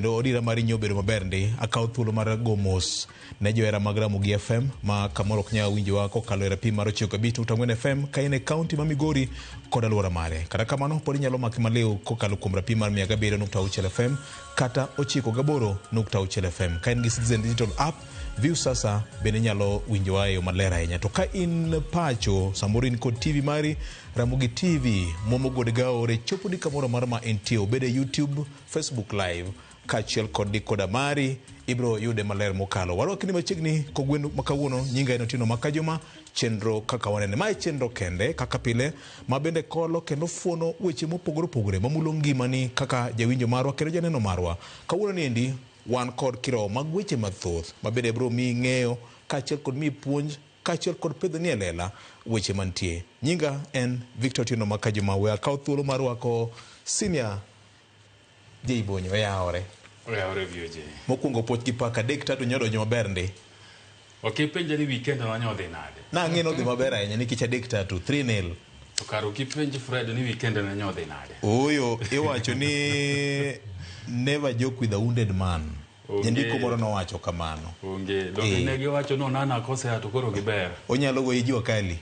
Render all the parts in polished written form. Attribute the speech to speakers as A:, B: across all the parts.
A: Kendo odira mari nyobedo maber ndi. Akawo thuolo mar go mos ne johera mag Ramogi FM ma kamoro ok nyal winjowa kokalo e rapim mar 95.4 FM ka in e kaunti ma Migori kod alwora mare. Kata kamano pod inyalo make maliw kokalo kuom rapim mar 107.6 FM kata 98.6 FM. Ka in gi Citizen Digital app, Viusasa bende inyalo winjowa e yo maler ahinya. To ka in pacho, samoro in kod TV mari, Ramogi TV muomo gode gaore choponi kamoro amora ma entie, obed e YouTube, Facebook Live kaachiel kod decoder mari ibiro yude maler mokalo. Warwakni machiegni kogwen ma kawuono. Nyinga en Otieno Makajuma. Chenro kaka wanene. Mae chenro kende kaka pile ma bende kolo kendo fuono weche mopogore opogore mamulo ngimani kaka jawinjo marwa kendo janeno marwa. Kawuono ni endi wan kod kirowo mag weche mathoth ma bende biro miyi ng'eyo kaachiel kod miyi puonj kaachiel kod pedho ni e lela weche mantie. Nyinga en Victor Otieno Makajuma. We akaw thuolo mar rwako senior Jay Bonyo, oyawore.
B: Oyawore VOJ.
A: Mokwongo puoch gi pak 3-3 nyodonjo maber ndi.
B: Ok ipenja ni weekend no nyodhi nade?
A: Nang'e nodhi maber ahinya nikech 3-3, 3-0.
B: To kar ok ipenj Fred ni weekend ne nyodhi nade?
A: Ooyo, iwacho ni never joke with a wounded man.
B: Onge.
A: Jandiko moro nowacho kamano.
B: Onge. Donge ne giwacho ni Onana kosea to koro giber.
A: Onyalo goyi jua kali.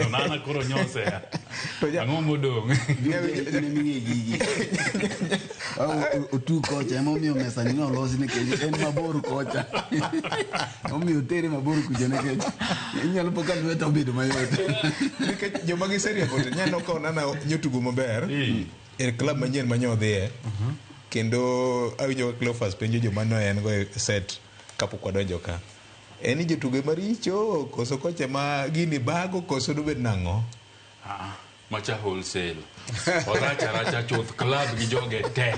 B: Onana koro nyosea. Ang'o modong'?
C: In eming'e gigi. Otu kocha emomiyo mesa ni nolosi nikech en mabor kocha. Omiyo otere mabor kucha nikech inyalo po ka lweta obedo mayot.
A: Nikech joma giseriembo to nyalo ka Onana nyotugo maber e club manyien ma nyodhiye. Kendo awinjo ka Cleophas penjo joma ne en go e set kapok wadonjo ka. En ni jotugo ema richo koso kocha ma gini bago koso dobed nang'o?
B: Ah, macha wholesale. Orach aracha chuth club gi joge te.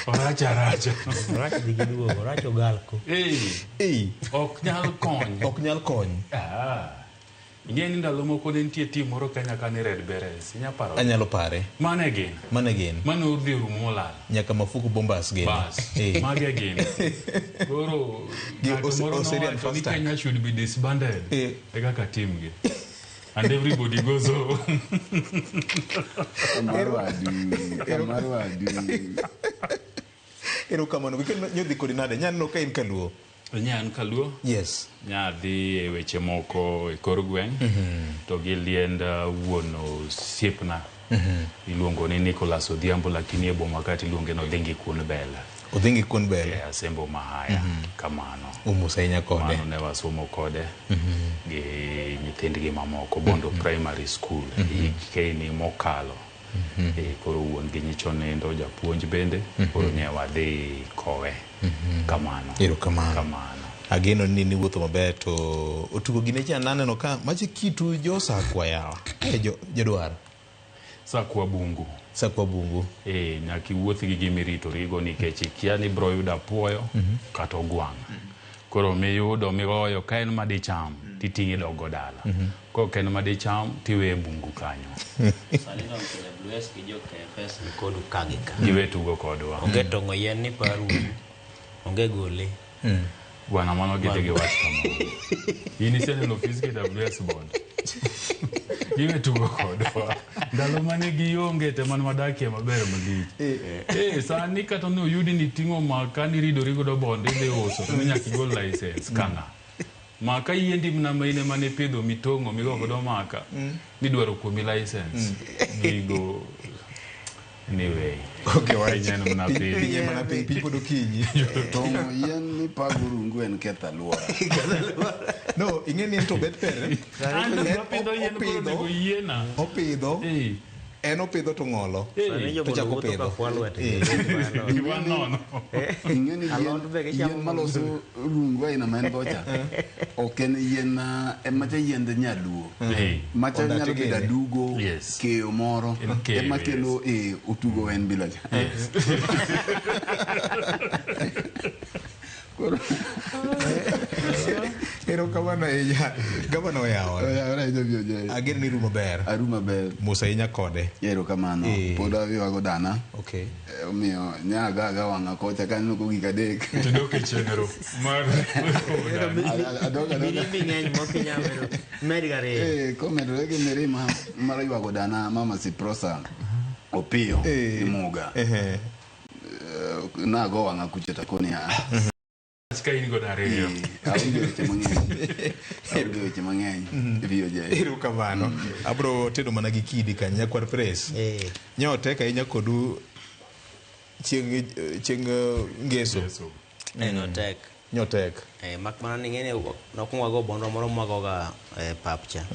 B: Orach aracha.
D: Orach dhi gi duogo, orach ogalko.
B: Ei, ok nyal kony.
A: Ok nyal kony.
B: Ah. Ing'e ni ndalo moko ne nitie team moro Kenya ka ni Red Berets. Inya paro?
A: Anyalo pare.
B: Mane gin?
A: Mane gin?
B: Mane odhi orumo molal.
A: Nyaka Mafuku Bombers gin.
B: Bas. Mage gin. Koro ng'ato moro nowacho ni Kenya should be disbanded. E kaka team gi. And everybody goes home.
C: Kamaro adu. Kamaro adu.
A: Erokamano. Weekend nyodhi kodi nade? Nyaneno ka in kaluo.
B: Nya an kaluo.
A: Yes.
B: Nya dhi e weche moko e kor gweng' to gi liend wuon osiepna iluongo ni Nicholas Odhiambo lakini e boma ka tiluonge ni Odhingi Kuon Bel.
A: Odhingi Kuon Bel.
B: E Asembo Mahaya. Kamano.
A: Umos ahinya kode.
B: Mano ne wasomo kode gi nyithindgi mamoko Bondo Primary School higni mokalo. Koro wuon gi nyicho nindo japuonj bende koro ne wadhi kowe. Kamano.
A: Erokamano.
B: Kamano.
A: Ageno ni niwuotho maber to otugo gine cha naneno ka machi kitu jo Sakwa yawa. E jodwar.
B: Sakwa bungu.
A: Sakwa bungu.
B: Nyaka iwuoth gi gima iritorigo nikech ikia ni ibiro yudo apuoyo kata ogwang'. Koro miyudo migoyo ka en madicham titing'e idok go dala. Kok en madicham tiweye e bungu kanyo.
E: Sani to KWS gi jo KFS ni kodu ka gi ka.
B: Giwe tugo kodwa.
E: Onge tong'o yien ni paru. Onge gole.
B: Bwana mano gidhi giwach kamano. In iseneno ofis KWS bond. Giwe tugo kodwa. Ndalo mane gionge te mane wadakie maber malich. Sani kata ne oyudi ni ting'o maka ni ridori godo bond idhi uso to nyaka igol license kang'a. Maka yiendi mana ma in ema ne ipidho mitong'o migo godo maka nidwaro kuomi license. Gigo anyway.
A: Okay, wach.
B: Piny en mana piny.
A: Piny en mana piny, piny pod okinyi.
C: Tong'o yien mipago rungu en ketho alwora.
A: No, ing'e ni en to bet ber.
B: An apidho yien koro onego yiena.
A: Opidho. En opidho to ng'olo.
E: Sani
A: To chako
E: jomolo wuotho
A: pidho.
E: ka kwa lwetgi.
B: Giwa nono.
C: Ing'e ni
E: Alot be gichamo
C: yien maloso rungu aina ma en go cha ok en yien macha yiend nyaluo. Macha
A: Ondate
C: nyalo bedo
A: gene.
C: adugo, keyo moro
B: En keyo,
C: ema kelo otugo en bila cha. Koro
A: Erokamano ahinya. Gavana oyawore.
C: Oyawore ahinya VOJ.
A: Ageno ni irumo ber.
C: Arumo maber.
A: Mos ahinya kode.
C: Erokamano. Pod aywago dana.
A: Okay.
C: Omiyo nya aga aga wang'a kocha kaneno kogik adek.
B: Tidok e chenro mar
C: Adok adoka.
E: Mirimbi ng'eny mok inyal medo. Med gariyo.
C: Komedore gi mirima mar ywago dana mama Siprosa Opiyo Muga. Nago wang'a kucho takoni a.
B: Ka in godo ariyo.
C: Aonge weche mang'eny. Aonge weche mang'eny. VOJ.
A: Erokamano. Abro tedo mana gi kidi kanyo nyakwar Press. Nyo tek ahinya kodu chieng' chieng' ngeso.
B: Ngeso.
E: No tek.
A: Nyo tek.
E: Mak mana ni ing'eni nokwongo wago bondwa moro mwagoga pap cha.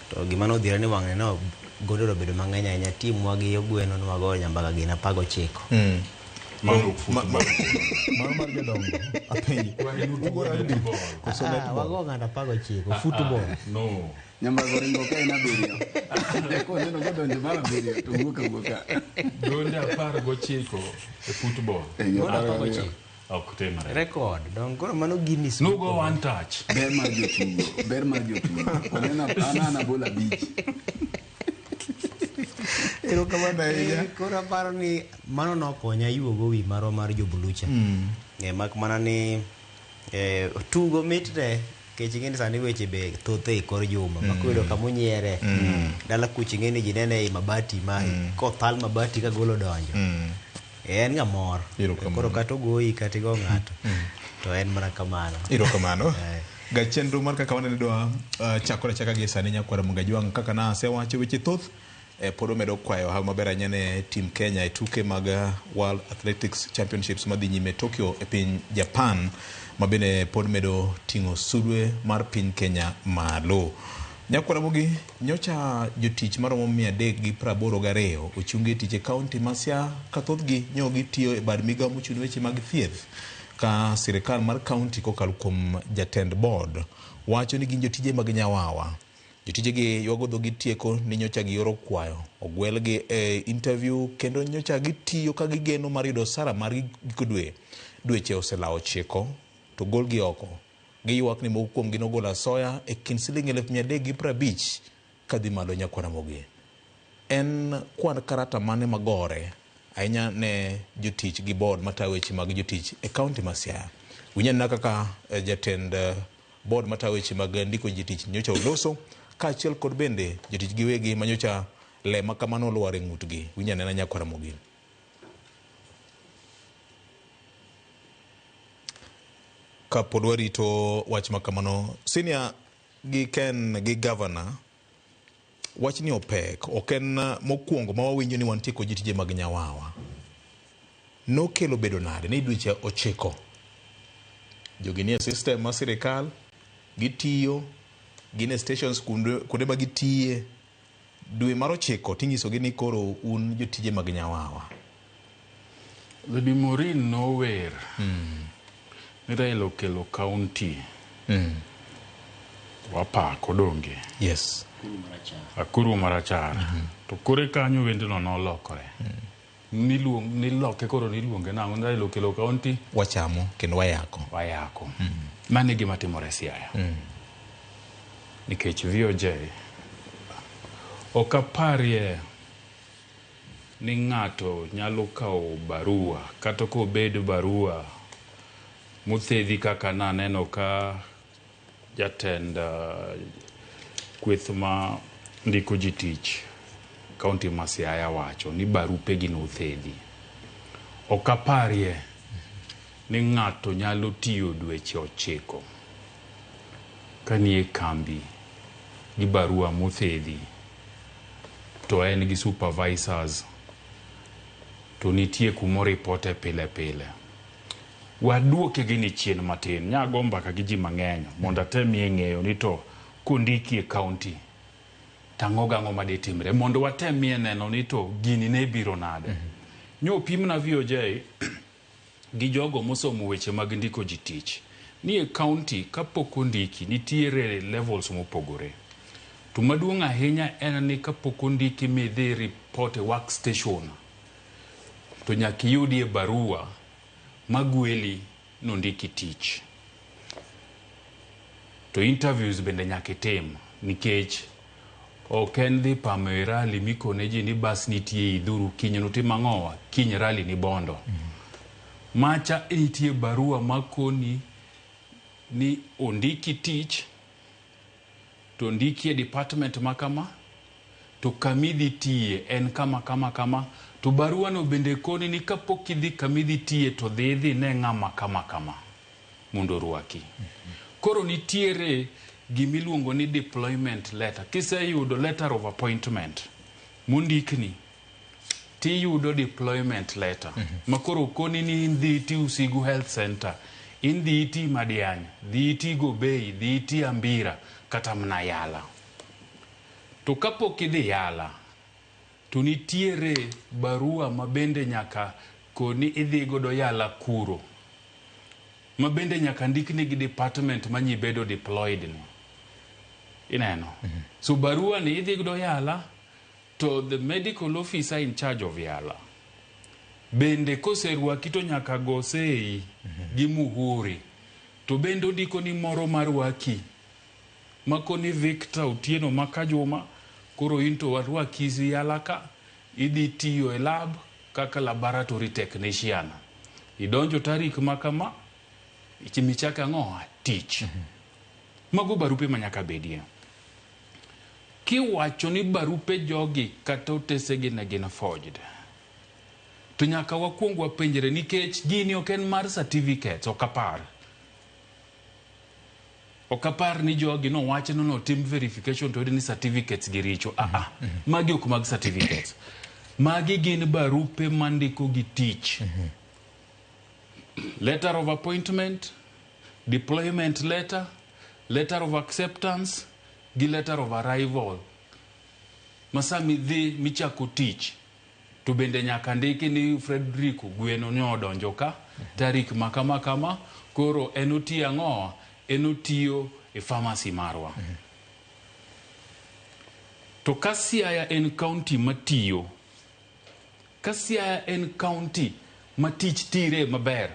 E: To gima nodhira ni wang'ni no gonde obedo mang'eny ahinya. Timwa gi ogweno nwagoyo nyambaga gin 19.
B: Mano ok football.
A: Mano mar jodongo. Apenji. Ugo rugby koso netball?
D: Wago ng'ato 19 football.
B: No.
C: Nyambago ringo ka en abiriyo. Koneno kodonjo mar abiriyo to wuok awuoka.
B: Gonde 19 e football.
E: Gonde 19.
B: Ok timre.
D: Record. Dong koro mano Guinness.
B: Nugo one touch.
C: Ber mar jotugo. Ber mar jotugo. Oneno an abolo abich.
A: Erokamano ahinya.
D: Koro aparo ni mano nokonya yuogo wi marwa mar jobulucha. Mak mana ni tugo mit te nikech ing'e ni sani weche be thoth e kor juma ma koyudo kama onyiere dala kucha ing'e ni ji nene ei mabati ma kothal mabati ka gol odonjo. En ga mor. Koro kata ogoyi kata igo ng'ato to en mana kamano.
A: Erokamano. Ga chenro mar kaka wanene dwa chakore achaka gi sani nyakwara Mugajwang' kaka nasewacho weche thoth pod omedo kwayo hawi maber ahinya ne team Kenya e tuke mag World Athletics Championships madhi nyime Tokyo e piny Japan ma bende pod medo ting'o sulwe mar piny Kenya malo. Nyakwara Ramogi, nyocha jotich maromo 382 ochungi e tich e kaunti ma Siaya ka thothgi nyo gitiyo e bad migawo mochung' ne weche mag thieth ka sirikal mar kaunti kokalo kuom jatend board wacho ni gin jotije mag nyawawa. Jotijegi ywago dhogi tieko ni nyocha gioro kwayo, ogwelgi e interview kendo nyocha gitiyo ka gigeno mar yudo osara margi giko dwe. Dweche oselawo 9 to golgi oko. Giywak ni moko kuomgi nogolo asoya e kind siling 350,000 kadhi malo nyakwar Ramogi. En kwan karata mane magore ahinya ne jotich gi board matayo weche mag jotich e kaunti ma Siaya. Winj anena kaka jatend board matayo weche mag ndiko jotich nyocha oloso kaachiel kod bende jotich giwegi manyocha le ma kamano olwar e ng'utgi. Winj anena nyakwar Ramogi. Kapod warito wach ma kamano, senior gi Ken gi governor, wach ni opek, ok en mokwongo ma wawinjo ni wantie kod jotije mag nyawawa. Nokelo bedo nade ni dweche 9 jogi nie system mar sirikal, gitiyo, gin e stations kuonde ma gitiye. Dwe mar 9 tinyisogi ni koro un jotije mag nyawawa.
B: Lady Maureen nower ni Raila okelo county wapako donge.
A: Yes.
B: Akuru marachar. To kore kanyo wendno nolokore. Niloke koro niluonge nang'o? Raila okelo county
A: wachamo kendo wayako.
B: Wayako. Mano e gima timore Siaya. Nikech VOJ ok aparie ni ng'ato nyalo kawo barua kata kobed barua mothedhi kaka naneno ka jatend kweth ma ndiko ji tich kaunti ma Siaya wacho ni barupegi nothedhi. Ok aparie ni ng'ato nyalo tiyo dweche 9 kanie kambi gi barua mothedhi to en gi supervisors to nitie kumoripote pile pile. Waduoke gini chien matin, nyago mbaka gi ji mang'eny mondo atemie ng'eyo ni to kondiki e county tang'o gang'o madetimre mondo watemie neno ni to gini ne biro nade. Nyo pimna VOJ gi jogo mosomo weche mag ndiko ji tich ni e county kapok ondiki nitiere levels mopogore. To maduong' ahinya en ni kapok ondiki midhi report e work station to nyaka iyudie barua magweli nondiki tich. To interviews bende nyaka itim nikech ok en dhi pamo e rally mikone ji ni bas nitie idhuru kiny nutim ang'owa kiny rally ni Bondo. Macha nitie barua makoni ni ondiki tich to ondiki e department ma kama To kamidhi tiye en kama kama kama. To barua no bende koni ni kapok idhi kamidhi tiye to dhi idhi ne ng'ama kama kama mondo orwaki. Koro nitiere gimiluongo ni deployment letter. Kiseyudo letter of appointment mondikni, tiyudo deployment letter. Ma koro koni ni in dhi iti Usigu Health Center, in dhi iti Madiany, dhi iti Gobei, dhi iti Ambira, kata mana Yala. To kapok idhi Yala, to nitiere barua ma bende nyaka koni idhi godo Yala kuro. Ma bende nyaka ndikni gi department manyibedo deployed ni. Ineno? So barua ni idhi godo Yala, to the medical officer in charge of Yala. Bende koserwaki to nyaka go sei gi muhuri. To bende ondiko ni moro marwaki. Makoni Victor Otieno Makajuma, koro in to warwaki Yala ka, idhi tiyo e lab kaka laboratory technician. Idonjo tarik ma kama, michako ang'o? Tich. Mago barupe ma nyaka bedie. Kiwacho ni barupe jogi kata otesegi ne gin forged, to nyaka wakwong wapenjre nikech gini ok en mar certificates, ok apar. Ok apar ni jogi nowach ni notim verification to oyud ni certificates gi richo. Ah ah, magi ok mag certificates. Magi gin barupe mandiko gi tich. Letter of appointment, deployment letter, letter of acceptance, gi letter of arrival. Ma sama idhi michako tich, to bende nyaka ndiki ni Frederick Ogweno ne odonjo ka, tarik ma kama kama, koro en otiyo ang'o? En otiyo e pharmacy marwa. To ka Siaya en county matiyo, ka Siaya en county ma tich tire maber,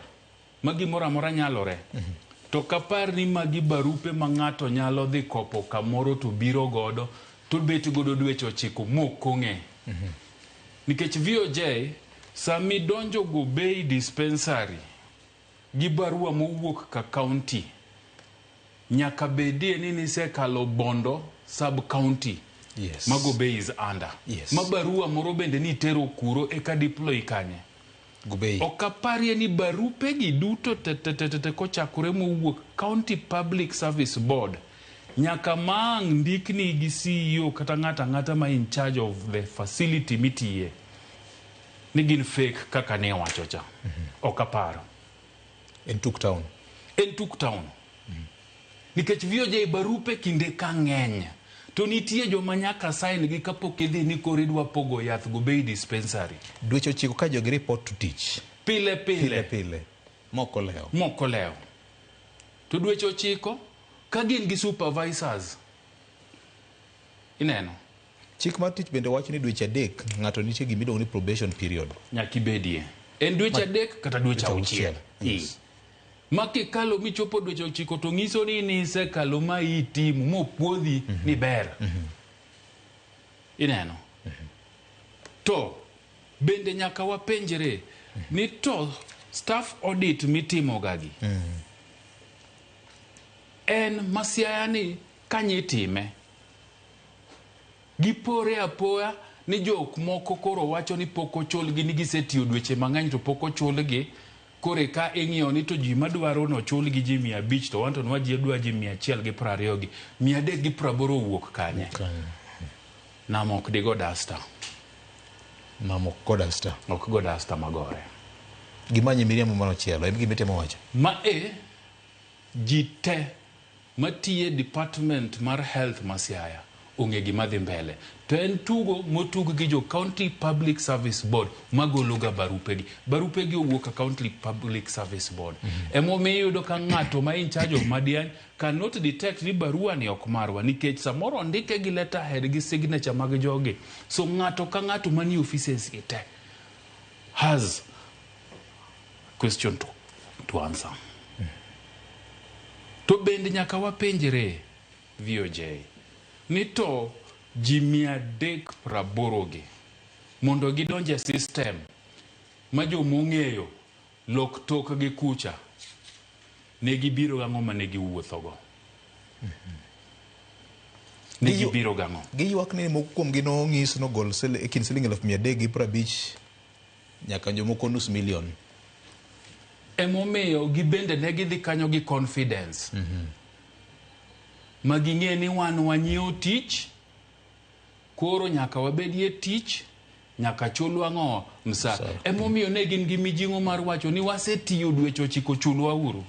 B: ma gimoro amora nyalore, to kapar ni magi barupe ma ng'ato nyalo dhi kopo kamoro to biro godo, to bet godo dweche 9 mok ong'e. Nikech VOJ, sami donjo Gobei dispensary gi barua mowuok ka county, nyaka bedie ni nisekalo Bondo sub county ma Gobei is under. Ma barua moro bende nitero kuro eka deploy kanye.
A: Gobei.
B: Ok aparie ni barupe gi duto te te te te kochakore mowuok County Public Service Board nyaka maang' ndikni gi CEO kata ng'ato ang'ata ma in charge of the facility mitiye ni gin fake kaka ne wacho cha. Ok aparo.
A: En tuk town.
B: En tuk town. Nikech VOJ barupe kinde ka ng'eny to nitie joma nyaka sign gi kapok idhi ni koro idwa pogo yath Gobei dispensary.
A: Dweche 9 ka jogi report to tich.
B: Pile pile.
A: Pile pile. Mok olewo.
B: Mok olewo. To dweche 9 ka gin gi supervisors. Ineno?
A: Chik mar tich bende wacho ni dweche 3 ng'ato nitie gima iluongo ni probation period.
B: Nyaka ibedie. En dweche 3 kata dweche 6.
A: Yes.
B: Ma kikalo michopo dweche 9 to nyiso ni nisekalo ma itimo mopuodhi ni ber. Ineno? To bende nyaka wapenjre ni to staff audit mitimo gagi. En masiaya ni kanye itime. Gipore apoya ni jok moko koro wacho ni pok ochulgi ni gisetiyo dweche mang'eny to pok ochulgi. Koro ka ing'iyo ni to ji madwaro nochulgi ji 500 to wan to nwaji dwa ji 120 gi 380 owuok kanye? Nam ok digo dasta.
A: Nam ok go dasta.
B: Ok go dasta magore.
A: Gimanye miriambo manochielo, en gima itemo wacho.
B: Ma e ji te matiye department mar health ma Siaya ong'e gima dhi mbele. To en tugo motug gi jo County Public Service Board magolo ga barupegi. Barupegi owuok ka County Public Service Board. Emomiyo iyudo ka ng'ato ma in charge of Madiany cannot detect ni barua ni ok marwa nikech samoro ondike gi letterhead gi signature mag jogi. So ng'ato ka ng'ato manie offices gi te has question to answer. To bende nyaka wapenjre VOJ ni to ji 380 gi mondo gidonj e system ma jomong'eyo lok tokgi kucha ne gibiro gang'o mane giwuothogo. Ni gibiro gang'o?
A: Giywak ni moko kuomgi nong'is nogol e kind siling 350,000 nyaka jomoko 500,000.
B: Emomiyo gibende ne gidhi kanyo gi confidence. Ma ging'e ni wan wanyiewo tich, koro nyaka wabedie tich, nyaka chulwa ng'o msara. Emomiyo ne gin gi mijing'o mar wacho ni wasetiyo dweche 9 chulwa uru.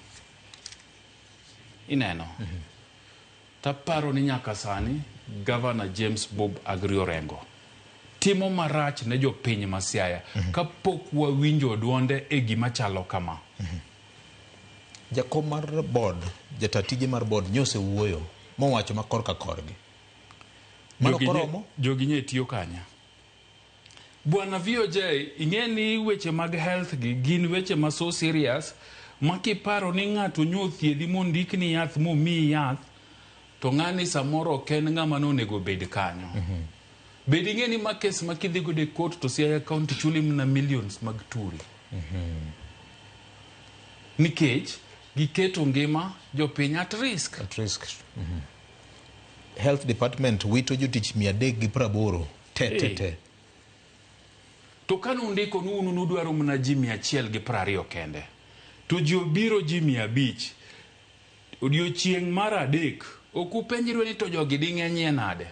B: Ineno? Taparo ni nyaka sani Governor James Bob Agri Orengo timo marach ne jopiny ma Siaya kapok wawinjo duonde e gima chalo kama.
A: Jakom mar board, jata tije mar board nyose wuoyo mowacho ma korka korgi. Mano koromo?
B: Jogi nye tiyo kanya. Bwana VOJ, ing'e ni weche mag health gi gin weche ma so serious ma kiparo ni ng'ato nyo thiedhi mondikni yath momiyi yath to ng'ani samoro ok en ng'ama nonego bed kanyo. Bed ing'e ni ma kes ma kidhi godo e court to Siaya County chuli mana millions mag turi. Nikech giketo ngima jopiny at risk.
A: At risk. Health Department wito jotich 380 te.
B: To kane undiko ni un udwaro mana ji 120 kende, to ji obiro ji 500. Odiochieng' mar 3 ok upenjru ni to jogi ding'enyie nade.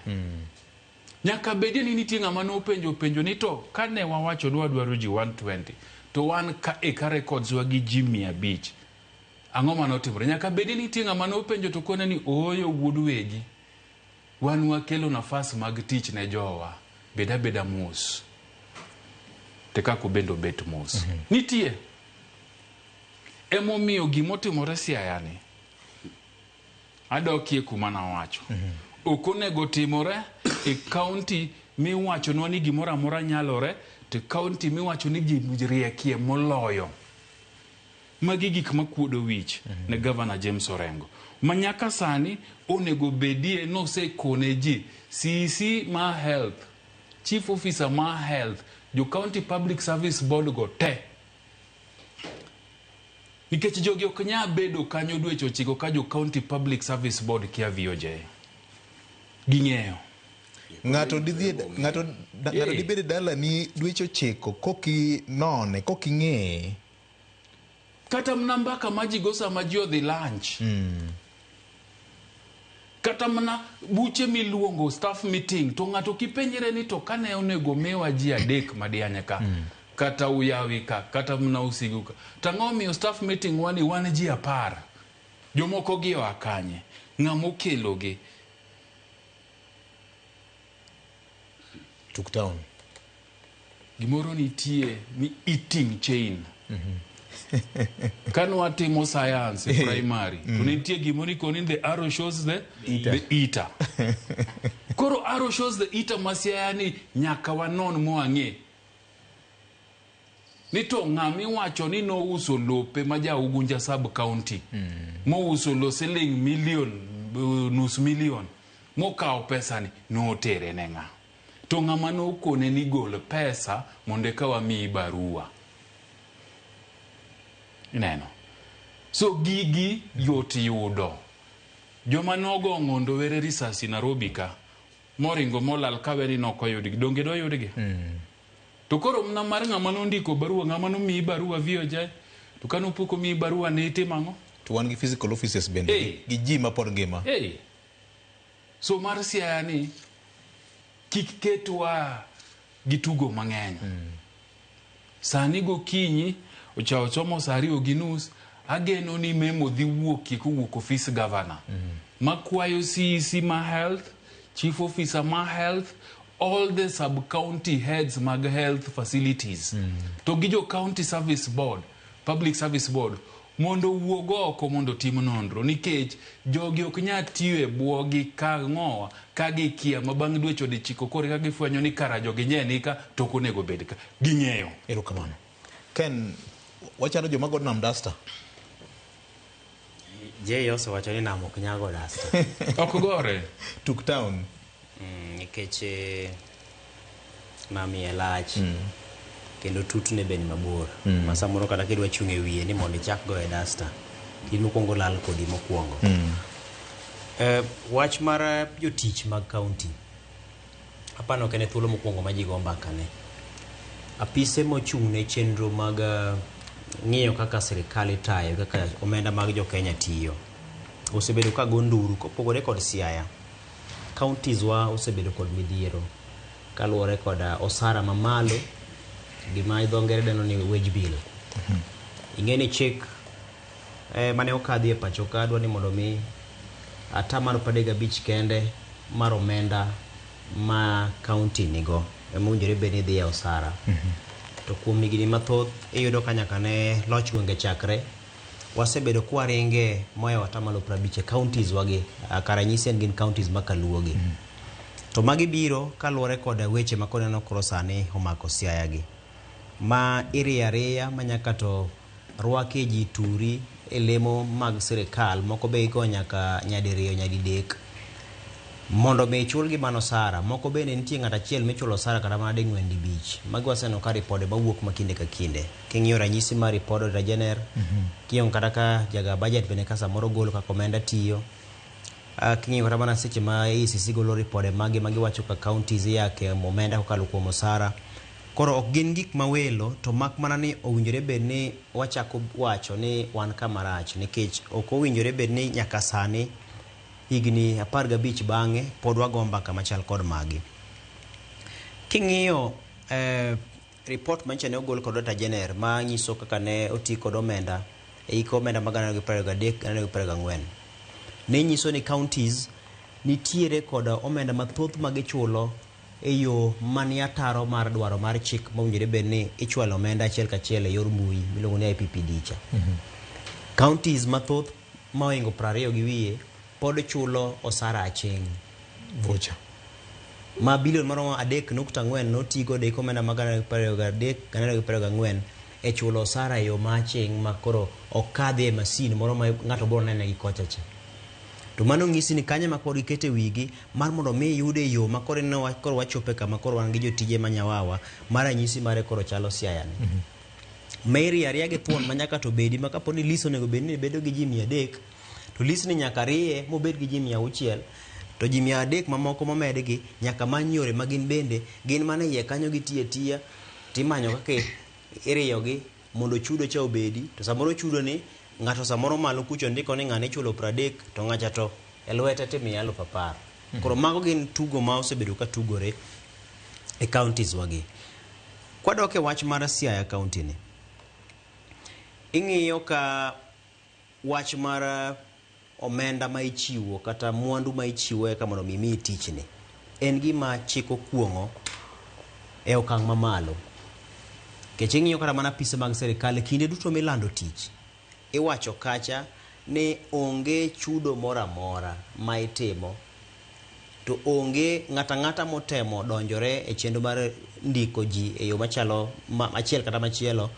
B: Nyaka bedie ni nitie ng'ama nopenjo penjo ni to kane wawacho ni wadwaro ji 120 to wan ka e ka records wa gi ji 500. Ang'o manotimore? Nyaka bedie ni nitie ng'ama nopenjo to kone ni ooyo wuod wegi. Wan wakelo nafas mag tich ne jowa. Bed abeda mos. Te kako bende obet mos. Nitie. Emomiyo gimotimore Siaya ni adokie kuma nawacho. Ok onego timore e county miwachonwa ni gimoro amora nyalore, to county miwacho ni ji riekie moloyo. Magi gik makuodo wich ne Governor James Orengo. Ma nyaka sani onego bedie nosekone ji CC ma health, Chief Officer ma health, jo County Public Service Board go te. Nikech jogi ok nyal bedo kanyo dweche 9 ka jo County Public Service Board kia VOJ. Ging'eyo.
A: Ng'ato dibed e dalani dweche 9 koki none, koki ng'eye.
B: Kata mana mbaka ma ji go sama ji odhi lunch. Kata mana buche miluongo staff meeting to ng'ato kipenjre ni to kane onego miwa ji 3 madianya ka. Kata Uyawi ka, kata mana Usigu ka. To ang'o miyo staff meeting wani wan ji 10. Jomoko gi oa kanye? Ng'ama okelogi?
A: Tuk town.
B: Gimoro nitie ni eating chain. Kane watimo science e primary, to nitie gimoro ikoni the arrow shows the eater. Koro arrow shows the eater ma Siaya ni nyaka wanon mwang'e. Ni to ng'ama iwacho ni nouso lope ma ja Ugunja sub county. Mouso lo siling million, 500,000. Mokawo pesa ni notere ne ng'a. To ng'ama nokone ni gol pesa mondo eka wamiyi barua. Ineno. So gigi yot yudo. Joma nogo ng'ondo were risasi Nairobi ka moringo molal kawe ni nokoyudgi. Donge doyudgi? To koro mna mar ng'ama nondiko barua, ng'ama nomiyi barua VOJ, to kane pok omiyi barua ne itimo ang'o?
A: To wan gi physical offices bende gi ji ma pod ngima.
B: So mar Siaya ni kik ketwa gi tugo mang'eny. Sani gokinyi ochawo chomo saa 2:30, ageno ni memo dhi wuokie kowuok ofis governor. Makwayo CEC ma health, chief officer ma health, all the sub-county heads mag health facilities. To gi jo county service board, public service board, mondo wuog oko mondo tim nonro nikech jogi ok nyal tiyo e bwogi ka ng'owa ka gikia ma bang' dweche 9 koro ka gifwenyo ni kara jogi nye ni ka to ok onego bed ka. Ging'eyo.
A: Erokamano. Ken, wachalo joma go nam dasta.
D: Jay osewacho ni nam ok nyal go dasta.
B: Ok gore.
A: Tuk town.
D: Nikech nam iye lach. Kendo tutne be ni mabor. Ma samoro kata kidwa chung' e wiye ni mondo ichak goye dasta, in mokwongo lal kodi mokwongo. Wach mar jotich mag kaunti apano ok en e thuolo mokwongo ma ji go mbaka ne apise mochung' ne chenro mag ng'iyo kaka sirikal itayo, kaka omenda mag jo Kenya tiyo, osebedo ka go nduru. Kopogore kod Siaya, counties wa osebedo kod midhiero kaluwore kod osara mamalo, gima dho ngere dendo ni wage bill. Ing'e ni chik mane okadhi e pacho ka dwa ni mondo mi 35% kende mar omenda ma kaunti nigo ema owinjore bed ni dhi e osara. To kuom higni mathoth iyudo ka nyaka ne loch gwenge chakre, wasebedo kwaringe mohewo 50% e counties wagi. Ka ranyisi en gin counties ma kaluogi. To magi biro kaluwore kod weche ma koro ineno koro sani omako Siaya gi. Ma iriyo ariya ma nyaka to rwakie ji turi e lemo mag sirikal, moko be igo nyaka nyadiriyo, nyadidek mondo mi chulgi mana osara. Moko bende nitie ng'ato achiel michulo osara kata mana ding'wen dibich. Magi waseneno ka ripode mawuok ma kinde ka kinde. King'iyo ranyisi mar ripod Auditor General, king'iyo kata ka jaga budget bende ka samoro golo kaka omenda tiyo. King'iyo kata mana seche ma EACC golo ripode magi ma giwacho ka counties iyake omenda kokalo kuom osara. Koro ok gin gik mawelo, to mak mana ni owinjore bed ni wachako wacho ni wan kama rach, nikech ok owinjore bed ni nyaka sani higni 15 bang'e pod wago mbaka machal kod magi. King'iyo report manyicha ne ogol kod Auditor General ma nyiso kaka ne oti kod omenda e hik omenda mag 2023 2024, ne nyiso ni counties nitiere kod omenda mathoth ma gichulo e yo manie ataro mar dwaro mar chik mowinjore bed ni ichwalo omenda achiel kachiel e yor mbui miluongo ni IPPD cha. Counties mathoth mohingo 20 gi wiye pod chulo osara aching'.
A: Vocha.
D: Ma bilion maromo 3.4 noti godo e hik omenda mag 2023 2024 e chulo osara e yo ma aching' ma koro ok kadhi e masin moro ma ng'ato biro nene gi kocha cha. To mano nyisi ni kanyo ma pod giketo e wigi mar mondo mi iyude e yo ma koro ineno koro wachope kama koro wan gi jotije ma nyawawa ma ranyisi mare koro chalo Siaya ni. Ma iriyo ariya gi thuon ma nyaka to bedi ma kapo ni list onego bed ni bedo gi ji 300, to list ni nyaka riye mobed gi ji 600, to ji 300 mamoko momedgi nyaka many yore ma gin bende gin mana iye kanyo gitiyo atiya, timanyo kaka iriyogi mondo chudo cha obedi. To samoro chudo ni ng'ato samoro malo kucho ndiko ni ng'ane ichulo 30, to ng'acha to e lwete timiye 10,000. Koro mago gin tugo ma osebedo ka tugore e counties wagi. Kwadok e wach mar Siaya county ni, ing'iyo ka wach mar omenda ma ichiwo kata mwandu ma ichiwo eka mondo mi imiyi tichni en gima chik okuong'o e okang' mamalo. Nikech ing'iyo kata mana apise mag sirikal, kinde duto milando tich iwacho kacha ni onge chudo moro amora ma itimo, to onge ng'ata ng'ata motemo donjore e chenro mar ndiko ji e yo machalo achiel kata machielo,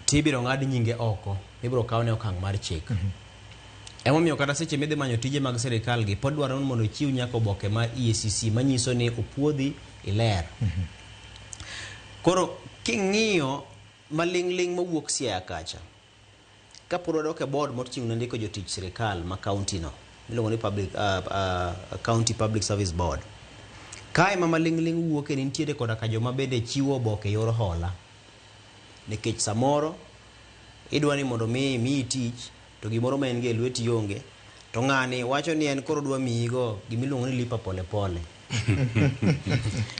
D: tibiro ng'ad nyinge oko, ibiro kawne okang' mar chik. Emomiyo kata seche midhi manyo tije mag sirikal gi pod dwaro ni mondo ichiw nyaka oboke mar EACC manyiso ni opuodhi iler. Koro king'iyo maling'ling' mowuok Siaya kacha, kapod wadok e board mochung' ne ndiko jotich sirikal ma county no miluongo ni County Public Service Board, kae ma maling'ling' wuoke ni nitiere koda ka joma bende chiwo oboke e yor hola, nikech samoro idwa ni mondo mi imiyi tich to gimoro ma en go e lweti onge, to ng'ani wacho ni en koro odwa miyigo gimiluongo ni lipa pole pole,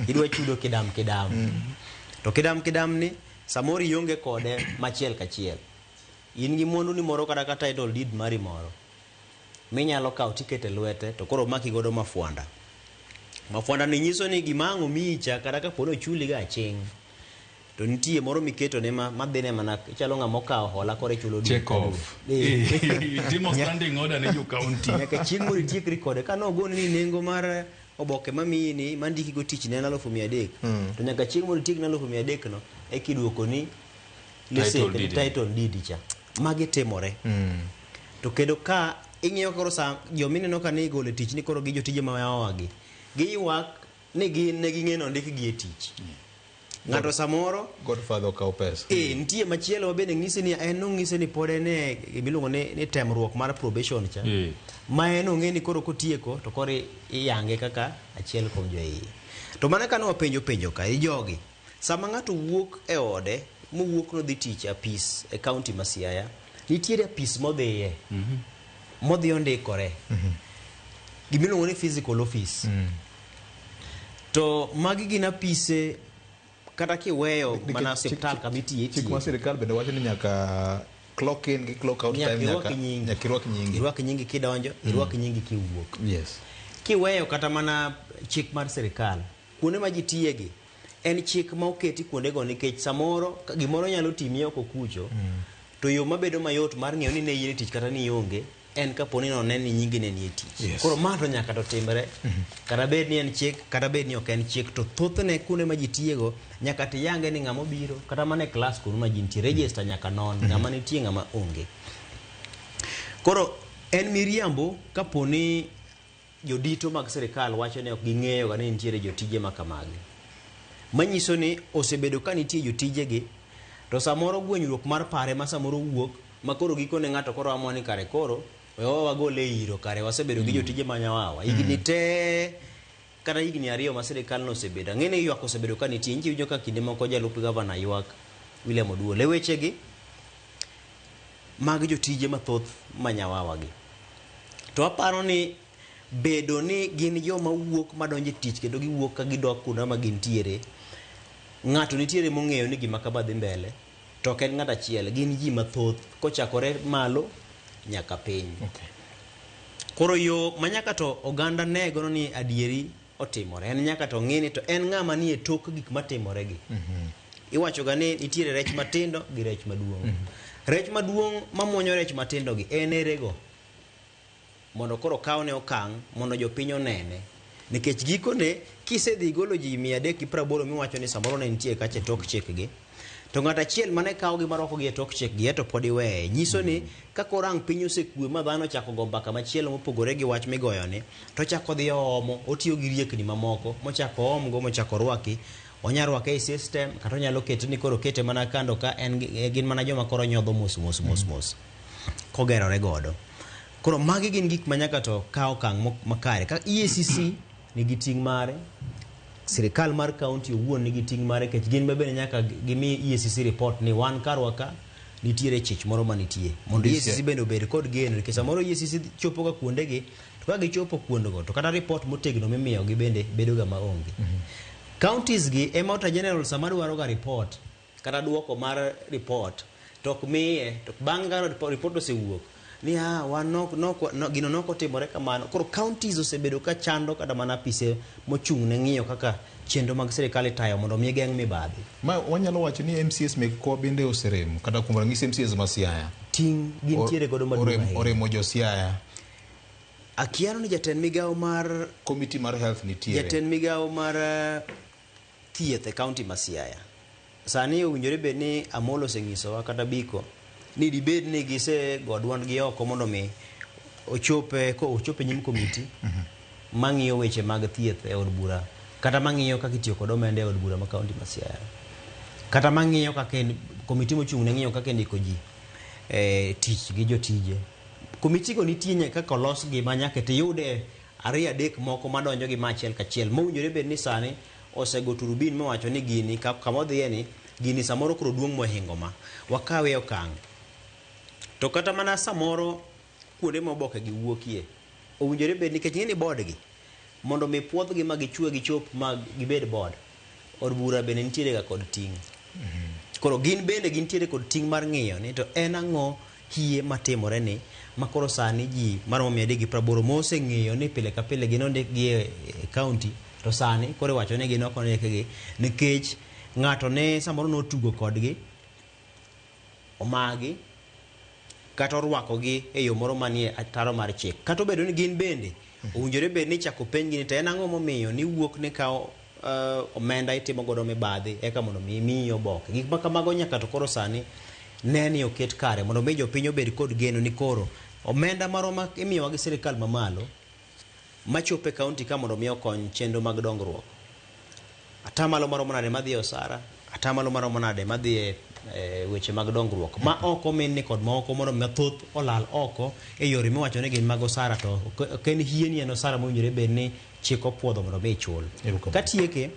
D: idwa chudo kidam kidam, to kidam kidam ni samoro ionge kode machiel kachiel, in gi mwandu ni moro kata ka title deed mari moro minyalo kawo tikete lwete, to koro maki godo mafwanda. Mafwanda ni nyiso ni gima ang' omiyi cha, kata kapo ni ochuli ga aching', to nitie moro miketo ne ma madhine mana ichalo ng'ama okawo hola koro ichulo dwe
B: Check
D: ka dwe.
B: off. Timo standing order ne jo county.
D: Nyaka chieng' moro itiekri kode. Ka nogoni ni nengo mar oboke mamiyi ni mandiki go tich ne en 300,000, to nyaka chieng' moro itiek ne 300,000 no eka iduoko ni
B: Title deed.
D: Title deed cha. Magi timore. To kendo ka ing'iyo koro sa jomineno ka ne igolo e tich ni koro gi jotije ma yawa gi giywak ni gin ne ging'e ni ondikgi e tich. Ng'ato samoro
A: Godfather okawo pesa.
D: Nitie machielo ma bende ng'isi ni en nong'ise ni pod en e gimiluongo ni temruok mar probation cha. Ma en ong'e ni koro kotieko to koro iyange kaka achiel kuom joiye. To mana ka ne wapenjo penjo ka, jogi, sama ng'ato wuok e ode, mowuok nodhi tich e apis e kaunti ma Siaya, nitiere apis modhiye, modhi ondikore. Gimiluongo ni physical office. To magi gin apise kata kiweyo mana osiptal kama itiye.
A: Chik mar sirikal bende wacho ni nyaka clock in gi clock out time
D: nyaka
A: irwak nyingi.
D: Irwak nyingi kidonjo, irwak nyingi kiwuok.
A: Yes.
D: Kiweyo kata mana chik mar sirikal, kuonde ma ji tiyegi, en chik ma oketi kuondego nikech samoro gimoro nyalo timi oko kucho, to yo mabedo mayot mar ng'eyo ni ne in e tich kata ni ionge, en kapo ni nonen ni nyingi ne nie tich.
A: Yes.
D: Koro ma to nyaka to timre. Kata bed ni en chik, kata bed ni ok en chik, to thothne kuonde ma ji tiyego, nyaka tiyange ni ng'ama obiro, kata mana e klas kuno ma ji nitie, register nyaka non, ng'ama nitie ng'ama onge. Koro en miriambo kapo ni jodito mag sirikal wacho ni ok ging'eyo ga ni nitiere jotije ma kamagi. Manyiso ni osebedo ka nitie jotijegi, to samoro gwenyruok mar pare ma samoro wuok, ma koro gikone ng'ato koro amua ni kare koro, wewa wagole iro kare wasebedo gi jotije ma nyawawa. Higni te, kata higni 2 ma sirikal nosebedo. Ang'e ni ywak osebedo ka nitie. Inji winjo ka kinde moko jalup gavana ywak William Oduol. E wechegi mag jotije mathoth ma nyawawa gi. To aparo ni bedo ni gin joma wuok madonjo e tich kendo giwuok ka gidok kuonde ma gintiere, ng'ato nitiere mong'eyo ni gima kama dhi mbele, to ok en ng'ato achiel, gin ji mathoth kochakore malo nyaka piny.
A: Okay.
D: Koro yo ma nyaka to oganda nego ni adieri otimore, en nyaka to ng'e ni to en ng'ama nie tok gik matimore gi. Iwacho ga ni nitiere rech matindo gi rech maduong'. Rech maduong' mamuonyo rech matindo gi en erego mondo koro kawne okang' mondo jopiny onene. Nikech gikone kisedhi igolo ji 380 miwacho ni samoro ne nitie kacha e tok chikgi, to ng'at achiel mane kawogi marwakogi e tok chikgi to pod iweye. Nyiso ni ka koro ang' piny osekwe ma dhano ochako go mbaka machielo mopogore gi wach migoyoni, to ochako dhi oomo, otiyo gi riekni mamoko, mochako oomgo, mochako rwaki. Onya rwake e system, kata onyalo kete ni koro kete mana kando ka en gin mana joma koro nyodho mos mos mos mos kogerore godo. Koro magi gin gik ma nyaka to kaw okang' makare. Ka EACC nigi ting' mare, sirikal mar kaunti owuon nigi ting' mare, nikech gin bende nyaka gimi EACC report ni wan karwa ka nitiere chich moro manitie. Mondo EACC bende obed kod geno, nikech samoro EACC chopo ga kuondegi, to ka gichopo kuondego to kata report motegno mimiyogi bende bedo ga maonge. Counties gi ema Auditor General sama dwaro ga report kata duoko mar report to ok miye, to bang' ka report osewuok ni wan nok gino nok otimore kamano. Koro counties osebedo ka chando kata mana apise mochung' ne ng'iyo kaka chenro mag sirikal itayo mondo mi geng' mibadhi.
A: Ma wanyalo wacho ni MCAs mekwa bende oserem, kata kuom ranyisi MCAs ma Siaya.
D: Ting' gintiere godo maduong' ahinya.
A: Oremo jo Siaya.
D: Akiano ni jatend migawo mar
A: Committee mar Health nitiere.
D: Jatend migawo mar thieth e county ma Siaya. Sani owinjore bed ni Amolo oseng'isowa kata Biko ni dibed ni gisego duondgi oko mondo mi ochope nyim komiti mang'iyo weche mag thieth e od bura, kata mang'iyo kaka itiyo kod omenda e od bura ma county ma Siaya, kata mang'iyo kaka komiti mochung' ne ng'iyo kaka indiko ji tich gi jotije. Komiti go nitie nyaka kaka olosgi ma nyaka tiyude ariyo adek moko madonjo gi ma achiel kachiel mowinjore bed ni sani osego turubin mowacho ni gini kama odhiye ni gini samoro koro duong' mohingo ma wakawe okang'. To kata mana samoro kuonde ma oboke gi wuokie owinjore bed nikech ng'e ni board gi mondo mi puodhgi ma gichwe gichop ma gibed board, od bura bende nitiere ga kod ting'. Koro gin bende gintiere kod ting' mar ng'iyo ni to en ang'o hie matimore ni ma koro sani ji maromo 380 moseng'eyo ni pile ka pile gin ondikgi e county, to sani koro iwacho ni gin ok ondikgi nikech ng'ato ne samoro notugo kodgi, omagi kata orwakogi e yo moro manie ataro mar chik. Kata obedo ni gin bende owinjore bed ni ichako penjgi ni to en ang'o momiyo ni wuok ni kawo omenda itimo godo mibadhi eka mondo mi miyi oboke. Gik ma kamago nyaka to koro sani ne ni oket kare mondo mi jopiny obed kod geno ni koro omenda maroma imiyowa gi sirikal mamalo machopo e kaunti ka mondo mi okony chenro mag dongruok.
E: Atamalo maromo nade madhi e osara, atamalo maromo nade madhi e weche mag dongruok. Ma oko minni kod ma oko mondo mathoth olal oko e yore miwacho ni gin mag osara to ok en hie ni en osara mowinjore bed ni chik opuodho mondo mi ichul.
A: Erokamano.
E: Katieke,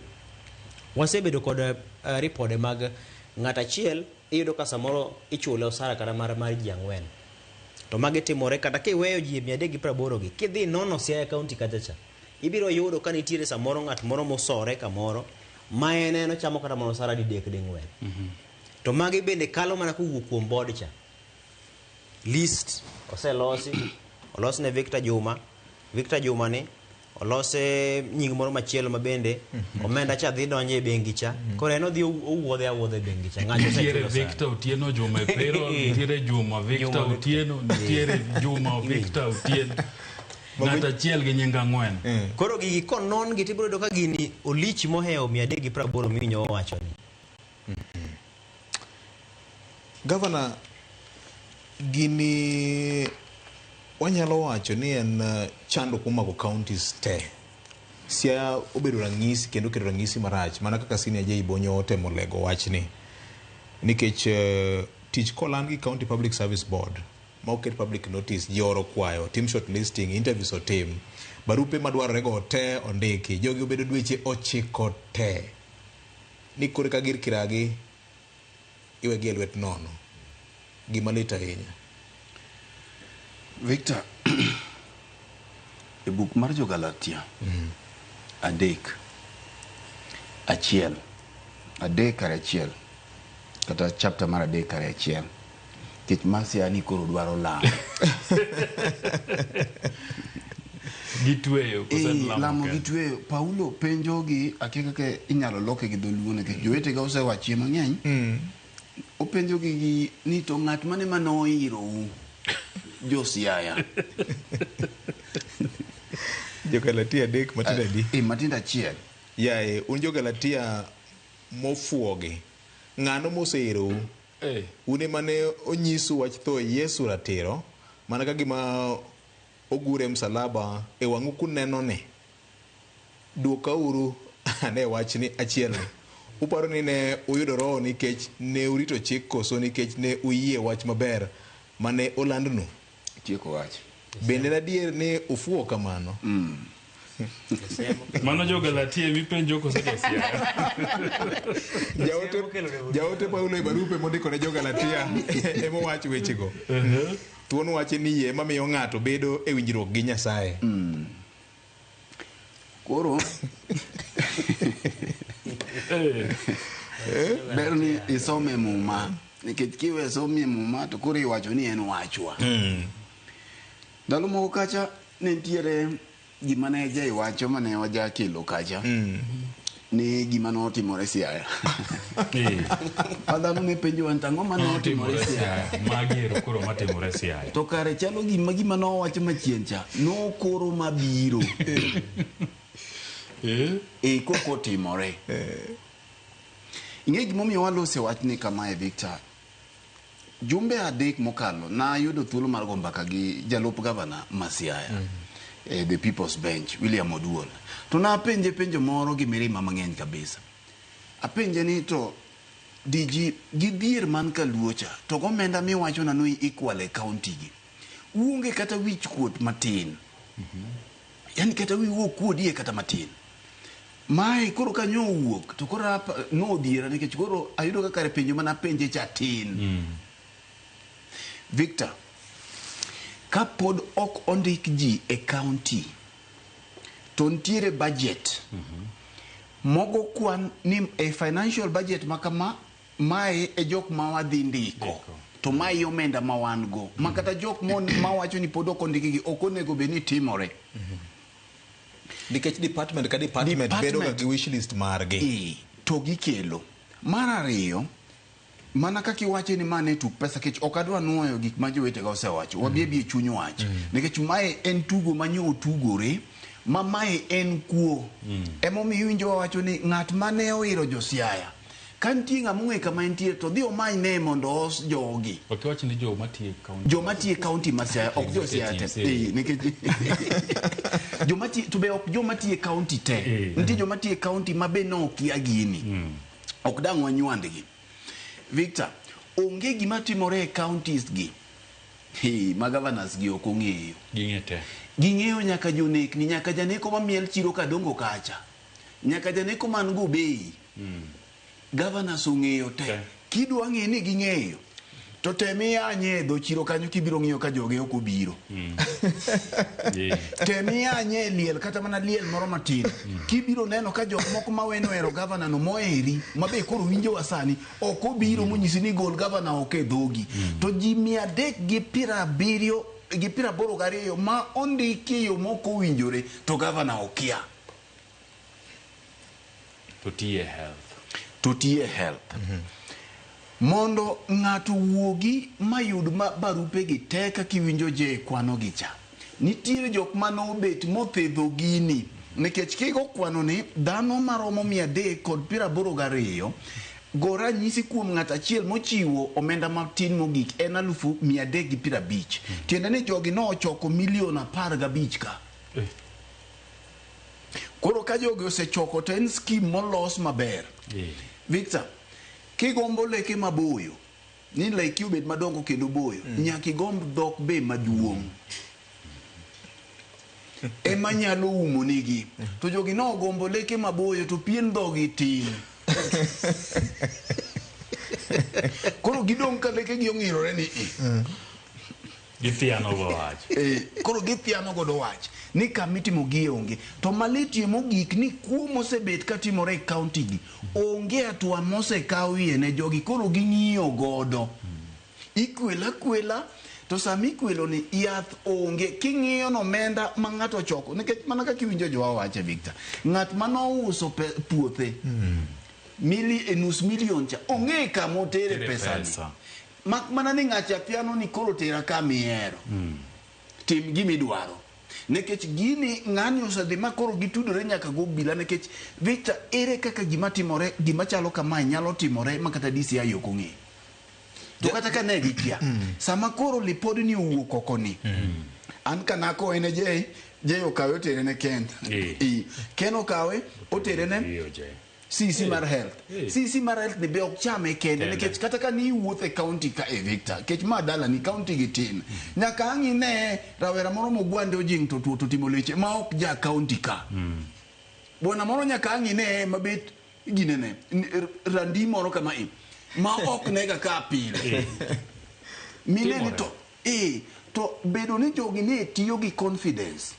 E: wasebedo kod ripode mag ng'at achiel iyudo ka samoro ichule osara kata mar ji 4 to magi timore kata kiweyo ji 380 gi kidhi nono Siaya County kacha cha ibiro yudo ka nitiere samoro ng'at moro mosore kamoro ma en ochamo kata mana osara didek ding'wen to magi bende kalo mana kowuok kuom board cha. List oselosi, olos ne Victor Juma. Victor Juma ni olose nying moro machielo ma bende omenda cha dhi donjo e bengi cha. Koro en odhi owuodhe awuodha e bengi cha. Ng'ato
B: Nitiere
E: osechulo osara.
B: Victor Otieno Juma e payroll, nitiere Juma Victor
E: Juma Victor.
B: Otieno, nitiere Juma Victor Otieno. Ng'ato achiel gi nying 4.
E: Koro gigi konon gi tibiro yudo ka gini olich mohewo 380 miwinjo owacho ni.
A: Gavana, gini wanyalo wacho ni en chandruok momako counties te. Siaya obedo ranyisi kendo oketo ranyisi marach mana kaka Senior J Bonyo otemo lego wachni. Nikech tich koland gi County Public Service Board ma oket public notice, ji oro kwayo, tim shortlisting, interviews otim, barupe madwarore go te ondiki, jogi obedo dweche 9 te. Ni koro ka gir kiragi iwegi e lwet nono. Gima lit ahinya.
C: Victor, e buk mar Jo-Galatia 3:1 3:1 kata chapter mar 3:1 nikech Masia ni koro dwaro lamo.
B: Gitweyo koso en lamo
C: lamo
B: kende?
C: Gitweyo. Paulo penjogi, akia kaka inyalo loke gi dholuo nikech jowetega osewachie mang'eny. Openjogi gi ni to ng'at mane manoirou jo-Siaya?
A: Jo-Galatia 3 matindo adi?
C: Matindo 1.
A: Yaye, un Jo-Galatia mofuogi, ng'ano moseirou? Un ema ne onyisu wach tho Yesu ratiro, mana ka gima ogure e msalaba e wang'u kuneno ni. Dwokauru ane wachni achielni. Uparo ni ne uyudo roho nikech ne urito chik koso nikech ne uyie wach maber mane olandnu?
C: Tieko wach.
A: Bende en adier ni ufuwo kamano?
B: Mano Jo-Galatia mipenjo koso jo-Siaya?
A: Jaote Paulo e barupe mondiko ne Jo-Galatia ema owacho wechego. Thuon wacho ni yie ema miyo ng'ato bedo e winjruok gi Nyasaye.
C: Koro ber ni isome muma nikech kiwe somie muma to koro iwacho ni en wachwa. Ndalo moko kacha ne nitiere gima ne jaiwacho mane wajakelo kacha ni gima notimore Siaya. Ma dhano ne penjowa ni to ang'o mane otimore Siaya?
B: Magi ero koro matimore Siaya.
C: To kare chalo gima nowacho machien cha nokoro mabiro. E koko otimore. Ing'e gimomiyo walose wachni kamae Victor? Jumbe 3 mokalo nayudo thuolo mar go mbaka gi jalup gavana ma Siaya. The People's Bench, William Oduol. To napenje penjo moro gi mirima mang'eny kabisa. Apenje ni to DG gi dhier man kaluo cha to gomenda miwacho na ni ikwalo e county gi. Uonge kata wich kuot matin. Yani kata wiu ok kuodie kata matin. Mae koro kanyo owuok to koro nodhiera nikech koro ayudo ka kare penjo mana penje cha tin. Victor, kapod ok ondik ji e county to nitiere budget mogo kwan ni e financial budget ma kama mae e jok ma wadhi ndiko to mae omenda ma wan go ma kata jok mawacho ni pod ok ondikgi ok onego bed ni timore.
A: Nikech department ka department bedo ga gi wish list margi.
C: To gikelo. Mar ariyo, mana kaka iwacho ni ma ne tuk pesa kech ok adwa nuoyo gik ma jowetega osewacho. Wabi abi e chuny wach. Nikech mae en tugo ma nyo otugore ma mae en kuo. Emomiyo iwinjo wawacho ni ng'at mane oiro jo Siaya Ka nitie ng'ama ong'e kama entie to dhi omany ne mondo oos jogi.
B: Ok iwach ni joma tiyo e county.
C: Joma tiyo e county ma Siaya ok jo Siaya te. Eh, nikech joma tiyo to be ok joma tiyo e county te. Nitie joma tiyo e county ma be nokia gini. Ok dang' wanywandgi. Victor, onge gima timore e counties gi. Hey, ma governors gi ok ong'eyo.
B: Ging'e te.
C: Ging'eyo nyaka jonekni, nyaka janeko mamiel chiro kadongo kacha. Nyaka janeko man go bei. Governors ong'eyo te.
B: Te.
C: Kidwa ng'e ni ging'eyo. To tem iyanye e dho chiro kanyo kibiro ng'iyo ka joge ok obiro. Tem iyanye e liel kata mana liel moro matin. Kibiro neno ka jok moko ma weno hero gavana no moheri ma be koro winjowa sani ok obiro monyisi ni gol gavana oko e dhogi. To ji 372 ma ondiki e yo mok owinjore to gavana okia.
B: To tiye health.
C: To tiye health. Mondo ng'ato wuogi mayud ma barupegi te kaka iwinjo je kwano gi cha. Nitiere jok manobet mothedho gini. Nikech kigo kwano ni dhano maromo 382 go ranyisi kuom ng'at achiel mochiwo omenda matin mogik en 350,000. Tiende ni jogi nochoko milion 15 ka. Koro ka jogi osechoko to en scheme molos maber. Victor, kigombo leke maboyo, ni leki obed madongo kendo boyo, nyaka igomb dhok be maduong'. Ema nyalo umo nigi. To jogi nogombo leke maboyo to pien dhogi tin. Koro gidong' ka lekegi ong'irore ni i.
B: Githiano go wach.
C: Koro githiano godo wach ni kama itimo gi onge. To malitie mogik ni kuo mosebet katimore e county gi onge hatua mosekawie ne jogi koro ging'iyo godo. Ikwelo akwela to sama ikwelo ni yath onge king'iyo nomenda ma ng'ato ochoko nikech mana kaka iwinjo jowa wache Victor ng'at manouso puothe nus milion cha ong'e kama otere pesani. Mak mana ni ng'acha piano ni koro tera kama ihero. Tim gima idwaro. Nikech gini ng'ani osedhi ma koro gitudore nyaka go obila nikech Victor ere kaka gima timore gima chalo kamae nyalo timore ma kata DCI ok ong'eyo. To kata ka ne gikia sama koro lipodni owuok oko ni an kanako en J J okawe otere ne Ken. Ken okawe otere ne CC mar health. CC mar health ni be ok chame kende nikech kata ka ni iwuotho e county ka e Victor nikech ma dala ni county gi tin. Nyaka ang' ine rawera moro mogwande ojing' to tuo to timo leche ma ok ja county ka. Bwana moro nyaka ang' ine mabet ginene randi moro kama i ma ok nega ka pile. Mine ni to to bedo ni jogi ne tiyo gi confidence.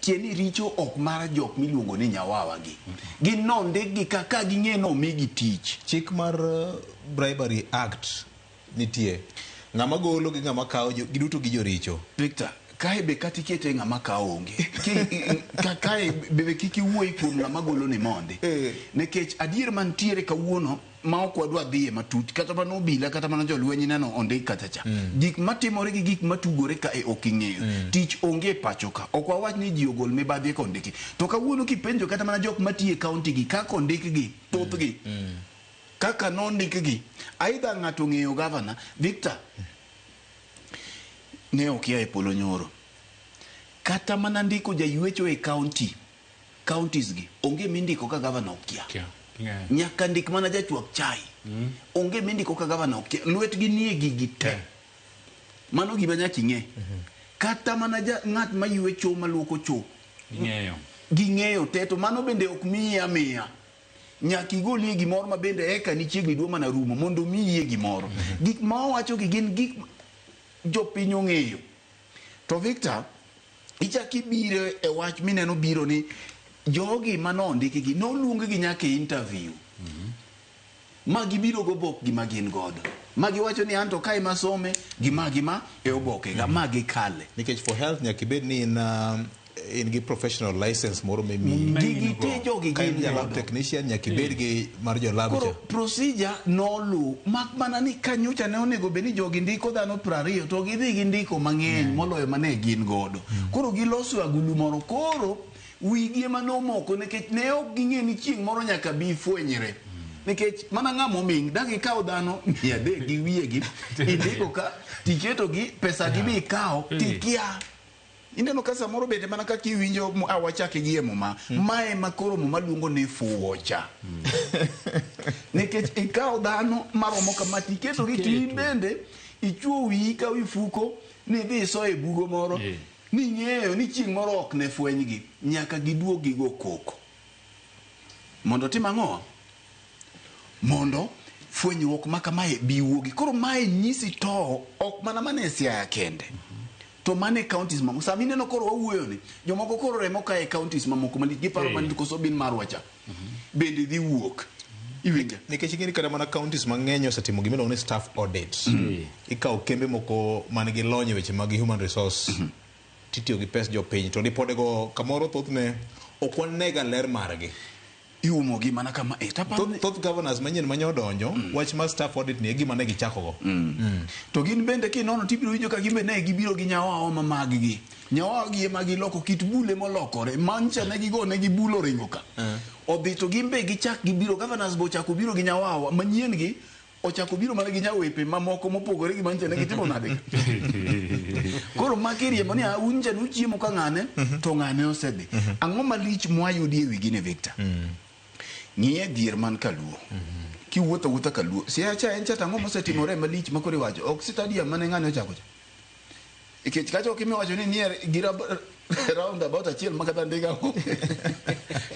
C: Tieni richo ok mar jok miluongo ni nyawawa gi. Gin nondikgi kaka ging'e no omigi tich.
A: Chik mar Bribery Act nitie. Ng'ama golo gi ng'ama kawo giduto gi joricho.
C: Victor, kae be kata ikete ng'ama kawo onge. Kae be kik iwuoyi kuom ng'ama golo ni mondi. Nikech adier mantiere kawuono ma ok wadwa dhiye matut kata mana obila kata mana jolweny neno ondik kata cha. Gik matimore gi gik matugore kae ok ing'eyo. Tich onge pacho ka. Ok wawach ni ji ogol mibadhi kondiki. To kawuono kipenjo kata mana jok matiyo e county gi kaka ondikgi thothgi. Kaka nondikgi. Aidha ng'ato ong'eyo gavana Victor ne okia e polo nyoro. Kata mana ndiko jaywecho e county counties gi onge mindiko ka gavana okia. Nyaka ndik mana jachwak chai. Onge mindiko ka gavana okia. Lwetgi nie gigi te. Mano gima nyaka ing'e. Kata mana ng'at maywecho maluoko cho.
B: Ging'eyo.
C: Ging'eyo te to mano bende ok miyi amiya. Nyaka igolie gimoro ma bende eka ni chiegni dwa mana rumo mondo miyie gimoro. Gik ma owacho gi gin gik jopiny ong'eyo. To Victor, ichak ibiro e wach mineno biro ni jogi manondiki gi noluong gi nyaka e interview. Ma gibiro go bok gima gin godo. Ma giwacho ni anto kae masome gima gima e oboke ga ma gikale.
A: Nikech for health nyaka ibed ni in gi professional license moro memiyi.
C: Gigi te jogi gin
A: godo. Lab technician nyaka ibed gi mar jo lab cha.
C: Koro procedure nolu mak mana ni kanyocha ne onego bed ni jogi ndiko dhano 20 to gidhi gindiko mang'eny moloyo mane gin godo. Koro giloso agulu moro koro wigi ema nomoko nikech ne ok ging'e ni chieng' moro nyaka bi fwenyre. Nikech mana ng'ama oming' dak ikaw dhano 300 gi wiyegi indiko ka tiketogi pesa gi be ikawo tikia. Ineno ka samoro bende mana kaka iwinjo awachake gi e muma mae ma koro muma luongo ni fuwo cha. Nikech ikawo dhano maromo kama tiketogi to in bende ichuo wiyi ka wi fuko ni idhi iso e bugo moro ning'eyo ni chieng' moro ok ne fwenygi nyaka giduog gigo koko. Mondo tim ang'o? Mondo fwenyruok ma kamae bi wuogi. Koro mae nyisi to ok mana mana e Siaya kende. To mana e counties mamoko. Sama ineno koro wawuoyo ni, jomoko koro remo ka e counties mamoko malich giparo mana ni koso bin marwa cha. Bende dhi wuok. Iwinja?
A: Nikech ing'e ni kata mana counties mang'eny osetimo gima iluongo ni staff audit. Ikawo kembe moko man gi lony e weche mag human resource titiyo gi pes jopiny to ripodego kamoro thothne ok wanega ler margi.
C: Iumo gi mana kama e. Taparo ni-
A: Thoth governors manyien manye odonjo wach mar staff audit ni e gima ne gichako go.
C: To gin bende kinono tibiro winjo ka gin be ne gibiro gi nyawawa ma mag gi. Nyawawa gi ema giloko kit bule molokore. Mancha ne gigo ne gibulo ringo ka. Odhi to gin be gichak gibiro governors bo ochako biro gi nyawawa manyien gi ochako biro mana gi nyawepe mamoko mopogore gi mancha ne gitimo nade. Koro maki riembo ni un cha nuchiemo ka ng'ane to ng'ane osedhi. Ang'o malich mwayudi e wi gini Victor? Ng'iye dhier man kaluo. Kiwuotho awuotha kaluo. Siaya cha en cha to ang'o mosetimore malich ma koro iwacho? Ok stadium mane ng'ane ochako cha. Nikech kacha ok imiwacho ni nie gi roundabout achiel ma kata ndiga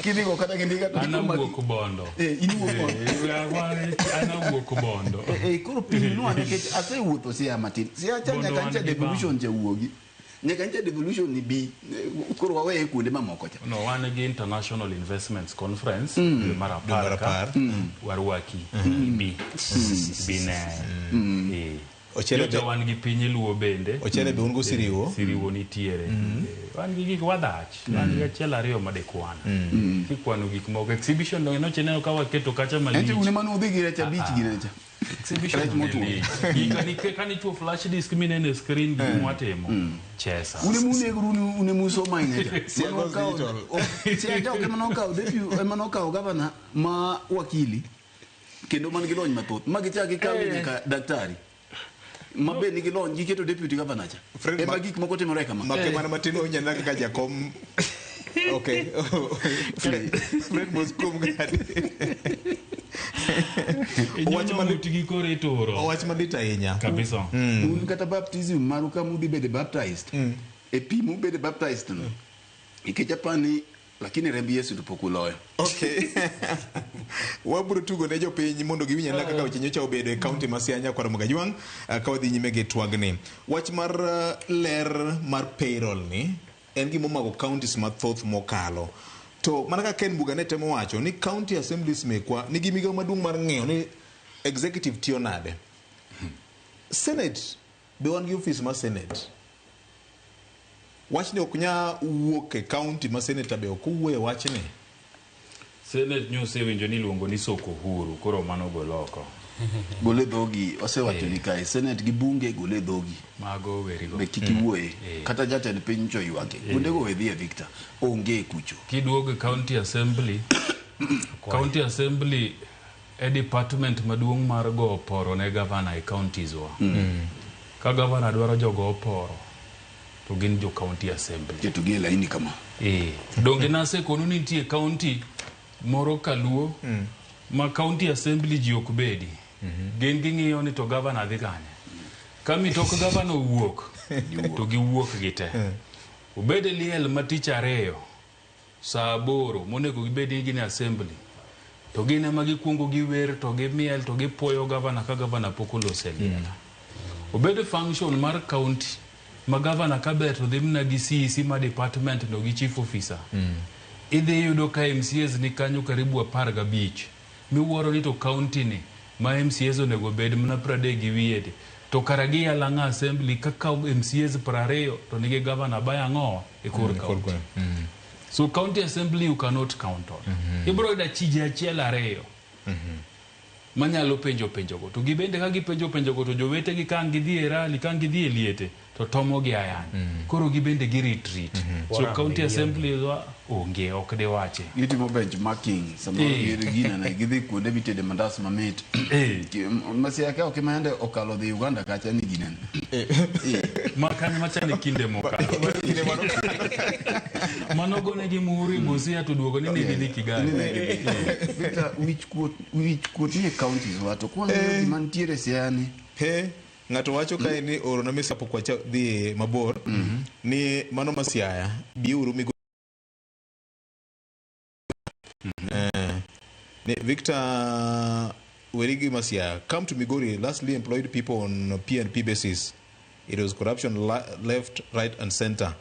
C: kidhigo kata gi ndiga to
B: An awuok Bondo.
C: Eh, in iwuok Bondo.
B: An awuok Bondo.
C: Eh, koro pimnwa nikech asewuotho Siaya matin. Siaya cha
B: Bondo
C: nyaka
B: wan
C: ncha
B: gi
C: devolution cha wuogi. Nyaka ncha devolution ni bi. Koro waweye kuonde mamoko cha.
B: No, wan gi International Investments Conference dwe mar
A: Dwe mar
B: apar ka
A: apar.
B: warwaki bi bi ne. Eh.
A: Ochere
B: Nyocha
A: be-
B: wan gi piny Luo bende.
A: Ochere be un go Siriwo.
B: Siriwo nitiere. Wan gi gik wadhach. Wan gi achiel ariyo madekwan. Kikwano gik moko. Exhibition donge noche neno ka waketo kacha
C: Ente
B: malich.
C: une mane udhi gi rech abich gi necha.
B: Exhibition
C: Rech
B: ne
C: motwo.
B: lich. Gika kanichuo flash disk mineno e screen gik mwatimo. Chesa.
C: Une munegoru une musomo ahinya cha.
A: Siaya
C: Mane
A: goes
C: okawo-
A: digital.
C: Siaya cha ok ema nokawo deputy ema nokawo gavana ma wakili kendo man gi lony mathoth ma gichak gikawe nyaka daktari ma be nigi lony giketo deputy governor cha
A: Fred
C: ema
A: Ma-
C: gik moko timore kama
A: Make mana matin owinjo kaka jakom. Okay. Fred mos kuom gadi. Owach
B: Inyono
A: malit,
B: ng'utgi koro ituro.
A: owach malit ahinya.
B: Kabisa.
C: Un kata baptism maru kama udhi bede baptized e pi mubede baptized no nikech apani lakini remb Yesu to pok uloyo.
A: Okay. Wabiro tugo ne jopiny mondo giwinj ane kaka weche nyocha obedo e kaunti ma Siaya Nyakwar Mogajwang' ka wadhi nyime gi twagni. Wach mar ler mar payroll ni en gima omako counties mathoth mokalo. To mana kaka Ken Mbuga ne temo wacho ni county assemblies mekwa nigi migawo maduong' mar ng'iyo ni executive tiyo nade. Senate be wan gi ofis mar Senate. Wachni ok nya wuok e county ma senator be ok owuoye wachni.
B: Senate nyo osewinjo ni iluongo ni soko huru, koro mano gol oko.
C: Gole dhogi osewacho ni kae senate gi bunge gole dhogi
B: Mago werigo.
C: be kik iwuoye kata jatend piny cho ywake kuondego we dhiye Victor onge kucho.
B: Kiduogo e county assembly, county assembly e department maduong' mar go oporo ne gavana e counties wa. Ka gavana dwaro jogo oporo, to gin jo county assembly.
C: Keto gi e laini kama.
B: Donge nasekonu ni nitie county moro kaluo ma county assembly ji ok bedi. Gin ging'iyo ni to gavana dhi kanye. Ka mitok gavana owuok, to giwuok gite. Obed e liel ma tich ariyo, saa 8 monego gibed ni gin e assembly. To gin ema gikuongo giwer to gimiel to gipuoyo gavana ka gavana pok oloso e liel. Obed function mar county ma gavana kaber to dhi mana gi CEC ma department no gi chief officer. Idhi yudo ka MCAs ni kanyo karibu 15. Miwuoro ni to county ni ma MCAs onego bed mana 30 gi wiye ti. To kara giyalo ang'o assembly kaka MCAs 20 to nigi gavana bayo ang'o e kor county. So county assembly you cannot count on. Ibiro yudo achije achiel ariyo manyalo penjo penjogo. To gibende ka gipenjo penjogo to jowetegi ka ang' gidhi e rally, ka ang' gidhi e liete, To tomo gi ayany. Koro gibende gi retreat. So
D: Quorum
B: county
D: be
B: assembly wa onge ok diwache.
C: Gitimo benchmarking samoro ginene gidhi kuonde mitede mandas mamit. Masia ka ok ema okalo dhi Uganda kacha ni ginene.
B: Ma kanyo machane kinde mokalo. Mano gonegi muhuri Busia to duogo ni ne gidhi Kigali.
C: Victor, wich kuot nie counties wa to kwang'iyo gima nitiere Siaya ni.
A: He, ng'ato wacho kae ni orona message kapok wacha dhi mabor ni mano ma Siaya biuru Migori. Ni Victor Werigi Masia, come to Migori, lastly employed people on PNP basis. It was corruption left, right and center.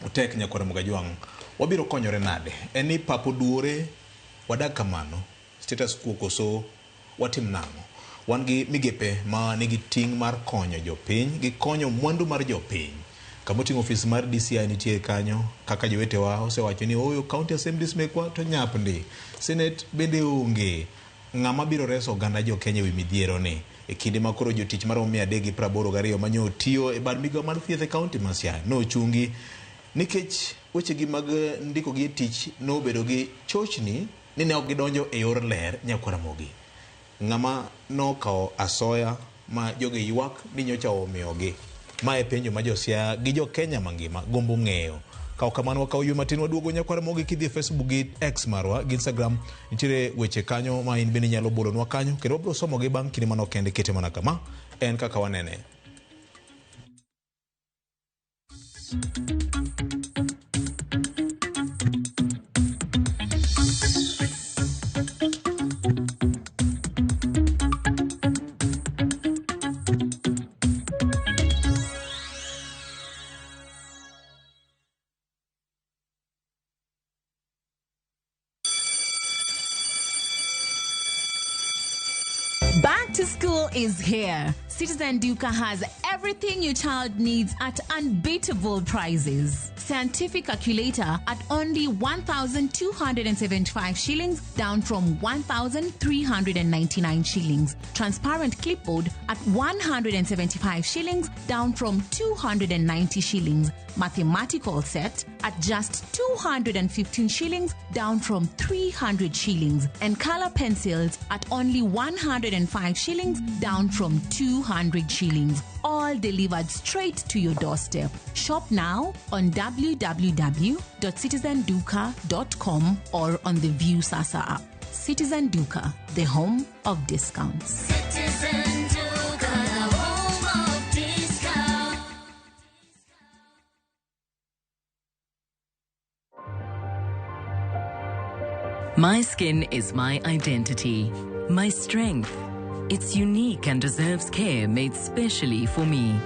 A: Otek nyakwara Mugajwang'. Wabiro konyore nade? En ni pap oduore, wadak kamano, status quo koso watim nang'o? Wan gi migepe ma nigi ting' mar konyo jopiny, gi konyo mwandu mar jopiny. Kama oting'o ofis mar DCI nitie kanyo, kaka jowetewa osewacho ni oyo county assemblies mekwa to nyap ndi. Senate bende onge. Ng'ama biro reso oganda jo Kenya ewi midhiero ni? E kinde ma koro jotich maromo 382 manyo tiyo e bad migawo mar thieth e county ma Siaya nochungi nikech wechegi mag ndiko gi e tich nobedo gi chochni ni ne ok gidonjo e yor ler nyakwar Ramogi. Ng'ama nokawo asoya ma jogi ywak ni nyocha omiyogi. Ma e penjo ma jo Siaya gi jo Kenya mangima gombo ng'eyo. Kaw kamano wakaw ywe matin waduogo nyakwar Ramogi kidhi e Facebook gi X marwa gi Instagram nitiere weche kanyo ma in bende inyalo bolonwa kanyo kendo wabiro somogi bang' kinde manok kende kete mana kama en kaka wanene.
F: Back to school is here. Citizen Duka has everything your child needs at unbeatable prices. Scientific calculator at only 1,275 shillings, down from 1,399 shillings. Transparent clipboard at 175 shillings, down from 290 shillings. Mathematical set at just 215 shillings, down from 300 shillings. And color pencils at only 105 shillings, down from 200 shillings. All delivered straight to your doorstep. Shop now on www.citizenduka.com or on the View Sasa app. Citizen Duka, the home of discounts.
G: Citizen Duka, the home of discounts.
H: My skin is my identity, my strength. It's unique and deserves care made specially for me.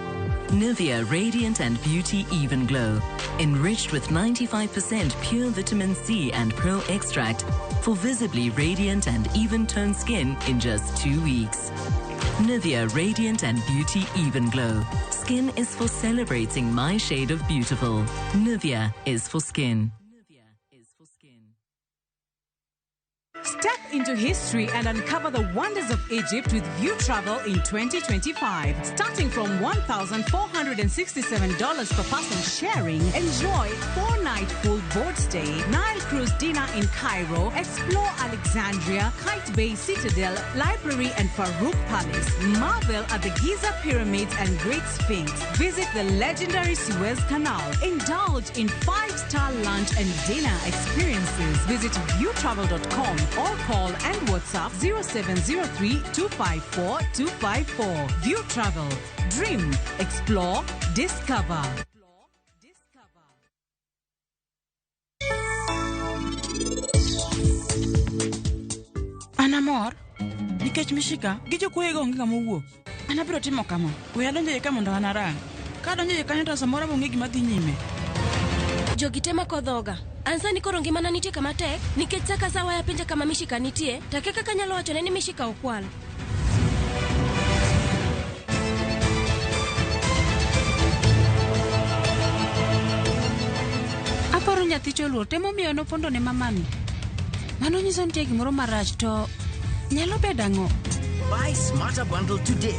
H: Nivea Radiant and Beauty Even Glow, enriched with 95% pure vitamin C and Pearl extract for visibly radiant and even-toned skin in just 2 weeks. Nivea Radiant and Beauty Even Glow. Skin is for celebrating my shade of beautiful. Nivea is for skin.
I: Step into history and uncover the wonders of Egypt with View Travel in 2025. Starting from $1,467 per person sharing, enjoy 4-night full board stay, Nile cruise dinner in Cairo, explore Alexandria, Qaitbay Citadel, Library and Farouk Palace, marvel at the Giza Pyramids and Great Sphinx, visit the legendary Suez Canal, indulge in 5-star lunch and dinner experiences. Visit viewtravel.com or call and WhatsApp 0703 254 254. View Travel. Dream, explore, discover.
J: An amor nikech Mishika gi jokuoyego onge ng'ama owuok. An abiro timo kama, we adonjo iye ka mondo an arang. Ka adonjo iye kanyo to samoro onge gima dhi nyime.
K: Jogi te mako dhoga. An sani koro ngimana nitie kama tek nikech sa ka sa waya penja kama Mishika nitie, to akia kaka anyalo wachone ni Mishika okwal.
J: Aparo nyathi choluor temo miyo nopondo ne mamani. Mano nyiso nitie gimoro marach to nyalo bedo ang'o?
L: Buy Smarter Bundle today.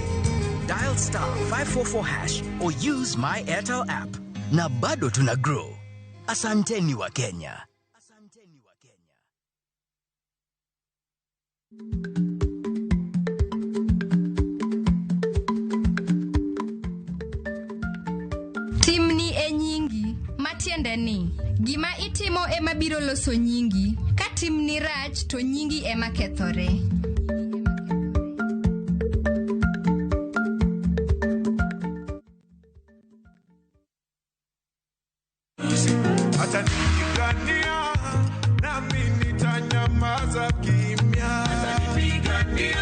L: Dial star 544 hash or use my Airtel app. Na bado tuna grow. Asanteni wa Kenya.
M: Timni e nyingi, matiende ni gima itimo ema biro loso nyingi. Ka timni rach to nyingi ema kethore.
N: Atanipigania nami nitanyamaza kimya. Atanipigania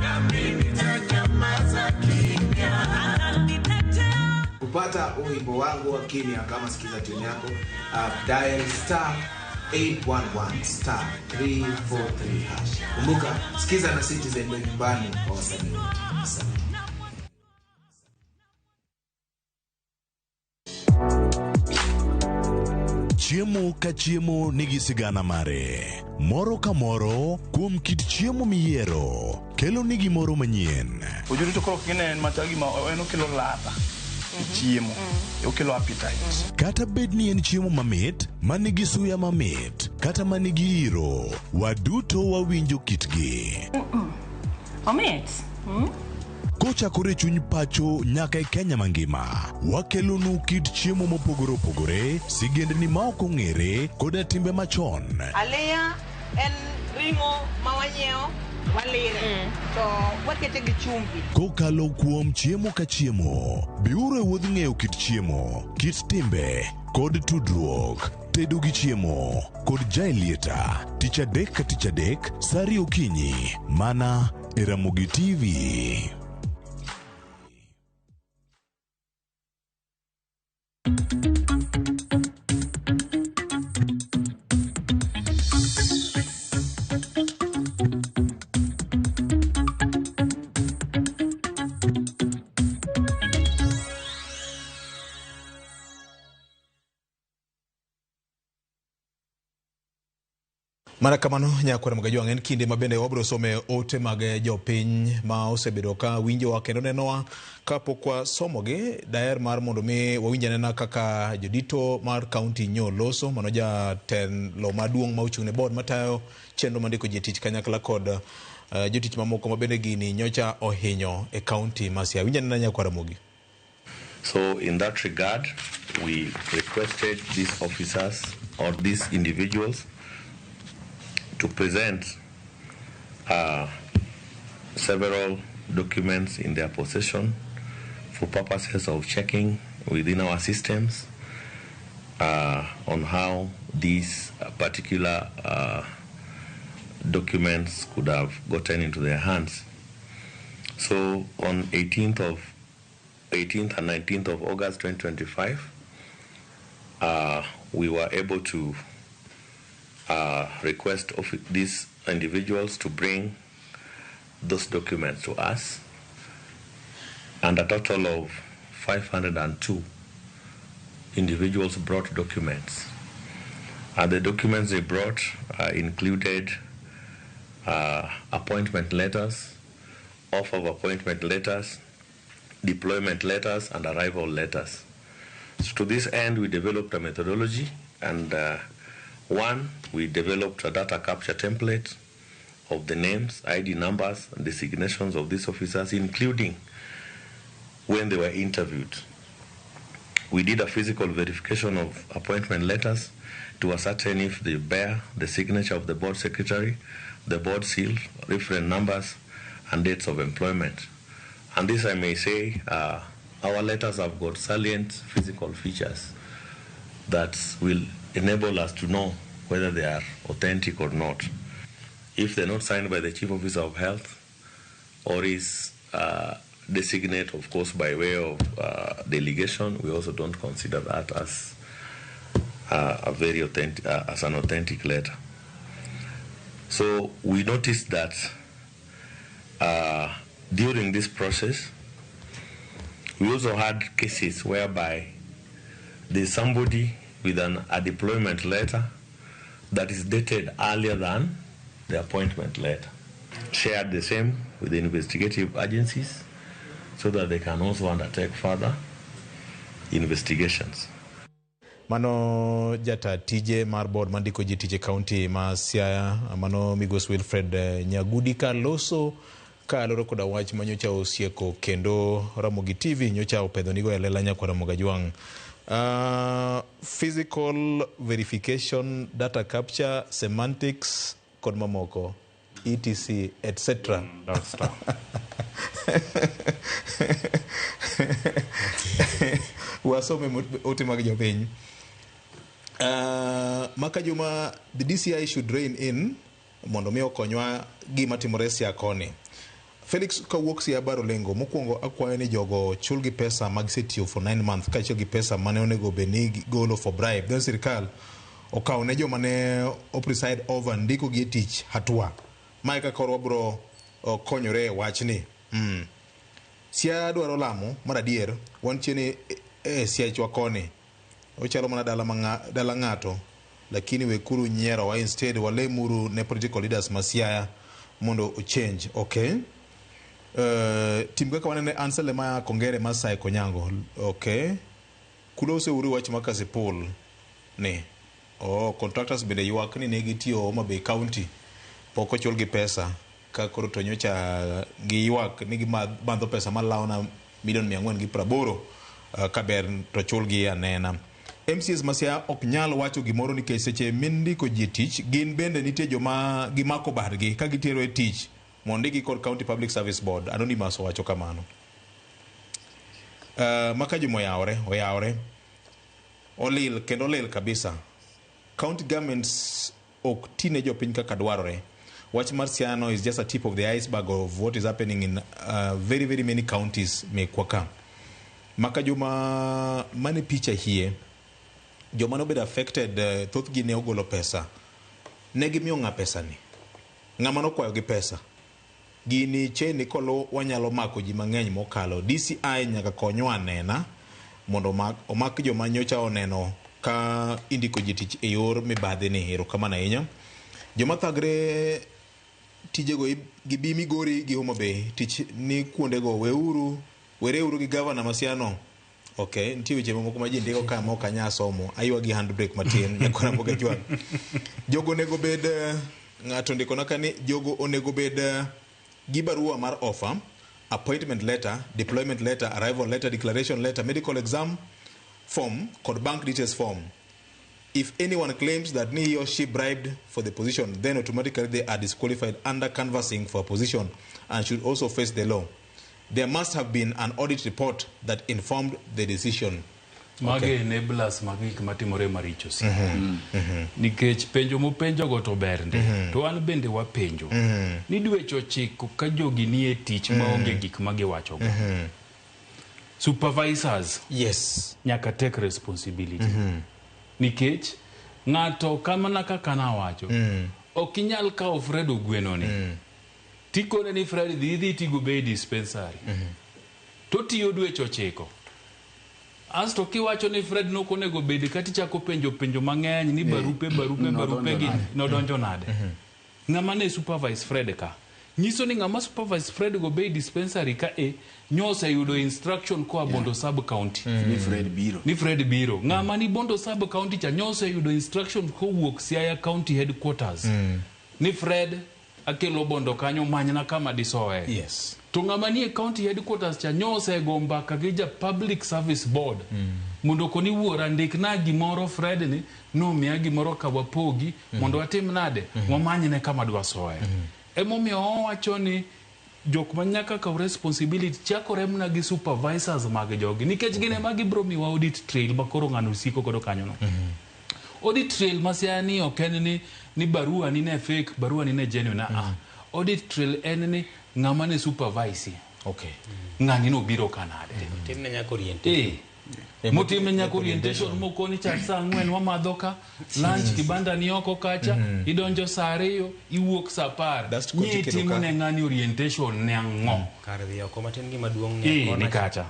N: nami nitanyamaza kimya.
O: Kupata wimbo wangu wa kimya kama sikiza tune yako, dial star 811 star 343 hash. Kumbuka sikiza na Citizen ndio nyumbani kwa wasanii wote. Asante.
P: Chiemo ka chiemo nigi sigana mare. Moro ka moro kuom kit chiemo miyiero kelo ni gimoro manyien.
Q: Ojuri to koro king'e en machal gima en okelo ladha e chiemo, okelo appetite.
P: Kata bed ni en chiemo mamit, manigi suya mamit, kata manigi iro, waduto wawinjo kitgi.
R: Omit.
P: Kochakore e chuny pacho nyaka e Kenya mangima, wakelonu kit chiemo mopogore opogore, sigendni ma ok ong'ere, koda timbe machon.
S: Aliya en ring'o ma wanyiewo walire to wakete gi chumbi.
P: Kokalo kuom chiemo ka chiemo, biuru e wuodh ng'eyo kit chiemo, kit timbe, kod tudruok. Tedo gi chiemo kod Jaelieta, tich adek ka tich adek, sa ariyo okinyi, mana e Ramogi TV.
A: Mana kamano nyakwar Magajwang' en kinde ma bende wabiro some ote mag jopiny ma osebedo ka winjowa kendo nenowa kapok wasomogi. Daher mar mondo mi wawinj anena kaka jodito mar kaunti nyo loso, mano jatelo maduong' ma ochung' ne board matayo chenro mandiko ji tich kanyakla kod jotich mamoko ma bende gini nyocha ohinyo e kaunti ma Siaya. Winj anena nyakwar Ramogi.
T: So in that regard, we requested these officers or these individuals to present several documents in their possession for purposes of checking within our systems on how these particular documents could have gotten into their hands. So on 18th and 19th of August 2025, we were able to request of these individuals to bring those documents to us, and a total of 502 individuals brought documents. And the documents they brought included appointment letters, offer of appointment letters, deployment letters, and arrival letters. So to this end, we developed a methodology, and one, we developed a data capture template of the names, ID numbers, and designations of these officers, including when they were interviewed. We did a physical verification of appointment letters to ascertain if they bear the signature of the board secretary, the board seal, reference numbers, and dates of employment. And this, I may say, our letters have got salient physical features that will enable us to know whether they are authentic or not. If they're not signed by the Chief Officer of Health or is designate, of course, by way of delegation, we also don't consider that as a very authentic, as an authentic letter. So we noticed that during this process, we also had cases whereby there's somebody with a deployment letter that is dated earlier than the appointment letter. Shared the same with the investigative agencies so that they can also undertake further investigations.
A: Mano jata tije mar board mandiko ji tich e kaunti ma Siaya, mano Migosi Wilfred Nyagudi ka loso kaluwore koda wach manyocha osieko kendo Ramogi TV nyocha opedhonigo e lela nyakwa Ramogi Ajwang'. Physical verification, data capture, semantics kod mamoko etc etc. Wasome ote mag jopiny. Maka Juma, the DCI should rein in mondo mi okonywa gima timore Siaya koni. Felix kawuok Siaya Baro Lengo, mokwongo akwayo ni jogo chulgi pesa mag gisetiyo for 9 months kaachiel gi pesa mane onego bed ni golo for bribe. Then sirikal okaw ne joma ne o preside over ndiko gi e tich hatua. Mae kaka koro wabro konyore e wachni. Siaya dwaro lamo mar adier, wantie ni e Siachwa koni. Ochalo mana dala, dala ng'ato, lakini wekuru nyierowa instead walemuru ne political leaders ma Siaya mondo ochange. Okay. Tim kaka wanene Ansel ma Kongere Masai Konyango. Okay. Kulose uru wach ma Kasipul ni. Oh, contractors bende ywak ni ne gitiyo Homa Bay County pok ochulgi pesa ka koro to nyocha giywak ni gibandho pesa malawo na milion 480 kaber to chulgi anena. MCAs ma Siaya ok nyal wacho gimoro nikech seche mindiko ji e tich gin bende nitie joma gimako badgi ka gitero e tich mondigi kod County Public Service Board. Anonymous owacho kamano. Maka Juma oyawore, oyawore. Olil kendo olil kabisa. County governments ok ti ne jopiny kaka dwarore. Wach mar Siaya no is just a tip of the iceberg of what is happening in very very many counties mekwa ka. Maka Juma mane picha hie joma nobedo affected thothgi ne ogolo pesa. Ne gimiyo ng'a pesa ni? Ng'ama nokwayo gi pesa? Gini chain kolo wanyalo mako ji mang'eny mokalo. DCI nyaka konywa anena mondo omak joma nyocha oneno ka indiko ji tich e yor mibadhi ni. Erokamano ahinya. Joma thagre tijego gibi Migori gi Homa Bay tich ni kuondego weuru wereuru gi gavana ma Siaya no. Okay, nitie weche mamoko ma ji ndiko ka ma ok anyal somo. Aywa gi handbrake matin nyakwa Ramogi Ajwang'. Jogo onego bed ng'ato ndikona ka ni jogo onego bed gi barua mar offer, appointment letter, deployment letter, arrival letter, declaration letter, medical exam form kod bank details form. If anyone claims that he or she bribed for the position, then automatically they are disqualified under canvassing for a position and should also face the law. There must have been an audit report that informed the decision.
B: Mage enablers mag gik matimore maricho si. Nikech penjo mopenjogo to ber ndi. To wan bende wapenjo. Ni dweche 9 ka jogi nie tich maonge gik ma giwachogo. Supervisors.
A: Yes.
B: Nyaka take responsibility. Nikech ng'ato kamana kaka nawacho. Ok inyal kawo Fred Ogweno ni. Tikone ni Fred dhi idhi tigo bei dispensary. To tiyo dweche 9. Asto kiwacho ni Fred nok onego bed kata ichako penjo penjo mang'eny ni barupe barupe barupe gi nodonjo nade. Ng'ama ne supervise Fred ka. Nyiso ni ng'ama supervise Fred go bei dispensary ka e nyoseyudo instruction koa Bondo sub county.
C: Ni Fred biro.
B: Ni Fred biro. Ng'ama ni Bondo sub county cha nyoseyudo instruction kowuok Siaya County headquarters. Ni Fred akelo Bondo kanyo manyna kama disoe.
A: Yes.
B: To ng'ama nie county headquarters cha nyosego mbaka gi ja public service board. Mondo koni wuora ndikna gimoro Fred ni nomiya gimoro ka wapogi mondo watim nade wamanyne kama dwasoe. Emomiyo owacho ni jok ma nyaka kaw responsibility chakore mana gi supervisors mag jogi nikech gin ema gibiro miwa audit trail ma koro ng'ano siko godo kanyo no. Audit trail ma Siaya ni ok en ni barua ni ne fake, barua ni ne genuine. Ah, audit trail en ni ng'ama ne supervise.
A: Okay.
B: Ng'ani nobiro kanade.
E: Timne nyaka orientation.
B: Motime nyaka orientation mokoni chak saa 4 wamadho ka lunch kibanda ni oko kacha idonjo saa 2 iwuok saa 10 ni itimo ne ng'ani orientation ne ang'o
E: Kar dhi oko matin gima duong' ni
B: ni kacha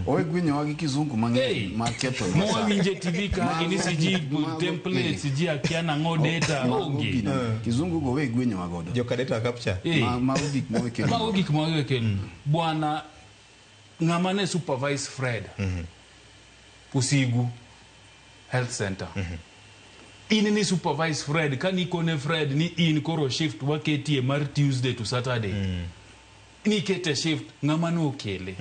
C: Owe gwinyowa gi kizungu mang'eny ma ketho
B: mowinje TV ka gini siji templates siji akia nang'o data onge
C: Kizungu go we gwinyowa godo.
A: Joka data capture.
C: Mago gik ma wekelo.
B: Mago gik ma wekelo. Bwana Ng'ama ne supervise Fred Usigu Health Center. In ni supervise Fred ka nikone Fred ni in koro shift waketie mar Tuesday to Saturday. Nikete shift ng'ama nokele.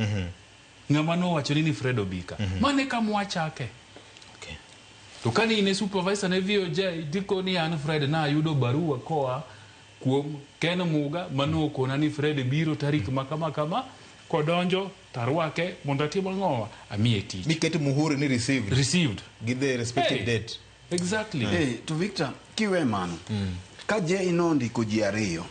B: Ng'ama nowacho ni Fred obika. Mane kama wachake. To kane in e supervisor ne VOJ tikoni an Fred nayudo barua koa kuom Ken Muga manokona ni Fred biro tarik ma kama kama kodonjo tarwake mondo atim ang'owa amiye tich.
A: Miket muhuri ni received.
B: Received.
A: Gi the respective
B: Hey.
A: date.
B: Exactly.
C: Eh, to Victor, kiwe mano ka je inondiko ji ariyo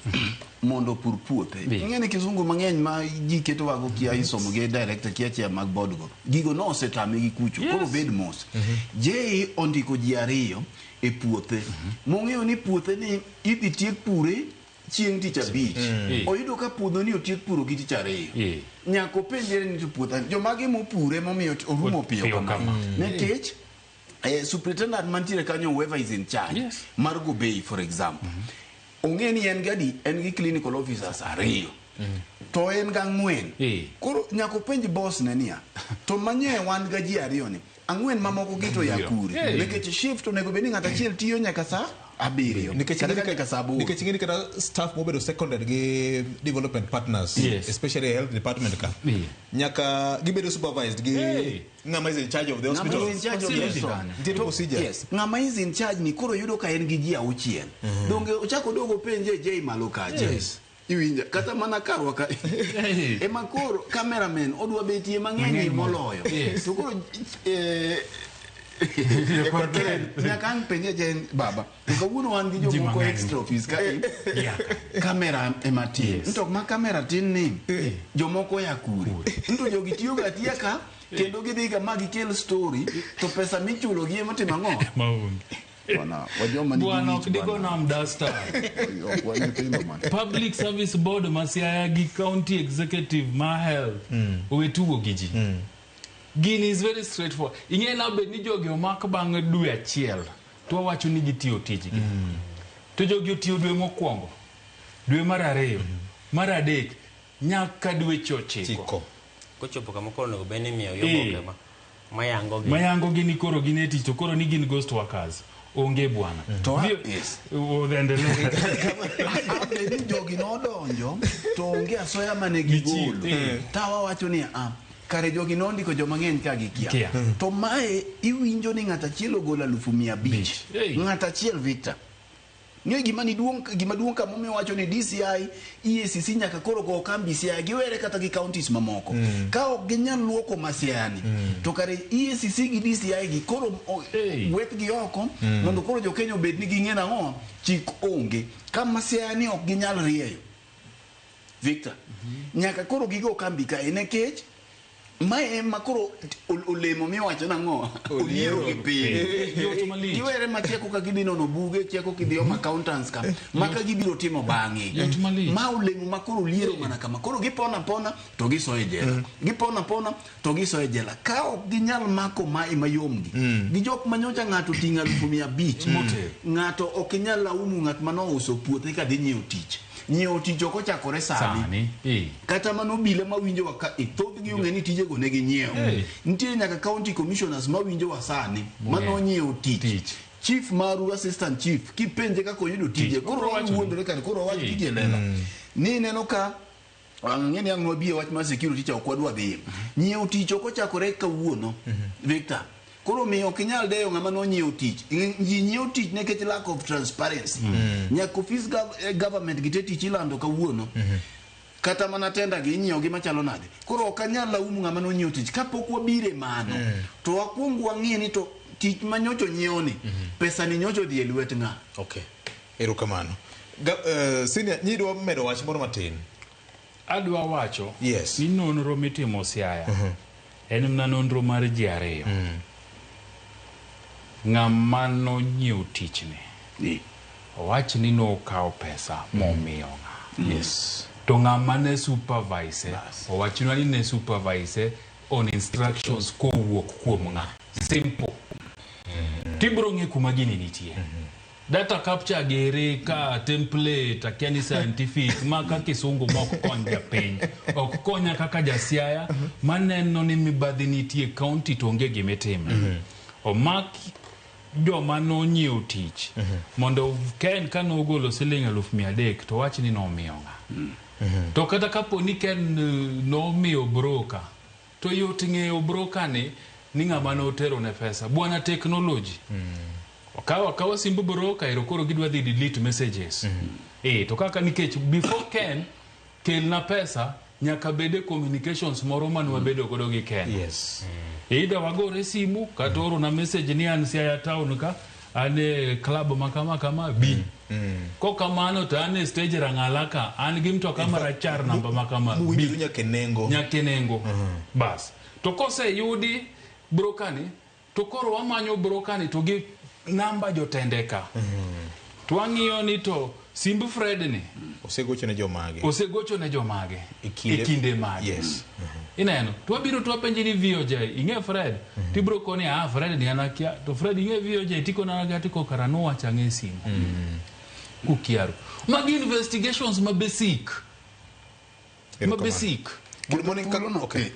C: mondo opur puothe ing'e ni kizungu mang'eny ma ji ketowago kia isomo gi director kia chia mag board go gigo no osetame gi kucho koro bed mos je ondiko ji ariyo e puothe mong'eyo ni puothe ni idhi tiek pure chieng' tich abich oyudo ka puodho ni otiek puro gi tich ariyo nyaka openjre ni to puotha jomage mopure momiyo orumo piyo
B: Piyo
C: kama
B: kama.
C: nikech superintendent mantiere kanyo whoever is in charge
B: Yes.
C: mar Gobei for example ong'e ni en gadi en gi clinical officers ariyo to en gang'wen koro nyaka openj boss ne niya to manye wan ga ji ariyo ni ang'wen mamoko gi to ya kure
A: Hey.
C: nikech shift onego bed ni ng'ato achiel tiyo nyaka saa abiriyo
A: Nikech
C: kata
A: ing'e ni
C: nyaka saa aboro
A: nikech ing'e ni kata staff mobedo seconded gi development partners especially health department ka nyaka gibedo supervised gi ng'ama is in charge of the
C: Ng'ama
A: hospital
C: is in charge of the hospital.
A: Nitiere procedure
C: Yes. Ng'ama is in charge ni koro yudo ka en gi ji auchiel. Donge ochako dogo penje J malo kacha.
B: Yes.
C: Iwinja kata mana karwa ka. Ema koro cameraman odwa betie mang'eny
B: Mang'eny
C: moloyo.
B: Yes.
C: To koro nyaka ang' penje Jen baba. To kawuono wan gi
B: Ji
C: jomoko
B: mang'eny.
C: extra office ka. Kamera ema tin. To ma kamera tin ni jomoko ya kure. To jogi tiyo ga atiya ka kendo gidhi ga ma gikel story to pesa michulo gi ema timo ang'o?
B: Maonge.
C: Bwana, wajoma nigi
B: Bwana
C: wich
B: ok digo
C: bwana.
B: nam duster.
C: Ok wan nyithindo man.
B: Public Service Board ma Siaya gi County Executive ma Health owe tugo gi ji. Gini is very straightforward. Ing'e na bed ni jogi omak bang' dwe achiel to wawacho ni gitiyo tijgi. To jogi otiyo dwe mokwongo, dwe mar ariyo, mar adek, nyaka dweche ochiko.
E: Kochopo kama koro onego bed ni imiyogi
B: Eh.
E: oboke ma mayango gi.
B: Mayango gi ni koro gin e tich to koro ni gin ghost workers. Onge bwana.
C: To
B: yes. Endelea.
C: Abed ni jogi nodonjo to onge asoya mane gigolo.
B: Eh.
C: Tawa wacho ni ah kare jogi nondiko joma ng'eny ka gikia.
B: Kia.
C: To mae iwinjo ni ng'at achiel ogolo 500,000. Ng'at achiel Victor. Ng'e gima ni duong' gima duong' kama omiyo wacho ni DCI, EACC nyaka koro go kambi Siaya giwere kata gi counties mamoko. Ka ok ginyal luoko Masiaya ni, to kare EACC gi DCI gi koro gwethgi oko mondo koro jo Kenya obed ni ging'e nang'o chik onge. Ka Masiaya ni ok ginyal rieyo. Victor, nyaka koro gigo kambi kae nikech mae ema koro olemo miwacho nang'o oliero gi piny giwere machieko ka gidhi nono buge chieko kidhi omo accountants ka maka gibiro timo bang'e
B: Yot malich.
C: ma olemo ma koro oliero mana kama koro gipona pona to gisoyo e jela gipona pona to gisoyo e jela ka ok ginyal mako mae mayomgi gi jok manyocha ng'ato oting'o 500,000 ng'ato ok inyal laumu ng'at manouso puothe kadhi nyiewo tich nyiewo tich ok ochakore sani
B: Sani. Eh.
C: kata mano obila mawinjowa ka e thothgi ong'e ni tijego ne ginyiewo
B: Hey.
C: nitie nyaka county commissioners mawinjowa sani manonyiewo tich chief maru assistant chief kipenje kaka oyudo tije koro wawuondore kare koro wawach tije lela ni ineno ka ang'e ni ang' wabi e wach mar security cha ok wadwa dhiye nyiewo tich ok ochakore kawuono Victor koro miyo ok inyal deyo ng'ama nonyiewo tich ji nyiewo tich nikech lack of transparency nyaka ofis government gi te tich ilando kawuono kata mana tenda gi inyiewo gi machalo nade koro ok anyal laumu ng'ama nonyiewo tich kapok wabire mano to wakwong wang'e ni to tich manyocha onyiewo ni pesa ni nyocha odhi e lwet ng'a
A: Okay. Erokamano. Senior, nyidwa medo wach moro matin.
B: Adwa wacho
A: yes.
B: ni nonro mitimo Siaya en mana nonro mar ji ariyo. Ng'ama nonyiewo tichni owach ni nokawo pesa momiyo ng'a.
A: Yes.
B: To ng'ama ne supervise owachnwa ni ne supervise on instructions kowuok kuom ng'a. Simple. Tibiro ng'e kuma gini nitie. Data capture gere ka template akia ni scientific ma ka kisungu mok kony japiny. Ok konya kaka jasiaya maneno ni mibadhi nitie county to onge gimitime. Omak joma nonyiewo tich mondo Ken kanogolo siling 300,000 to wach ni nomiyo ng'a. To kata kapo ni Ken nomiyo broker to yot ng'eyo broker ni ng'ama notero ne pesa. Bwana technology. Okawo simb broker ero koro gidwa dhi delete messages. To kaka nikech before Ken kelna pesa nyaka bede communications moro mane wabedo godo gi Ken.
A: Yes.
B: Either wagore simu kata oro na message ni an Siaya town ka an e club ma kama kama bi. Kokamano to an e stage Rang'ala ka an gi mtoka marachar namba ma kama bi.
A: Nyaka e nengo.
B: Nyaka e nengo. Bas. To koseyudi broker ni to koro wamanyo broker ni to gi namba jotende ka. To wang'iyo ni to simb Fred ni
A: osegocho ne jomage.
B: Osegocho ne jomage. E kinde mage.
A: Yes.
B: Ineno. To wabiro to wapenji ni VOJ, ing'e Fred? Tibro koni ah Fred ni an akia. To Fred ing'e VOJ tikona an akia tiko kara nowacho ang'e e simu. Kukiaru. Magi investigations ma basic. Ma basic.
A: Good morning kaka okay.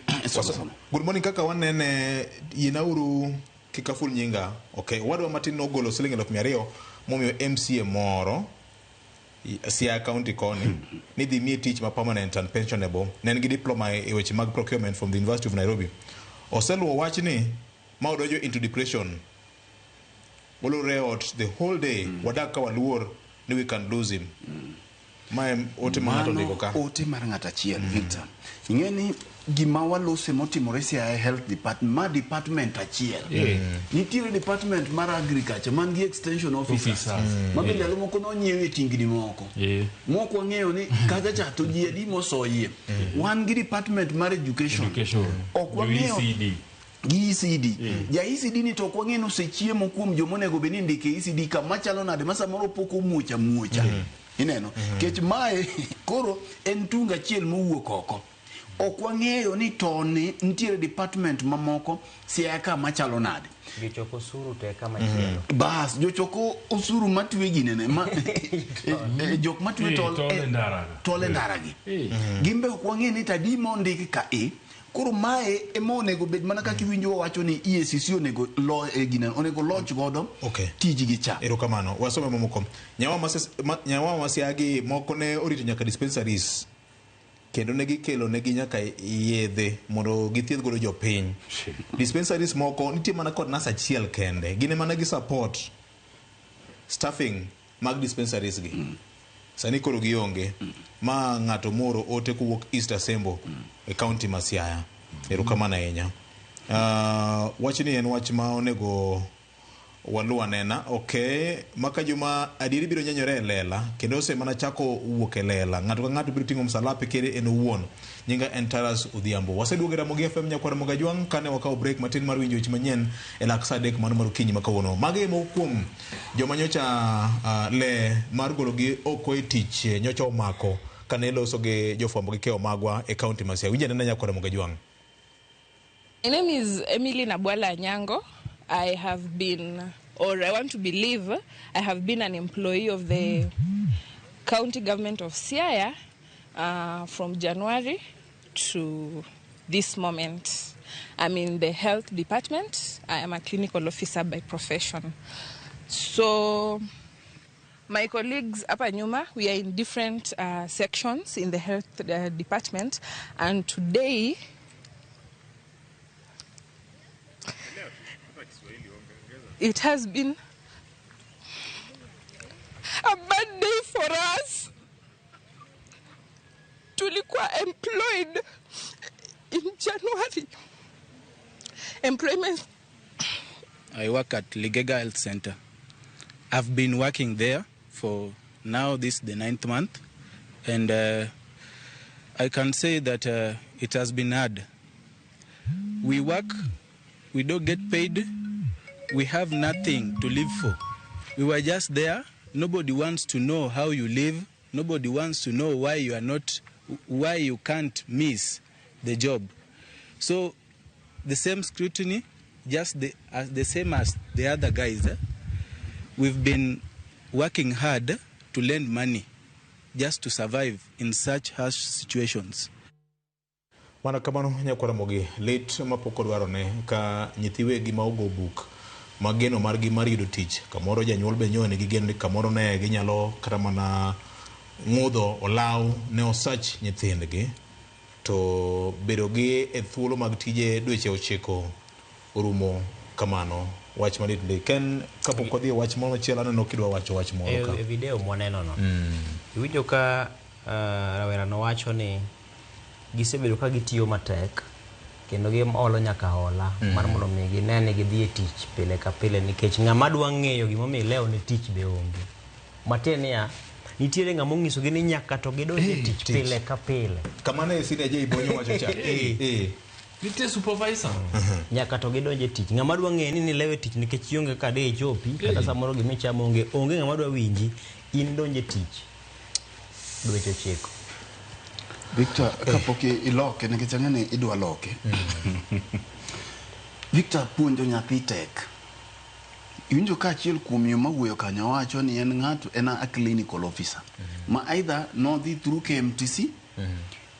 A: Good morning kaka wanene yienauru kik aful nyinga. Okay, wadwa matin nogolo siling 200,000 momiyo MCA moro Siaya County koni ni dhi miye tich ma permanent and pensionable. Ne en gi diploma e weche mag procurement from the University of Nairobi. Oseluwo wachni ma odonjo into depression. Olore e ot the whole day. Wadak ka waluor ni we can lose him. Mae ote ma ng'ato ondiko ka.
C: Mano ote mar ng'ato achiel, Victor. Ing'e ni gima walose motimore Siaya Health Department, ma department achiel. Nitiere department mar agriculture man gi extension officers.
B: Officers.
C: Ma be ndalo moko nonyiew e tingni moko. Mok wang'eyo ni kacha cha to ji adi mosoyie. Wan gi department mar education. Ok wang'eyo
B: ECD.
C: Gi ECD. Ja ECD ni to ok wang'e ni osechiemo kuom joma onego bed ni ndike ECD kama chalo nade ma samoro pok omuoch amuocha. Ineno? Kech mae koro en tung achiel mowuok oko. Ok wang'eyo ni toni nitiere department mamoko Siaya ka machalo nade.
D: Jochok osuru to e kama chielo.
C: Bas, jochok osuru matwe ginene ma jok matwe tol
B: tol e ndara.
C: Tol e ndara gi. Gin be ok wang'e ni tadi mondik ka e. Koro mae ema onego bed mana kaka iwinjo wacho ni EACC onego lo gine onego launch godo tijgi cha.
A: Erokamano. Wasome mamoko. Nyawa masiagi moko ne orito nyaka dispensaries kendo ne gikelo negi nyaka yedhe mondo githiedh godo jopiny. Dispensaries moko nitie mana kod nurse achiel kende. Gin mana gi support staffing mag dispensaries gi. Sani koro gionge. Ma ng'ato moro ote kowuok East Asembo e county ma Siaya. Erokamano ahinya. Wachni en wach ma onego waluw anena. Okay, maka juma adieri biro nyenyore e lela kendo ose mana chako wuok e lela. Ng'ato ka ng'ato biro ting'o msalape kere en owuon. Nyinga en Taras Odhiambo. Waseduogo e Ramogi FM nyakwar Ramogi Ajwang' kane wakawo break matin mar winjo weche manyien e lak saa 3 mano mar okinyi ma kawuono. Magi e moko kuom joma nyocha le mar gologi oko e tich nyocha omako kane loso gi jofwambo gi keyo magwa e county ma Siaya. Winj anena nyakwar Ramogi Ajwang'.
U: My name is Emily Nabwala Anyango. I have been, or I want to believe, I have been an employee of the county government of Siaya from January to this moment. I'm in the health department. I am a clinical officer by profession. So my colleagues hapa nyuma, we are in different sections in the health department, and today it has been a bad day for us. Tulikuwa employed in January. Employment.
V: I work at Ligega Health Center. I've been working there for now this is the 9th month, and I can say that it has been hard. We work, we don't get paid, we have nothing to live for. We were just there. Nobody wants to know how you live. Nobody wants to know why you are not, why you can't miss the job. So the same scrutiny, just the same as the other guys. We've been working hard to lend money just to survive in such harsh situations.
A: Mana kamano nyakwar Ramogi, lit mapok odwarone ka nyithi wegi ma ogo buk ma geno margi mar yudo tich kamoro janyuol be nyoe nigi geno ni kamoro ne ginyalo kata mana ng'udho olaw ne osach nyithindgi to bedo gi e thuolo mag tije dweche 9 orumo kamano. Wach malit ndi Ken, kapok wadhi e wach moro machielo aneno kidwa wacho wach moro ka
E: E video mwaneno no iwinjo ka rawera no wacho ni gisebedo ka gitiyo matek kendo giholo nyaka hola mar mondo mi gine ni gidhi e tich pile ka pile nikech ng'ama dwa ng'eyo gimomiyo ilewo ne tich be onge. Matiende niya, nitiere ng'ama onyisogi ni nyaka to gidonj e tich pile ka pile.
A: Kamano e sine Jay Bonyo wacho cha.
B: Nitie supervisor.
E: Nyaka to gidonj e tich. Ng'ama dwa ng'eyo ni nilewo e tich nikech ionge kade ichopi kata samoro gimichamo onge, onge ng'ama dwa winji, in donj e tich dweche 9.
C: Victor, kapok iloke nikech ang'e ni idwa loke. Victor, puonjo nyathi tek. Iwinjo ka achiel kuom yo mawuoyo kanyo wacho ni en ng'ato en a clinical officer ma either nodhi through KMTC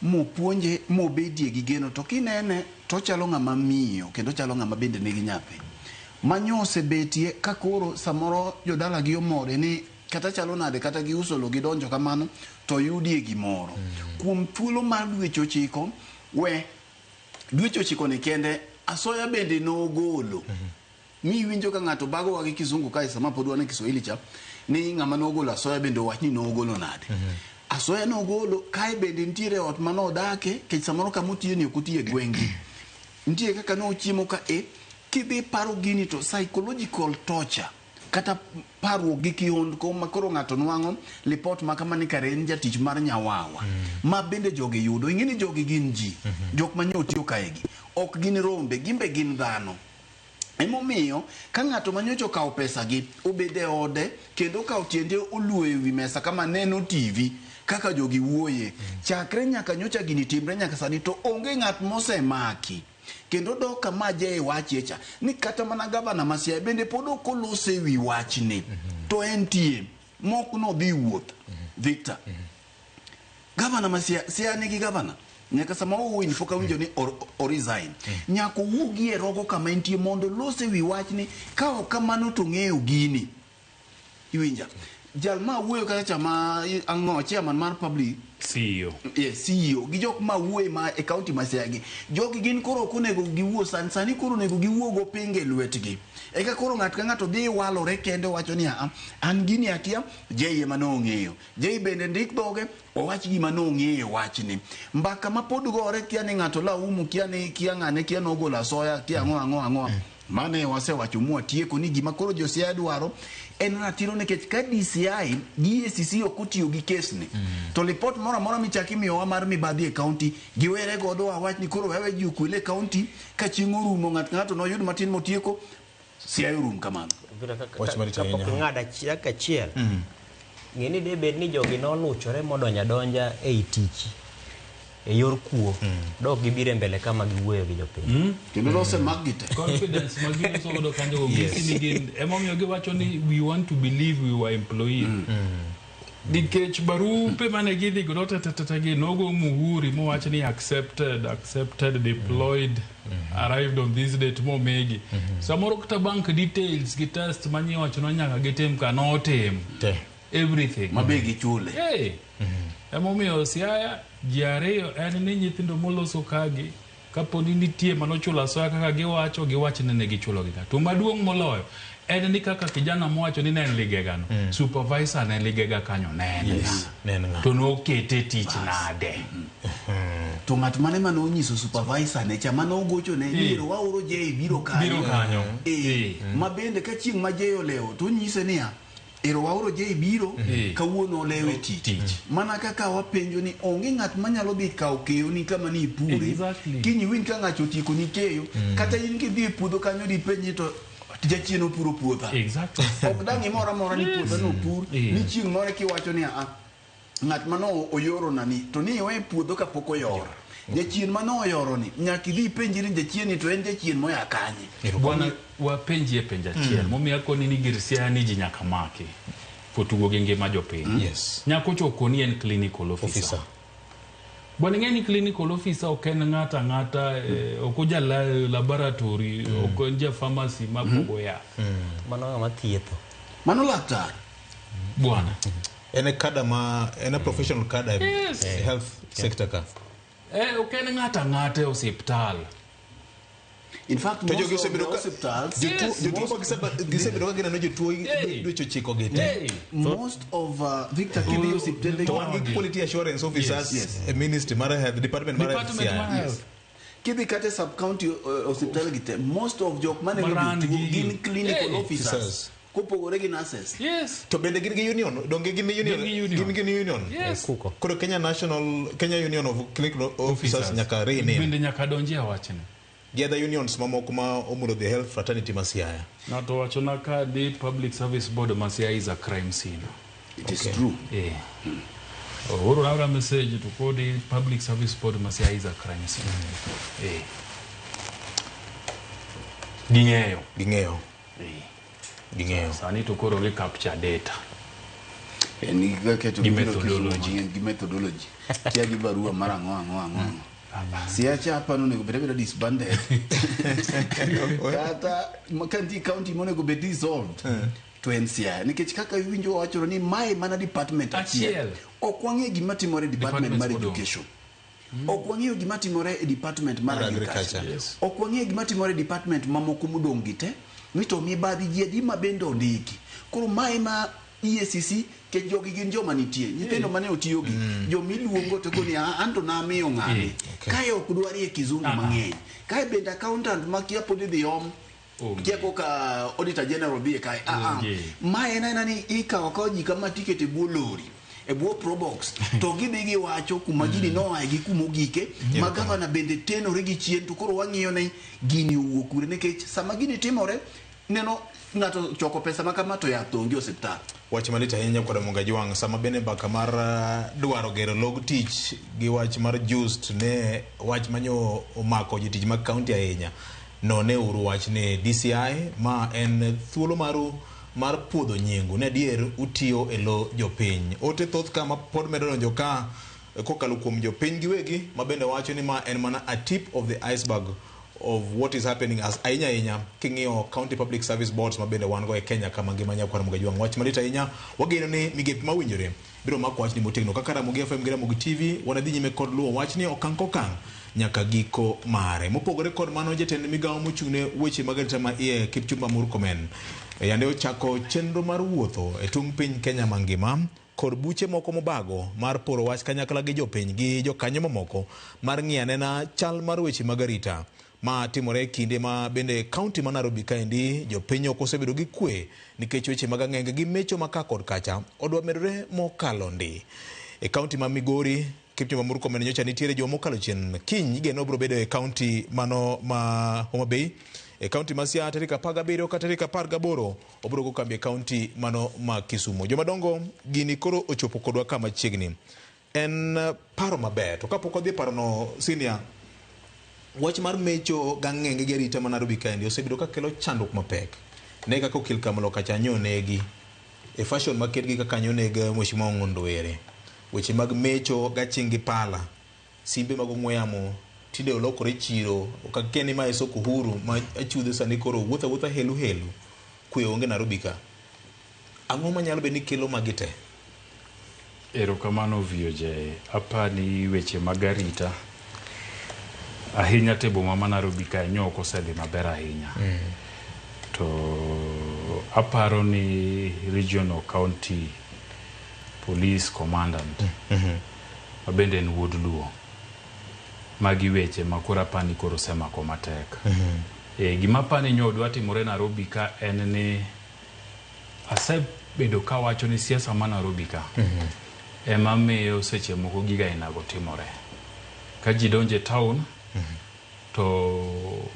C: mopuonje mobedie gi geno to kinene to chalo ng'ama miyo kendo chalo ng'ama bende nigi nyathi manyo osebetie ka koro samoro jodalagi omore ni kata chalo nade kata giuso lo gidonjo kamano to yudie gimoro. Kuom thuolo mar dweche 9 we dweche 9 ni kende asoya bende nogolo. Mi winjo ka ng'ato bagowa gi kizungu kae sama pod wan e Kiswahili cha ni ng'ama nogolo asoya bende owach ni nogolo nade. Asoya nogolo kae bende nitiere ot mane odake kech samoro kama otiye ni ok otiye gweng'gi. Nitie kaka nochiemo ka kidhi paro gini to psychological torture kata parruok gi kihondko ma koro ng'ato nwang'o lipot ma kama ni kare en jatich mar nyawawa ma bende jogi yudo. Ing'e ni jogi gin ji, jok ma nyo otiyo kaegi ok gin rombe, gimbe gin dhano. Emomiyo ka ng'ato manyocha okawo pesa gi obede ode kendo okawo tiende oluo e wi mesa kama neno TV kaka jogi wuoye chakre nyaka nyocha gini timre nyaka sani to onge ng'at mosemaki. Kendo dok kama je wachie cha ni kata mana gavana ma Siaya bende pod ok olose wi wachni to entie mok nodhi wuoth. Victor, gavana ma Siaya nigi gavana nyaka sama owuoyo ni pok awinjo ni o resign. Nyaka owuogi e rogo kama entie mondo olose wi wachni ka ok kamano to ng'eyo gini. Iwinja? Jal ma wuoyo kata cha ma ang'o chairman mar public
B: CEO.
C: Yes, CEO gi jok ma wuoye ma e county ma Siaya gi. Jogi gin koro ok onego giwuo sani, sani koro onego giwuo go pinge lwetgi. Eka koro ng'ato ka ng'ato dhi walore kende wacho ni an gini akia, Jay ema nong'eyo. Jay bende ndik dhoge owach gima nong'eyo wachni. Mbaka ma pod gore kia ni ng'ato laumu, kia ni kia ng'ane, kia nogolo asoya, kia ang'o ang'o ang'o. Mane wasewacho mwatieko ni gima koro jo Siaya dwaro en ratiro nikech ka DCI gi EACC ok otiyo gi kes ni to lipot moro amora michako imiyowa mar mibadhi e county giwere godo wawach ni koro wewe ji okwel e county ka chieng' orumo ng'ato ng'ato noyud matin motieko Siaya orum kamano.
A: Wach malich ahinya.
E: Kapok ing'ado dakika achiel, ng'e ni debed ni jogi noluchore modonjo adonja ei tich e yor kuo dok gibiro e mbele kama giwuoyo gi jopiny.
C: Kendo nosemak gi te.
B: Confidence ma giloso godo kanyo go nyisi ni gin emomiyo giwacho ni we want to believe we were employees. Nikech barupe mane gidhi godo te gi nogo muhuri mowach ni accepted, accepted, deployed, arrived on this date momigi. Samoro kata bank details gi test manyiwacho nyaka gitim ka notim. Everything.
C: Mabe gichule.
B: Hey. Emomiyo Siaya ji ariyo en ni nyithindo moloso kagi kapo ni nitie manochulo asoya kaka giwacho giwach ni ne gichulo gi. To maduong' moloyo en ni kaka kijana mowacho ni ne en Ligega no, supervisor ne Ligega kanyo ne en ng'a? To nokete tich nade?
C: To ng'at mane mane onyiso supervisor ne cha mane ogocho ne ni ero waoro Jay biro kanyo.
B: Biro kanyo.
C: Ma bende ka chieng' ma Jay olewo to onyise niya ero waoro Jay biro kawuono olewo e tich. Mana kaka wapenjo ni onge ng'at manyalo dhi kawo keyo ni kama ni ipure. Kiny iwinj ka ng'acho otieko ni keyo kata in kidhi e puodho kanyo dipenji to jachien opuro puotha. Ok dang' imoro amora ni puotha nopur ni chieng' moro kiwacho ni a ng'at mano oyoro na ni to ni iwe puodho kapok oyor. Jachien mano oyoro ni nyaka idhi ipenji ni jachien ni to en jachien moya kanye.
B: Bwana wapenjie penj achiel momiyo akoni ni gir Siaya ni ji nyaka maki. Potugo gi ngima jopiny.
A: Yes.
B: Nyako choko ni en clinical officer.
A: Officer.
B: Bwana ing'e ni clinical officer ok en ng'ato ang'ata, ok oja laboratory, ok en ja pharmacy mapogo yath.
D: Mano ng'ama thietho.
C: Mano laktar.
B: Bwana.
A: En e kada ma en a professional kada e
B: Yes.
A: health sector ka.
B: Ok en ng'ato ang'ata e osiptal.
C: In fact,
A: To
C: most
A: jogi
C: of
A: osebedo
C: the
A: ka
C: hospitals,
A: jotuo ma gisebedo ka gineno jotuo dweche ochiko gi te.
C: Most of Victor kidhi osiptende
A: To wan gi quality assurance officers
C: Yes,
A: e ministry mar health department mar health
B: Department mar
A: Siaya.
B: health.
C: Kidhi kata e sub county osiptal gi te, most of jok maneno
B: Maran
C: jotuo
B: gigi.
C: gin clinical
B: Hey.
C: officers.
A: Officers.
C: Kopogore gi nurses.
B: Yes.
A: To bende gin gi union, donge gin gi union?
B: Gin gi union.
A: Gin gi union.
B: Yes.
A: Koro Kenya National Kenya Union of Clinical Officers nyaka rein in.
B: Bende nyaka donji e wachni.
A: Gi other unions mamoko ma omulo the health fraternity ma Siaya.
B: Ng'ato wachona ka di Public Service Board ma Siaya is a crime scene.
C: It is true.
B: Ooro aora message to kodi Public Service Board ma Siaya is a crime scene. Ging'eyo.
A: Ging'eyo. Ging'eyo.
B: Sani to koro gi capture data.
C: En gi keto
B: Gi
C: gibiro Kisumu
B: methodology.
C: mang'eny, gi methodology. Kia gi barua mar ang'o ang'o ang'o ang'o. Siacha hapa onego bed abeda disbanded. Kata ka nitie county monego bed dissolved. To en Siaya. Nikech kaka iwinjo wachoro ni mae mana department achiel.
B: Achiel.
C: Ok wang'eyo gima timore e department
B: Departments
C: mar
B: modong'.
C: education. Ok wang'eyo gima timore e department mar
A: Mar
C: agriculture.
A: agriculture.
B: Yes.
C: Ok wang'eyo gima timore e department mamoko modong' gi te. Ni to mibadhi ji adi ma bende ondiki. Koro mae ma EACC kech jogi gin joma nitie. Nyithindo mane otiyogi. Jomiluongo to koni "Ah, anto namiyo ng'ani. Kae ok dwarie kizungu mang'eny. Kae bende accountant makia pod idhi om. Kia koka auditor general bie kae. Ah, ah.
B: Onge.
C: Ma en aena ni ikawo akawa ji kama tiket e bwo lori e bwo probox to gidhi giwacho kuma gini noaye gi kuma ogike ma gavana bende tenore gi chien to koro wang'iyo ni gini owuok kure nikech sama gini timore neno ng'ato choko pesa ma kama to yath onge e osiptal.
A: Wach malit ahinya koda Munga Jwang' sama bende mbaka mar dwaro gero log tich gi wach mar just ne wach manyo omako jotich mag kaunti ahinya. None uru wach ni DCI ma en thuolo maru mar puodho nyingu ne adier utiyo e lo jopiny. Ote thoth ka ma pod medo donjo ka kokalo kuom jopiny giwegi ma bende wacho ni ma en mana a tip of the iceberg of what is happening as ahinya ahinya king'iyo county public service boards ma bende wan go e Kenya kama ngima nyakwar Ramogi Ajwang'. Wach malit ahinya wageno ni migepe mawinjore biro mako wachni motegno kaka Ramogi FM gi Ramogi TV wanadhi nyime kod luwo wachni okang' kokang' nyaka giko mare. Mopogore kod mano jatend migawo mochung' ne weche mag arita ma iye Kipchumba Murkomen yande ochako chenro mar wuotho e tung' piny Kenya mangima kod buche moko mobago mar poro wach kanyakla gi jopiny gi jokanyo mamoko mar ng'iyo anena chal mar weche mag arita ma timore e kinde ma bende kaunti ma Nairobi kaendi jopiny ok osebedo gi kwe nikech weche mag ang'enge gi mecho ma ka kod kacha odwa medore mokalo ndi. E kaunti ma Migori Kipchumba Murkomen nyocha nitiere juma mokalo chien kiny igeno biro bedo e kaunti mano ma Homa Bay. E kaunti ma Siaya tarik 17 ka tarik 18 obiro go kambi e kaunti mano ma Kisumu. Jomadongo gini koro ochopo kodwa kama chiegni. En paro maber to kapok wadhi e parono senior wach mar mecho gang'enge gi arita ma Nairobi kaendi osebedo ka kelo chandruok mapek. Ne kaka okil Kamalo kacha nyonegi e fashion maketgi kaka nyoneg Mheshimiwa Ong'ondo Were. Weche mag mecho gaching' gi pala, simbe mag ong'we yamo tinde olokore chiro ok akia ni mae soko huru ma achudhe sani koro wuotho awuotha helu helu kwe onge Nairobi ka. Ang'o manyalo bedo ni kelo magi te?
B: Erokamano VOJ. Apani weche mag arita ahinya te boma ma Nairobi kae nyo ok osedhi maber ahinya. To aparo ni regional county police commandant ma bende en wuod Luo. Magi weche ma koro apani koro osemako matek. Gima apani nyo dwa timore Nairobi ka en ni asebedo kawacho ni siasa ma Nairobi ka ema miyo seche moko giga ainago timore. Ka ji donjo e town to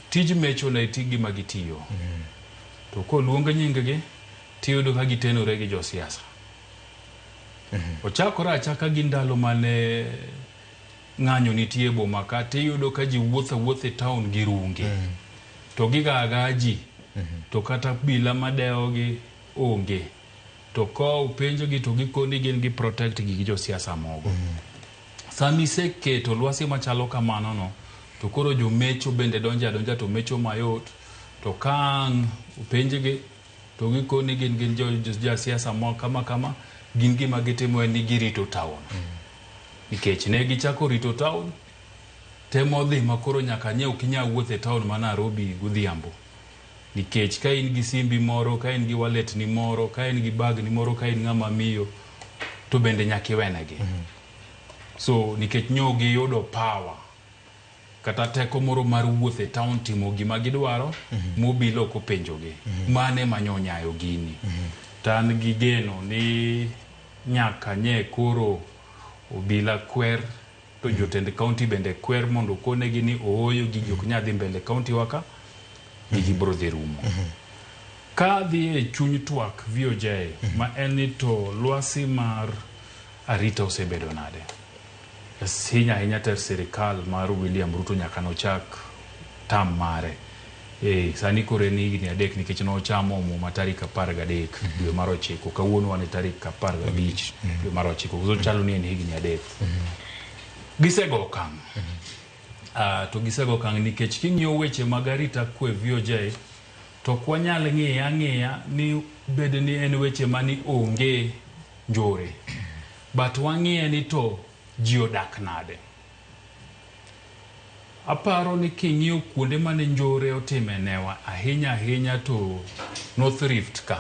B: tij mecho ne ti gima gitiyo. To koluong nying gi tiyudo ka gitenore gi josiasa. Ochakore achaka gi ndalo mane ng'anyo nitie e boma ka tiyudo ka ji wuotho awuotha e town gi runge. To giga aga ji. To kata bila madewogi onge. To ka openjogi to gikoni gin gi protect gi gi josiasa mogo. Sama iseketo lwasi machalo kamano no, to koro jomecho bende donjo adonja to mecho mayot. To ka ang' openjgi to gikoni gin gin josiasa mo kama kama, gin gima gitimo en ni girito town. Nikech ne gichako rito town, temo dhi ma koro nyaka nye ok inyal wuotho e town ma Nairobi godhiambo. Nikech ka in gi simbi moro, ka in gi wallet ni moro, ka in gi bag ni moro, ka in ng'ama miyo, to bende nyaka iwenegi. So nikech nyo giyudo power kata teko moro mar wuotho e town timo gima gidwaro, mobilo ok openjogi. Mane ma nyo nyayo gini. To an gi geno ni nyaka nye koro obila kwer to jotend county bende kwer mondo okonegi ni ooyo gigi ok nyal dhi mbele county wa ka, gigi biro dhi rumo. Ka dhi e chuny twak VOJ ma en ni to lwasi mar arita osebedo nade? Ahinya ahinya ter sirikal mar William Ruto nyaka nochak tam mare. Sani koro en higni 3 nikech nochamo muma tarik 13 dwe mar 9, kawuono wan e tarik 15 dwe mar 9, so chalo ni en higni 3. Gisego okang'. To gisego okang' nikech king'iyo weche mag arita kwe VOJ, to ok wanyal ng'iye ang'iya ni bed ni en weche mani onge njore. But wang'iye ni to ji odak nade. Aparo ni king'iyo kuonde mane njore otime newa ahinya ahinya to North Rift ka,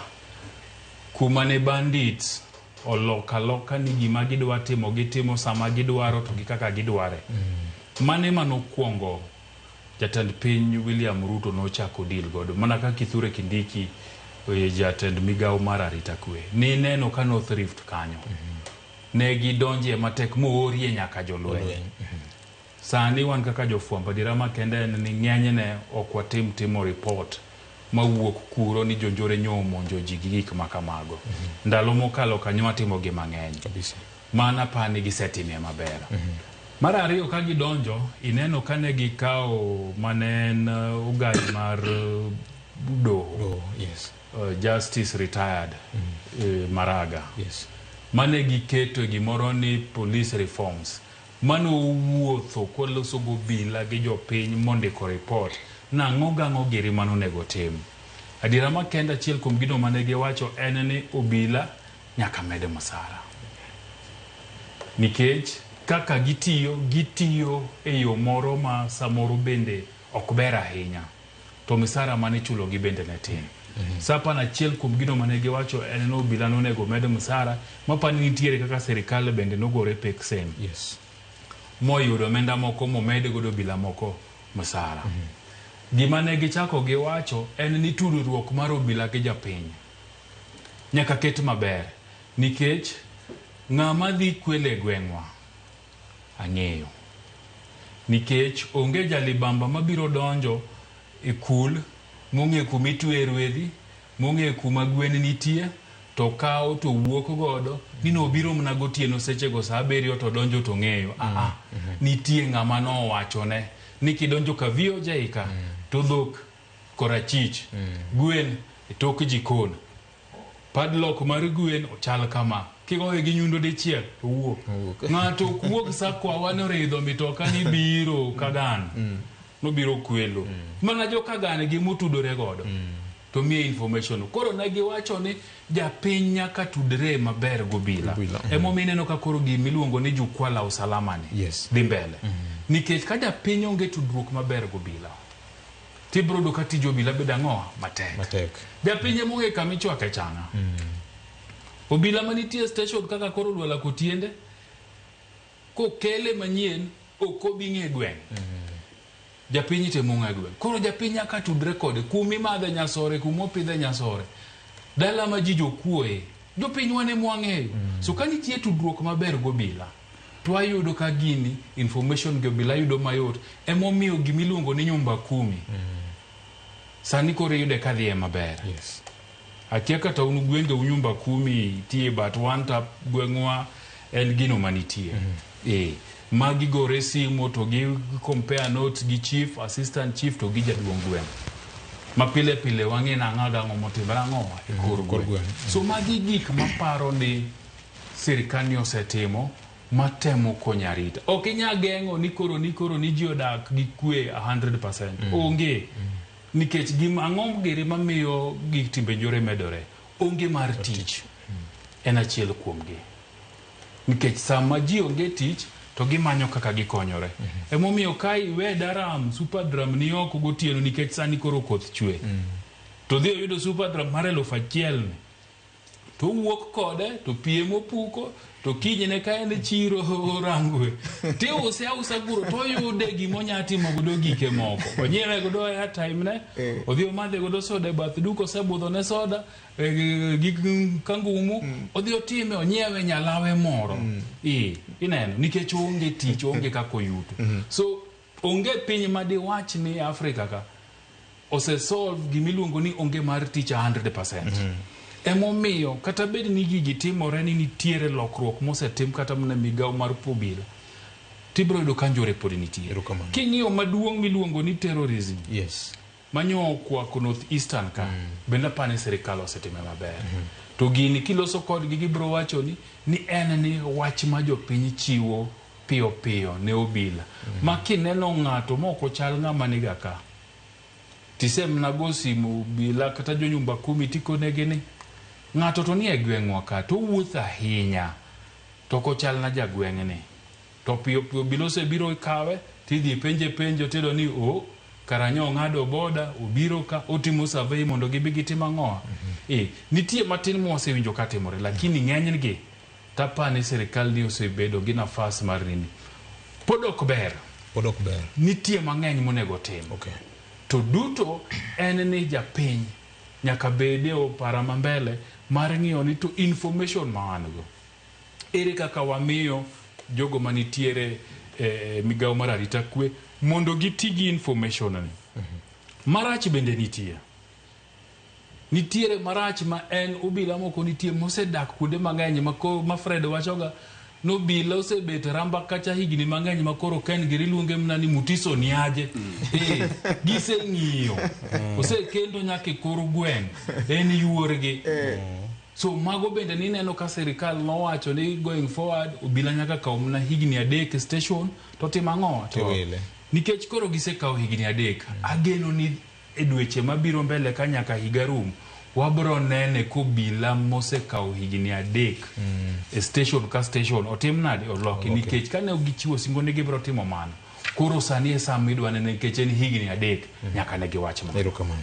B: kuma ne bandits oloka loka ni gima gidwa timo gitimo sama gidwaro to gi kaka gidware. Mane manokwongo jatend piny William Ruto nochako deal godo mana ka Kithure Kindiki jatend migawo mar arita kwe nineno ka North Rift kanyo ne gidonje matek moorie nyaka jolweny. Sani wan kaka jofwambo adiera makende en ni ng'enyne ok watim timo report mawuok kuro ni jonjore nyo omonjo ji gi gik makamago. Ndalo mokalo kanyo watimo gi mang'eny. Mana pani gisetime maber. Mar ariyo ka gidonjo ineno kane gikawo mane en ogai mar doho.
A: Yes.
B: Justice retired Maraga.
A: Yes.
B: Mane giketo gimoro ni police reforms. Mano owuotho koloso gobila gi jopiny mondiko report nang'o gang'o giri mano onego tim. Adiera makende achiel kuom gino mane giwacho en ni obila nyaka med msara. Nikech kaka gitiyo, gitiyo e yo moro ma samoro bende ok ber ahinya. To misara mane ichulogi bende ne tin. Sa achiel kuom gino mane giwacho en ni obila nonego med msara, mapani nitiere kaka sirikal bende nogore pek sem.
A: Yes.
B: Moyudo omenda moko momed godo obila moko msara. Gima ne gichako giwacho en ni tudruok mar obila gi japiny nyaka ket maber nikech ng'ama dhi kwelo e gweng'wa ang'eyo. Nikech onge jalibamba mabiro donjo e kul mong'e kuma itweye rwedhi, mong'e kuma gwen nitie, to kawo to wuok godo ni nobiro mana gotieno sechego saa 7 to donjo to ng'eyo. Nitie ng'ama nowachone ni kidonjo ka VOJ ka to dhok korachich, gwen e tok jikon, padlock mar gwen ochal kama, kigoye gi nyundo dichiel to wuok. Ng'ato ok wuog sa kwawa noridho mitoka ni biro Kagan, nobiro kwelo. Mana jo Kagan gi motudore godo. To miye information. Koro ne giwacho ni japiny nyaka tudre maber gobila. Emomiyo ineno ka koro gimiluongo ni jukwaa la usalama ni dhi mbele. Nikech ka japiny onge tudruok maber gobila, tibiro yudo ka tij obila bedo ang'o? Matek.
A: Matek.
B: Japiny ema ong'e kama ichwake changa. Obila manitie station kaka koro Lwala Kotiende, kokele manyien ok obi ng'e gweng'. Japiny temo ng'e gweng'. Koro japiny nyaka tudre kode kuma imadhe nyasore, kuma opidhe nyasore. Dala ma ji jokuoe, jopiny wan ema wang'eyo. So ka nitie tudruok maber gobila, to wayudo ka gini information gi obila yudo mayot. Emomiyo gimiluongo ni nyumba kumi sani koro iyude ka dhiye maber.
A: Yes.
B: Akia kata un gwenge u nyumba kumi tie, but wan ta gweng'wa en gino manitie. Magi gore simu to gi compare notes gi chief, assistant chief to gi jaduong' gweng'. Ma pile pile wang'e nang'o gang'o motimore ang'o e kor gweng'. So magi gik maparo ni sirikal ni osetimo matemo konyo arita. Ok inyal geng'o ni koro ni koro ni ji odak gi kwe 100%. Onge. Nikech gima ang'o giri mamiyo gik timbe njore medore? Onge mar tich. En achiel kuomgi. Nikech sama ji onge tich to gimanyo kaka gikonyore. Emomiyo ka iwe daram super drum ni oko gotieno nikech sani koro koth chwe. To dhi oyudo super drum mar 1000 ni. To owuok kode to pie mopuko to kinyne ka en e chiro Rangwe tiuse ausa kuro toyude gimonya timo godo gike moko. Onyiewe godo airtime ne, odhi omadhe godo soda e bath duka osebudho ne soda gi kangumu odhi otime onyiewe nyalawe moro. Ineno nikech onge tich onge kaka oyuto. So onge piny madiwach ni Afrika ka osesolve gimiluongo ni onge mar tich 100%. Emomiyo kata bed ni gigi timore ni nitiere lokruok mosetim kata mana migawo mar obila tibiro yudo ka njore pod nitie. King'iyo maduong' miluongo ni terrorism manyo okwako North Eastern ka bende apani sirikal osetime maber. To gini kiloso kodgi gibiro wacho ni en ni wach ma jopiny chiwo piyo piyo ne obila. Ma kineno ng'ato mok ochal ng'ama niga ka tisemna go simu obila kata jo nyumba kumi tikonegi ni ng'ato to nie gweng'wa ka to owuotho ahinya to ok ochal na jagweng'ni. To piyo piyo obila osebiro kawe tidhi penje penjo tiyudo ni o kara nyo ong'ado boda obiro ka otimo survey mondo gibi gitim ang'o. Nitie matin mwasewinjo ka timore lakini ng'enygi tapani sirikal ni osebedo gi nafas mar nini. Pod ok ber.
A: Pod ok ber.
B: Nitie mang'eny monego tim. To duto en ni japiny nyaka bede opara mambele mar ng'iyo ni to information ma wan go. Ere kaka wamiyo jogo manitiere migawo mar arita kwe mondo giti gi information ni. Marach bende nitie. Nitiere marach ma en obila moko nitie mosedak kuonde mang'eny ma Fred wachoga nobila osebet ramba kacha higni mang'eny ma koro ken giri luonge mana ni Mutiso ni aje. Giseng'iyo. Osekendo nyaka e kor gweng'. En yuorgi. So mago bende nineno ka sirikal nowacho ni going forward obila nyaka kaw mana higni 3 station to timo ang'o? To nikech koro gisekawo higni 3 ageno ni e dweche mabiro mbele ka nyaka higa rum wabro nene kobila mosekawo higni 3 e station ka station otim nade oloki nikech kane gichiwo singo ni gibiro timo mano koro sani e sama idwa nene nikech en higni 3 nyaka ne giwach mano.
A: Erokamano.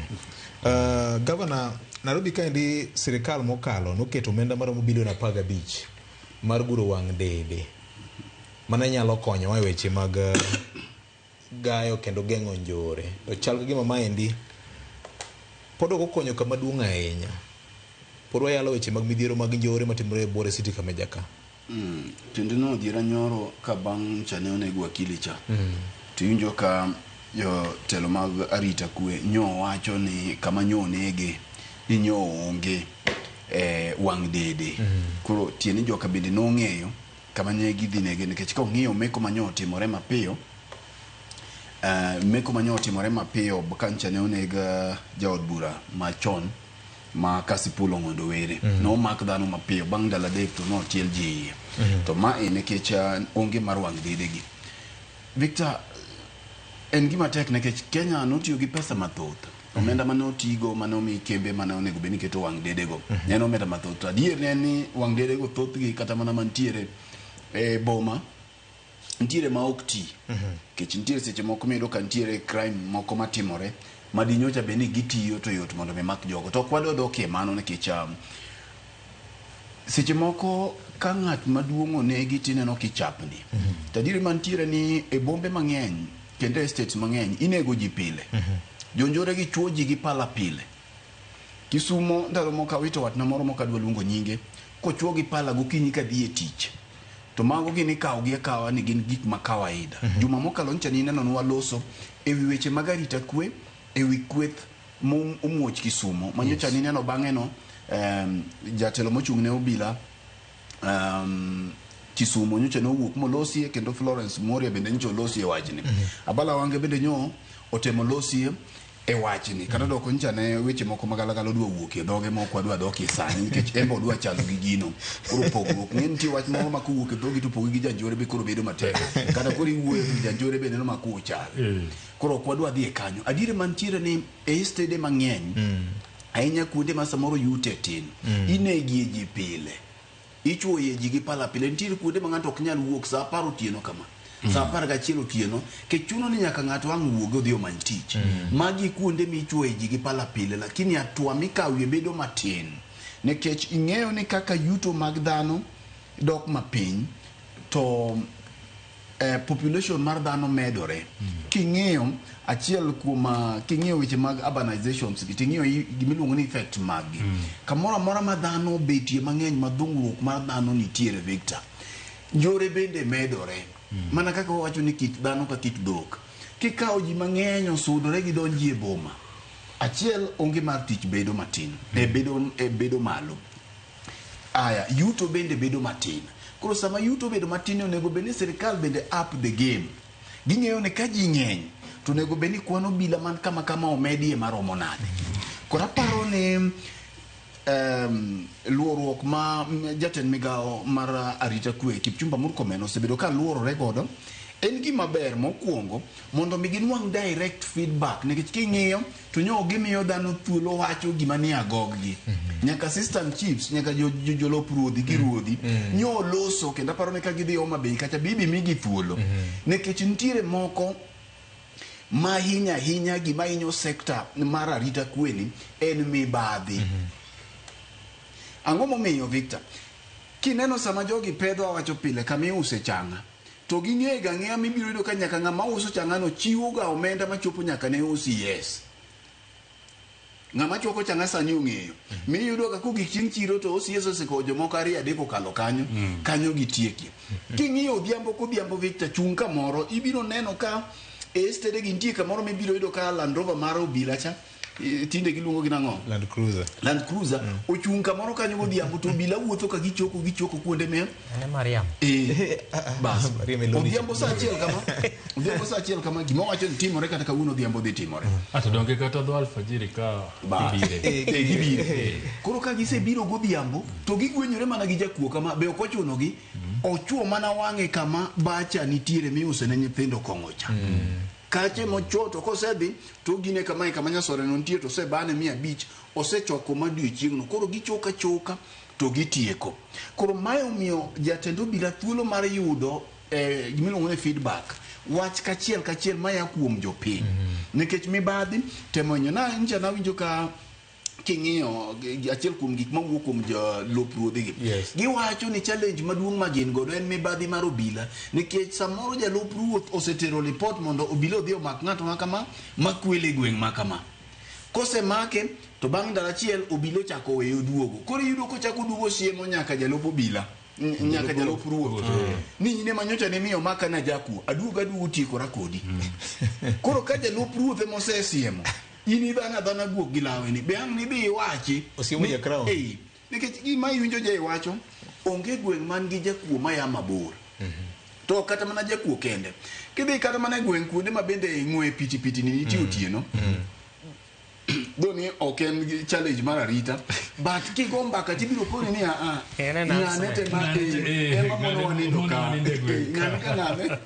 A: Governor, Nairobi kaendi sirikal mokalo noketo omenda maromo bilion 15 mar guro wang' dede mane nyalo konyowa e weche mag gayo kendo geng'o njore. To chal ka gima maendi pod ok okonyo kama duong' ahinya. Pod wayalo weche mag midhiero mag njore matimore e Buore City Kameja ka.
C: Kendo nodhiera nyoro ka bang' cha ne onego wakili cha. To iwinjo ka jotelo mag arita kwe nyo wacho ni kama nyo onege ni nyo onge wang' dede. Koro tiende joka bende nong'eyo kama ne gidhi nege nikech ka ong'iyo meko ma nyo otimore mapiyo meko ma nyo otimore mapiyo ka ncha ne oneg jaod bura machon ma Kasipul Ong'ondo Were. Nomak dhano mapiyo bang' ndalo 3 to notiel ji iye. To ma e nikech onge mar wang' dede gi. Victor, en gima tek nikech Kenya notiyo gi pesa mathoth. Omenda mane otigo mane omi kembe mane onego bed ni keto wang' dedego. En omenda mathoth. To adier ne en ni wang' dedego thothgi kata mana mantiere e boma nitiere ma ok ti. Nikech nitiere seche moko miyudo ka nitiere crime moko matimore ma dinyocha bed ni gitiyo to yot mondo mi mak jogo. To ok wadwa dokie mano nikech seche moko ka ng'at maduong' onegi tineno kichapni. To adieri mantiere ni e bombe mang'eny kendo e states mang'eny inego ji pile. Jonjore gi chuo ji gi pala pile. Kisumo ndalo moko awito watna moro mok adwa luongo nyinge kochuo gi pala gokinyi kadhi e tich. To mago gin ikawo gi akawa ni gin gik ma kawaida. Juma mokalo ncha nineno nwaloso ewi weche mag arita kwe ewi kweth momuoch Kisumo. Manyocha nineno bang'e no jatelo mochung' ne obila Kisumo nyocha nowuok molosie kendo Florence Moria bende nyocha olosie wachni. Abala Wange bende nyo otemo losie e wachni kata doko nyicha ne weche moko magalagala odwa wuok e dhoge moko wadwa dokie sani nikech en be odwa chalo gi gino koro pogruok ng'e nitie wach moro ma kowuok e dhogi to pogi gi janjore be koro bedo matek kata koro iwuoyo to janjore be neno ma kuchal koro ok wadwa dhi e kanyo adieri mantiere ni e stede mang'eny ahinya kuonde ma samoro yute tin inegie ji pile ichuoye ji gi pala pile nitiere kuonde ma ng'ato ok nyal wuok saa apar otieno kama saa 11 otieno ke chuno ni nyaka ng'ato ang' wuogi odhi omany tich magi kuonde michuoye ji gi pala pile lakini hatua mikawie bedo matin nikech ing'eyo ni kaka yuto mag dhano dok mapiny to population mar dhano medore king'iyo achiel kuom king'iyo weche mag urbanizations gi ting'iyo gimiluongo ni effect maggi kamoro amora ma dhano obetie mang'eny ma dhungruok mar dhano nitiere Victor njore bende medore mana kaka wawacho ni kit dhano ka kit dhok kikawo ji mang'eny osudore gidonji e boma achiel onge mar tich bedo matin bedo malo aya yuto bende bedo matin koro sama yuto bedo matin onego bed ni sirikal bende up the game ging'eyo ni ka ji ng'eny to onego bed ni kwan obila man kama kama omedie maromo nade koro aparo ni luoruok ma jatend migawo mar arita kwe Kipchumba Murkomen osebedo ka luorore godo en gima ber mokwongo mondo mi ginwang' direct feedback nikech king'iyo to nyo gimiyo dhano thuolo wacho gima nie agoggi nyaka assistant chiefs nyaka jolop ruodhi gi ruodhi nyo loso kendo aparo ni ka gidhi Homa Bay kacha bibi migi thuolo nikech nitiere moko ma ahinya ahinya gima hinyo sekta mar arita kwe ni en mibadhi ang'o momiyo Victor kineno sama jogi pedho awacho pile kama iuse chang'a to ging'eyo ga ang'eya mibiro yudo ka nyaka ng'ama uso chang'ano chiwo ga omenda machopo nyaka ne OCS ng'ama chwako chang'a sani ong'eyo miyudo ga kogik chieng' chiro to OCS osekowo jomoko ariyo adek okalo kanyo kanyo gitiekie king'iyo odhiambo kodhiambo Victor chung' kamoro ibiro neno ka e estede gi nitie kamoro mibiro yudo ka Land Rover mar obila cha tinde giluongo gi nang'o
A: Land Cruiser
C: Land Cruiser ochung' kamoro kanyo godhiambo to obila wuotho ka gichoko gichoko kuonde me
D: Ane Mariam.
C: Bas
A: Mariam e lori.
C: odhiambo saa achiel kama odhiambo saa achiel kama gima wacho ni timore kata kawuono odhiambo dhi timore
B: Ato donge kata dho alfajiri ka
C: Bas.
B: gibire.
C: Gibire. Koro ka gisebiro godhiambo to gigwenyore mana gi jakuo kama be ok ochunogi ochuo mana wang'e kama bacha nitiere miuse ne nyithindo kong'o cha kache mochuo to kosedhi to gine kama kama nyasore no nitie to osebane 500 osechoko madiochieng'no koro gichoka choka to gitieko koro mae omiyo jatend obila thuolo mar yudo gimiluongo ni feedback wach kachiel kachiel maya kuom jopiny nikech mibadhi temo hinyo na ncha nawinjo ka king'iyo achiel kuom gik mawuok kuom jolop ruodhigi giwacho ni challenge maduong' ma gin godo en mibadhi mar obila nikech samoro jalup ruoth osetero lipot mondo obila odhi omak ng'ato ma kama makwele e gweng' ma kama kosemake to bang' ndalo achiel obila ochako weye oduogo koro iyudo kochako oduogo siemo nyaka jalup obila nyaka jalup ruoth ni in ema nyocha ne miyo maka na jakuo aduogo aduogo tiekora kodi koro ka jalup ruoth ema osesiemo in idhano adhana guok gi lawe ni be ang' nidhi iwachi
A: Osiemo ja crown.
C: Nikech gima iwinjo ja iwacho onge gweng' man gi jakuo maya mabor to kata mana jakuo kende kidhi kata mana e gweng' kuonde ma bende ng'we pitipiti ni nitie otieno dho ni ok en gi challenge mar arita but kigo mbaka tibiro koni ni aa
D: En
C: ng'ane
D: announcement.
C: te ma ema mono wanindo ka ng'ane ka ng'ane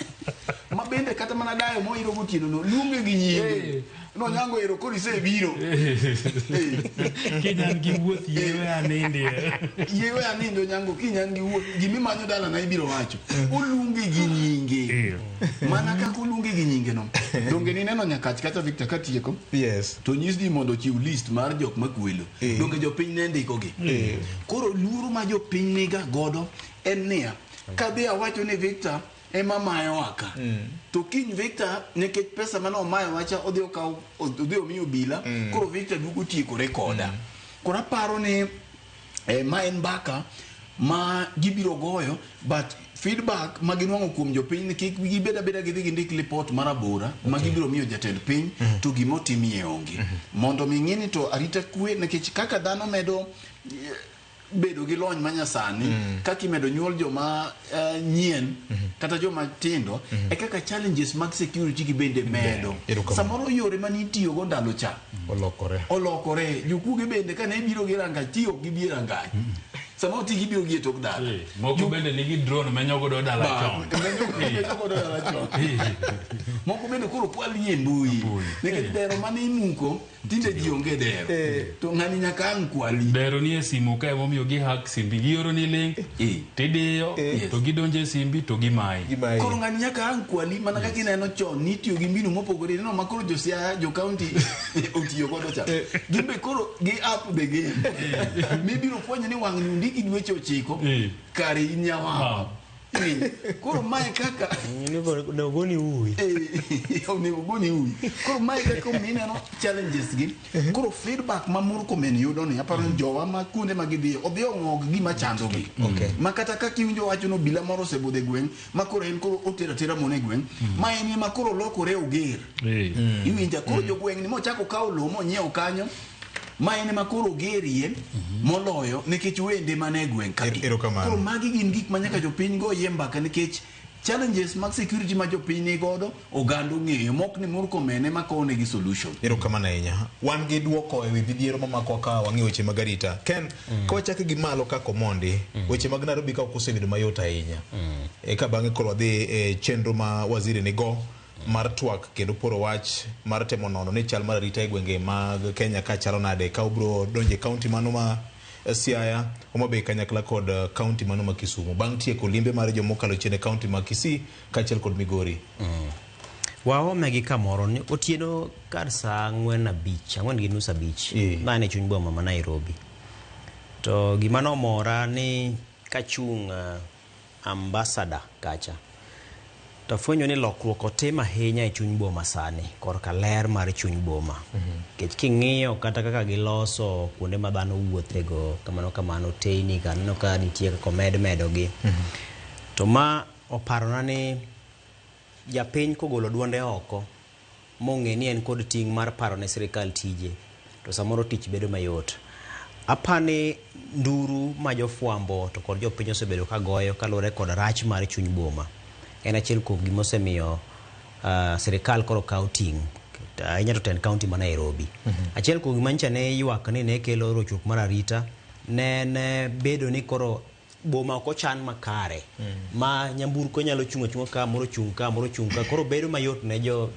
C: ma bende kata mana dayo moiro gotieno no luonge gi nyinge nonyango ero koro isebiro
B: Kinyan gi wuoth yewe anindie.
C: yewe anindo nyango kinyan gi wuoth gimimanyo dalana ibiro wacho oluonge gi nyinge mana kaka oluonge gi nyinge no donge nineno nyakach kacha Victor katieko
A: yes
C: to nyis ji mondo ochiw list mar jok makwelo donge jopiny ne ndikogi koro luoro ma jopiny niga godo en niya kadhi awacho ni Victor ema mayowa ka to kiny Victor nikech pesa mane omayowa cha odhi okaw odhi omiyo obila koro Victor duogo tiekore koda koro aparo ni ma en mbaka ma gibiro goyo but feedback ma ginwang'o kuom jopiny ni kik gibed abeda gidhi gindik lipot mar abora ma gibiro miyo jatend piny to gimotimie onge mondo mi ng'e ni to arita kwe nikech kaka dhano medo bedo gi lony manyasani kaka imedo nyuol joma nyien kata joma tindo e kaka challenges mag security gi bende medo.
A: Erokamano.
C: Samoro yore mane itiyogo ndalo cha
A: olokore.
C: Olokore. Jokuoge bende kane biro gi rangach ti ok gibi e rangach. Samoro ti gibiro gi e tok dala.
B: Moko bende nigi drone menyo godo dala chon.
C: Menyo godo dala chon. Moko bende koro kwal yie mbui. Nikech dero mane imuko tinde ji onge dero. To ng'ani nyaka ang' kwali.
B: Dero ni e simu ka emomiyo gi hack simbi gioro ni link tidiyo to gidonjo e simbi to gimayi.
C: Koro ng'ani nyaka ang' kwali mana kaka ineno chon nitiyo gi mbinu mopogore ineno ma koro jo Siaya jo county otiyo godo cha. Gin be koro gi up the game. Mibiro fwenyo ni wang' ni ondiki dweche 9 kare in nyawawa. Koro mae kaka
D: onego goni uwi.
C: Onego goni uwi. Koro mae kaka omiyo ineno challenges gi. Koro feedback ma Murkomen yudo ni aparo ni jowa ma kuonde ma gidhiye odhi ong'og gima chando gi. Ma kata kaka iwinjo wacho no obila moro osebudho e gweng' ma koro en koro otero atera mon e gweng' ma en ema koro lokore oger. Iwinja koro jogweng' ni mochako kawo lowo monyiewo kanyo ma en ema koro ogerie moloyo nikech wende mane e gweng' ka. Koro magi gin gik ma nyaka jopiny go yie mbaka nikech challenges mag security ma jopiny ni godo oganda ong'eyo mok ni Murkomen ema konegi solution.
A: Erokamano ahinya. Wan gi duoko e wi midhiero mamakwa ka wang'iyo weche mag arita. Ken, ka wachako gi malo kaka Omondi, weche mag Nairobi ka ok osebedo mayot ahinya. Eka bang'e koro wadhi e chenro ma waziri nigo mar twak kendo poro wach mar temo nono ni chal mar arita e gwenge mag Kenya ka chalo nade ka obiro donjo e kaunti mano ma Siaya, Homa Bay kanyakla kod kaunti mano ma Kisumu bang' tieko limbe mar jomokalo chien e kaunti ma Kisii kaachiel kod Migori.
D: Waome gi kamoro ni otieno kar saa 4:30, 4:30 ne an e chuny boma ma Nairobi. To gima nomora ni kachung' ambassador kacha to afwenyo ni lokruok otim ahinya e chuny boma sani korka ler mar chuny boma. Nikech king'iyo kata kaka giloso kuonde ma dhano wuothego kamano kamano teyni ka aneno ka nitie kaka omed medogi. To ma oparona ni japiny kogolo duonde oko mong'e ni en kod ting' mar paro ne sirikal tije to samoro tich bedo mayot. Apani nduru ma jofwambo to kod jopiny osebedo ka goyo kaluwore kod rach mar chuny boma en achiel kuom gima osemiyo sirikal koro kawo ting' ahinya to tend kaunti ma Nairobi. Achiel kuom gima nyicha ne ywak ni ne kelo rochruok mar arita ne en bedo ni koro boma ok ochan makare ma nyamburko nyalo chung' achung'a ka moro chung' ka moro chung' ka koro bedo mayot ne jo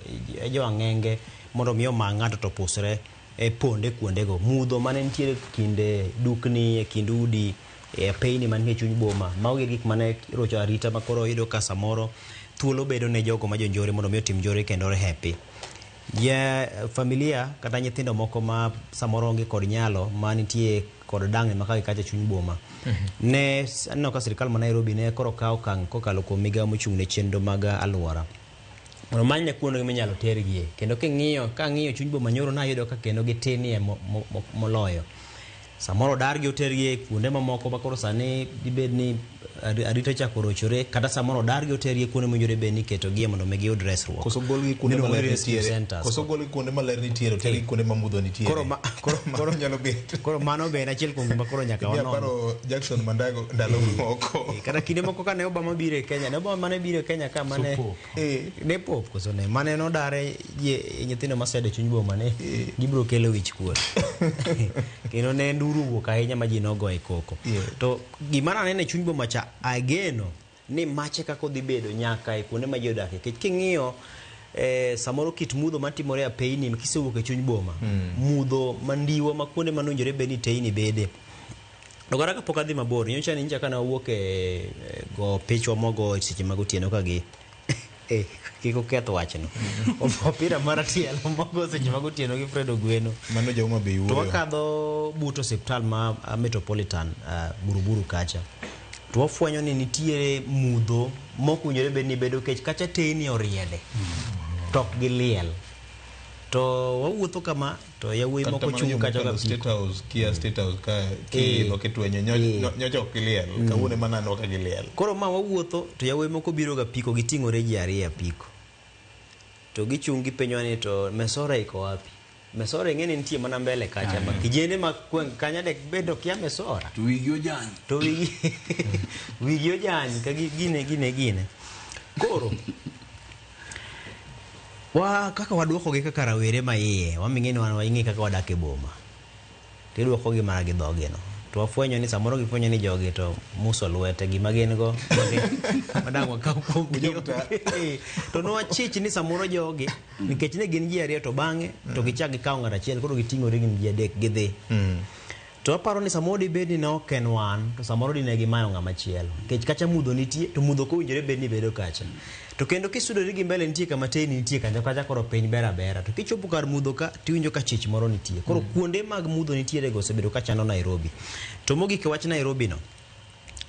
D: ang'enge mondo mi omak ng'ato to pusre e ponde kuondego. Mudho mane nitiere kinde dukni e kind udi e apeyni mantie e chuny boma mago gin gik mane rocho arita ma koro iyudo ka samoro thuolo bedo ne jogo ma jonjore mondo mi otim njore kendo orehepi. Ja familia kata nyithindo moko ma samoro onge kod nyalo ma nitie kod dang'ni ma ka kacha chuny boma ne aneno ka sirikal ma Nairobi ne koro kawo okang' kokalo kuom migawo mochung' ne chenro mag alwora mondo omanyne kuonde minyalo tergie kendo king'iyo kang'iyo chuny boma nyoro nayudo ka kendo gitinie moloyo. Samoro odargi otergi e kuonde mamoko ma koro sani dibed ni arita ochako rochore kata samoro odargi otergi e kuonde mowinjore bed ni iketogie mondo mi giyud resruok.
A: Koso golgi kuonde
D: Miluongo
A: maler
D: ni rescue
A: nitiere.
D: centers.
A: Koso golgi kuonde maler nitiere otergi kuonde ma mudho nitiere.
D: Koro
A: Mano nyalo bet.
D: Koro mano be en achiel kuom gima koro nyaka
A: Ni
D: wanon.
A: aparo Jackson Mandago ndalo moko.
D: Kata kinde moko kane Obama biro e Kenya, ne Obama mane biro e Kenya ka mane ne pop koso ne mane nodare nyithindo masedo e chuny boma ne gibiro kelo wich kuot. Kendo ne nduru owuok ahinya ma ji nogoye koko. To gima naneno e chuny boma cha ageno ni mache kaka odhi bedo nyaka e kuonde ma ji odakie. Nikech king'iyo samoro kit mudho matimore e apeyni kisewuok e chuny boma, mudho mandiwa ma kuonde manowinjore bed ni teyni bede. To kata kapok adhi mabor, nyocha ni nyocha kane wawuok e go pichwa mogo e seche mag otieno ka gi kik uketh wachno. Opira mar tielo mogo seche mag otieno gi Fred Ogweno.
A: Mano ja Homa Bay
D: To
A: wuoyo.
D: wakadho but osiptal ma Metropolitan Buruburu kacha. To wafwenyo ni nitiere mudho mok owinjore bed ni bedo kech kacha teyni oriede. To ok giliel. To wawuotho kama to yawuoyi moko chung' kacha ka
A: State House, Kia State House ka kiidho kitwenyo nyocha ok giliel. Kawuono ema naneno ka giliel.
D: Koro ma wawuotho to yawuoyi moko biro ga apiko giting'ore ji ariyo e apiko. To gichung' gipenjo ni to Mesora iko wapi? Mesora ing'e ni nitie mana mbele kacha ma kijende ma gweng' kanya dek bedo kia Mesora.
C: To wigi ojany.
D: To wigi wigi ojany ka gine gine gine. Koro wa kaka waduokogi kaka rawere ma iye, waming'e ni wan wang'e kaka wadak e boma. Tiduokogi mana gi dhogi no. To wafwenyo ni samoro gifwenyo ni jogi to muso lwete gima gin go madang' wakaw kuom gi. To nwachich ni samoro jogi nikech ne gin ji ariyo to bang'e to gichak gikawo ng'at achiel koro giting'ore gin ji adek gidhi. To aparo ni samoro dibed ni ne ok en wan to samoro dine gimayo ng'ama chielo nikech kacha mudho nitie to mudho kowinjore bed ni bedo kacha. To kendo kisudori gi mbele nitie kama teyni nitie kanyo kacha koro piny ber abera to kichopo kar mudho ka tiwinjo ka chich moro nitie. Koro kuonde mag mudho nitiere go osebedo ka chando Nairobi. To mogik e wach Nairobi no,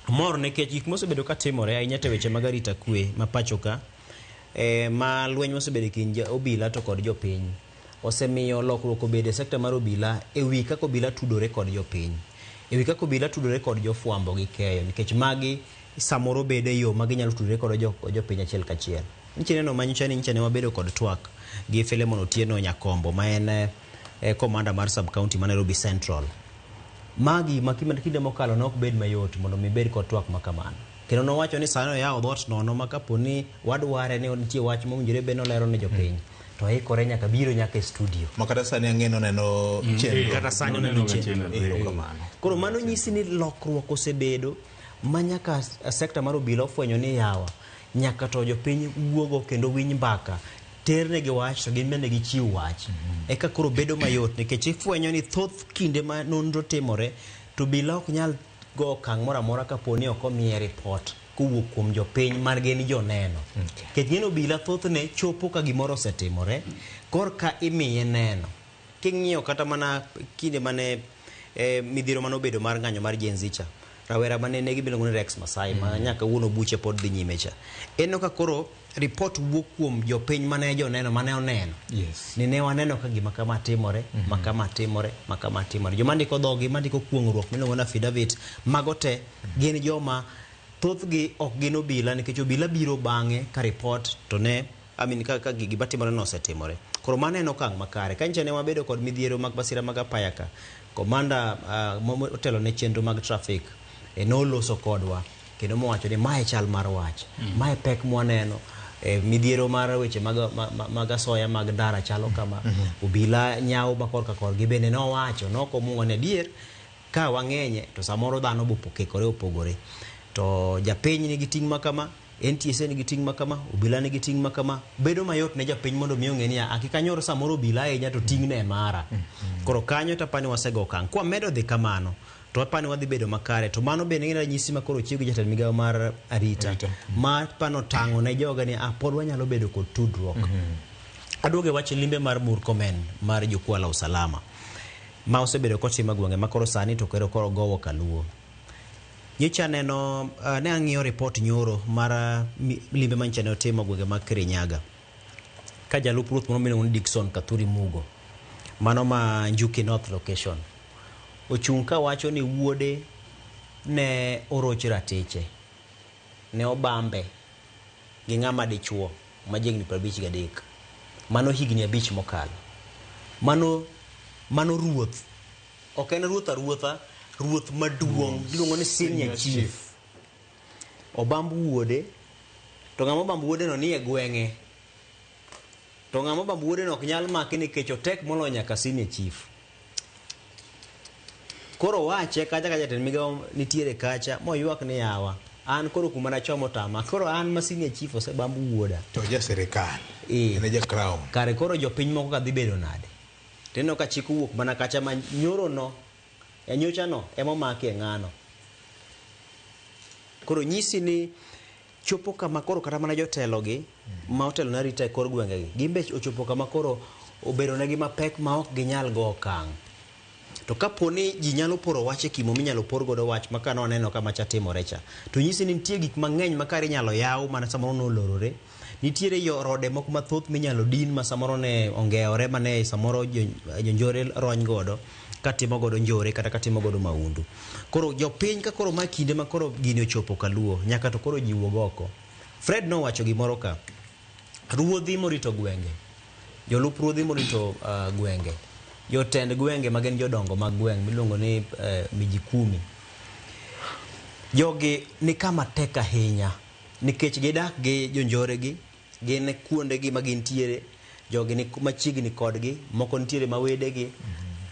D: mor nikech gik mosebedo ka timore ahinya to weche mag arita kwe ma pacho ka ma lweny mosebedo e kind obila to kod jopiny osemiyo lokruok obedo e sekta mar obila e wi kaka obila tudore kod jopiny, e wi kaka obila tudore kod jofwambo gi keyo nikech magi samoro bedo e yo ma ginyalo tudore kod jopiny achiel kachiel. Nyicha neno manyocha ni nyicha ne wabedo kod twak gi Philemon Otieno Nyakombo ma en komanda mar sub county ma Nairobi Central. Magi ma kinde mokalo ne ok bed mayot mondo mi bed kod twak ma kamano. Kendo nowacho ni sani oyawo dhoot nono ma kapo ni wadware ni nitie wach mowinjore bed nolero ne jopiny to ikore nyaka biro nyaka e studio.
A: Ma kata sani ang'e noneno chenro.
D: Kata sani oneno chenro.
A: Erokamano.
D: Koro mano nyisi ni lokruok osebedo ma nyaka sekta mar obila ofwenyo ni yawa nyaka to jopiny wuogo kendo winj mbaka ternegi wach to gin bende gichiw wach. Eka koro bedo mayot nikech ifwenyo ni thoth kinde ma nonro timore to obila ok nyal go okang' moro amora kapo ni ok omiye ripot kowuok kuom jopiny man gin joneno. Nikech ng'eny obila thothne chopo ka gimoro osetimore korka imiye neno. King'iyo kata mana kinde mane midhiero mane obedo mar ng'anyo mar Gen Z cha, rawera mane negi miluongo ni Rex Masai ma nyaka wuono buche pod dhi nyime cha. En ka koro report wuok kuom jopiny mane joneno mane oneno.
A: Yes.
D: Ni ne waneno ka gima kama timore, ma kama timore, ma kama timore. Joma ndiko dhogi, mandiko kuong'ruok miluongo ni affidavit, mago te gin joma thothgi ok gin obila nikech obila biro bang'e ka report to ne I mean, ka gima timore no osetimore. Koro mano en okang' makare. Ka nyicha ne wabedo kod midhiero mag masira mag apaya ka, komanda motelo ne chenro mag traffic noloso kodwa kendo mowacho ni mae chal mar wach, mae pek mwaneno, midhiero mar weche mag asoya mag ndara chalo kama, obila nyawo ma korka korgi bende nowacho nokomungo ni adier ka wang'enye to samoro dhano bopokekore opogore. To japiny nigi ting' ma kama, NTSA nigi ting' ma kama, obila nigi ting' ma kama, bedo mayot ne japiny mondo mi ong'e ni akika nyoro samoro obila ahinya to ting'ne mara. Koro kanyo to apani wasego okang'. Kwamedo dhi kamano to apani wadhi bedo makare. To mano bende en ranyisi ma koro ochiw gi jatend migawo mar arita ma pano tang'o ne joga ni pod wanyalo bedo kod tudruok. Aduogo e wach limbe mar Murkomen mar jukwaa la usalama ma osebedo kotimo e gwenge ma koro sani to koro gowo kaluo. Nyocha neno ne ang'iyo report nyoro mar limbe manyicha ne otimo gwenge mag Kirinyaga ka jalup ruoth moro miluongo ni Dickson Kathuri Mugo mano ma Njuki North location ochung' ka wacho ni wuode ne oroch ratiche, ne obambe gi ng'ama dichuo ma jahigni 53, mano higni 5 mokalo. Mano ruoth, ok en ruoth aruotha, ruoth maduong' iluongo ni senior chief. Obamb wuode to ng'ama obamb wuode no nie gweng'e, to ng'ama obamb wuode no ok nyal make nikech otek moloyo nyaka senior chief. Koro wache kacha ka jatend migawo nitiere kacha moywak ni yawa an koro kuma nachomo tama, koro an ma senior chief osebamb wuoda
A: to ja sirikal en ja crown.
D: Kare koro jopiny moko ka dhi bedo nade? Tineno ka chik owuok mana kacha ma nyoro no e nyocha no ema omaki e ng'ano. Koro nyisi ni chopo kama koro kata mana jotelo gi ma otelo ne arita e kor gwenge gi gin be ochopo kama koro obedo negi mapek ma ok ginyal go okang'. To kapo ni ji nyalo poro wach e kimo minyalo por godo wach ma kane waneno ka macha timore cha, to nyisi ni nitie gik mang'eny ma kare inyalo yaw mana samoro nolorore. Nitiere rode moko mathoth minyalo din ma samoro ne ongewore mane samoro jonjore rony godo katimo godo njore kata katimo godo maundu. Koro jopiny ka koro ma kinde ma koro gini ochopo kaluo nyaka to koro ji wuog oko. Fred nowacho gimoro ka, ruodhi morito gwenge, jolup ruodhi morito gwenge
E: Jotend gwenge ma gin jodongo mag gweng' miluongo ni miji kumi. Jogi ni kama tek ahinya nikech gidak gi jonjore gi, gin kuondegi ma gintiere, jogi ni machiegni kodgi, moko nitiere ma wedegi.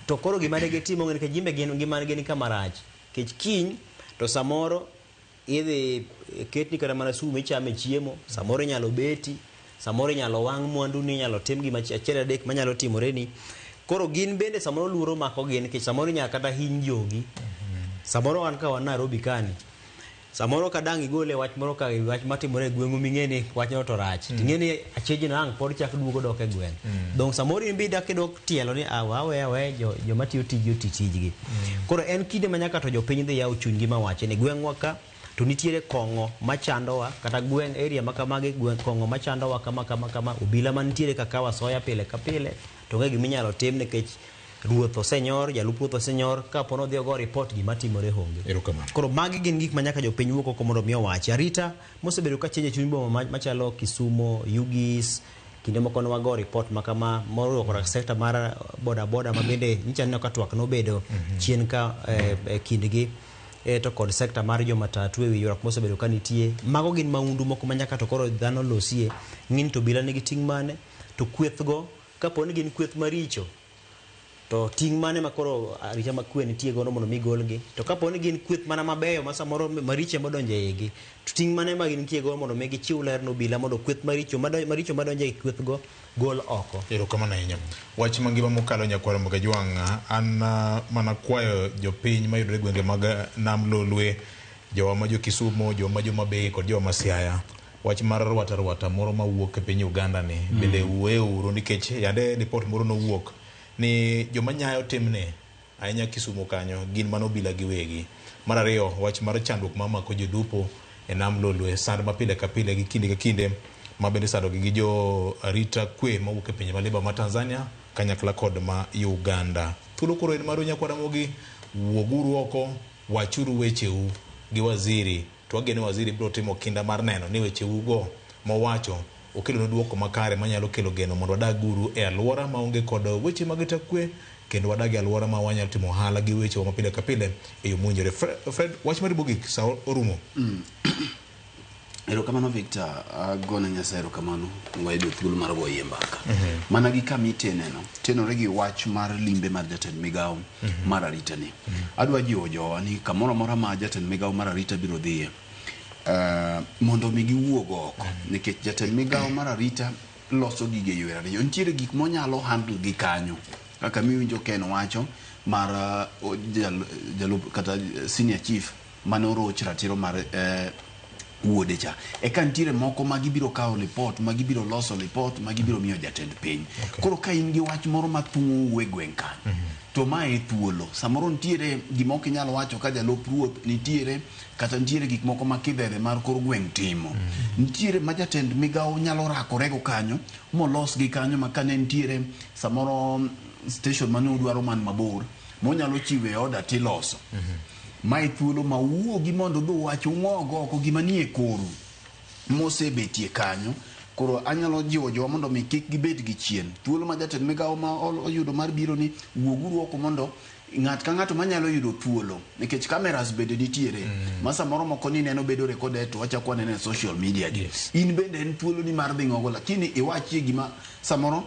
E: To koro gima ne gitimo nikech gin be gin ngimagi ni kama rach. Nikech kiny to samoro idhi ketni kata mana sum ichame chiemo, samoro inyalo beti, samoro inyalo wang' mwanduni, inyalo tim gima achiel adek manyalo timoreni. Koro gin bende samoro luoro makogi nikech samoro inyalo kata hiny jogi. Samoro wan ka wan Nairobi kani, samoro ka dang' igole wach moro ka wach matimore e gweng'u ming'e ni wachno to rach. Ting'e ni achijno ang' pod chak duogo dok e gweng'. Dong' samoro in be idak idok tielo ni awa awe awe joma tiyo tijgi oti tijgi. Koro en kinde ma nyaka to jopiny dhi yawo chunygi mawachi ni gweng'wa ka to nitiere kong'o machandowa kata gweng' area ma kamagi gweng' kong'o machandowa kama kama kama obila mantiere ka kawo asoya pile ka pile to onge giminyalo tim nikech ruoth osenyor, jalup ruoth osenyor, kapo nodhi ogo report gima timore onge.
A: Erokamano.
E: Koro magi gin gik ma nyaka jopiny wuok oko mondo mi owachi. Arita mosebedo ka chenjo chuny boma machalo Kisumo, Ugis, kinde moko ne wago report ma kama moriwo koda sekta mar boda boda ma bende nyicha aneno ka twak nobedo chien ka e kindgi to kod sekta mar jomatatu ewi ywaruok mosebedo ka nitie. Mago gin maundu moko ma nyaka to koro dhano losie. Ng'in to obila nigi ting' mane, to kweth go kapo ni gin kweth maricho to ting' mane ma koro arita ma kwe nitie godo mondo mi golgi, to kapo ni gin kweth mana mabeyo ma samoro maricho ema odonjo e igi, to ting' mane ma gintie godo mondo mi gichiw ler ne obila mondo kweth maricho maricho madonjo e kweth go gol oko.
A: Erokamano ahinya. Wach mangima mokalo nyakwar Mogajwang', an mana kwayo jopiny mayudore e gwenge mag Nam Lolwe, jowa ma jo Kisumo, jowa ma jo Homa kod jowa ma Siaya. Wach mar rwata rwata moro mawuok e piny Uganda ni bende wuoyeuru nikech yande ripot moro nowuok ni joma nyayo timne ahinya Kisumo kanyo gin mana obila giwegi. Mar ariyo, wach mar chandruok mamako jolupo e Nam Lolwe, sand ma pile ka pile gi kinde ka kinde ma bende isandogi gi jo arita kwe mawuok e pinje maliba ma Tanzania kanyakla kod ma Uganda. Thuolo koro en maru nyakwar Ramogi, wuoguru oko, wachuru wecheu gi waziri. To wageno waziri biro timo kinda mar neno ni wecheu go mowacho okelo duoko makare manyalo kelo geno mondo wadag uru e alwora maonge kod weche mag arita kwe kendo wadag e alwora ma wanyalo timo ohala gi wechewa ma pile ka pile e yo mowinjore. Fred, wach mari mogik sa orumo.
C: Erokamano Victor, agone Nyasaye erokamano wayudo thuolo mar goyie mbaka. Mana gi kama iteneno, tenore gi wach mar limbe mar jatend migawo mar arita ni. Adwa jiwo jowa ni kamoro amora ma jatend migawo mar arita biro dhiye, mondo mi giwuog oko nikech jatend migawo mar arita loso gige yore ariyo. Nitiere gik monyalo handle gi kanyo kaka miwinjo Ken wacho mar jalup kata senior chief mane oroch ratiro mar wuode cha. Eka nitiere moko ma gibiro kawo lipot, ma gibiro loso lipot, ma gibiro miyo jatend piny. Koro ka in gi wach moro mathung'ou e gweng' kanyo, to mae e thuolo. Samoro nitiere gima ok inyal wacho ka jalup ruoth nitiere, kata nitiere gik moko ma kidhere mar kor gweng' timo. Nitiere ma jatend migawo nyalo rakorego kanyo, molos gi kanyo ma kane nitiere samoro station mane udwaro man mabor, monyalo chiwe order tiloso. Mae thuolo ma uwuogi mondo udhi uwach ung'og oko gima nie koru mosebetie kanyo. Koro anyalo jiwo jowa mondo mi kik gibed gi chien. Thuolo ma jatend migawo ma oyudo mar biro ni wuoguru oko mondo ng'at ka ng'ato manyalo yudo thuolo nikech cameras bende nitiere ma samoro moko ni neno bedo recorded to wachako waneno e social media gi. In bende en thuolo ni mar dhi ng'ogo lakini iwachie gima samoro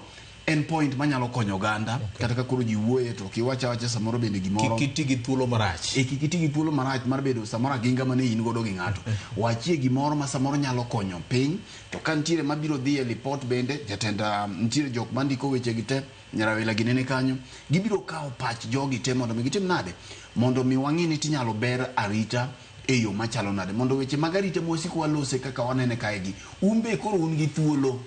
C: en point manyalo konyo oganda kata ka koro ji wuoye to kiwacha awacha samoro bende gimoro
A: Kik iti gi thuolo marach.
C: Kik iti gi thuolo marach mar bedo samoro aginga mane in godo gi ng'ato. Wachie gimoro ma samoro nyalo konyo piny to ka nitiere mabiro dhi e lipot bende jatend nitiere jok mandiko weche gi te Nyarawila ginene kanyo gibiro kawo pach jogi te mondo mi gitim nade mondo mi wang'i ni tinyalo ber arita e yo machalo nade mondo weche mag arita mwasiko walose kaka wanene kae gi un be koro un gi thuolo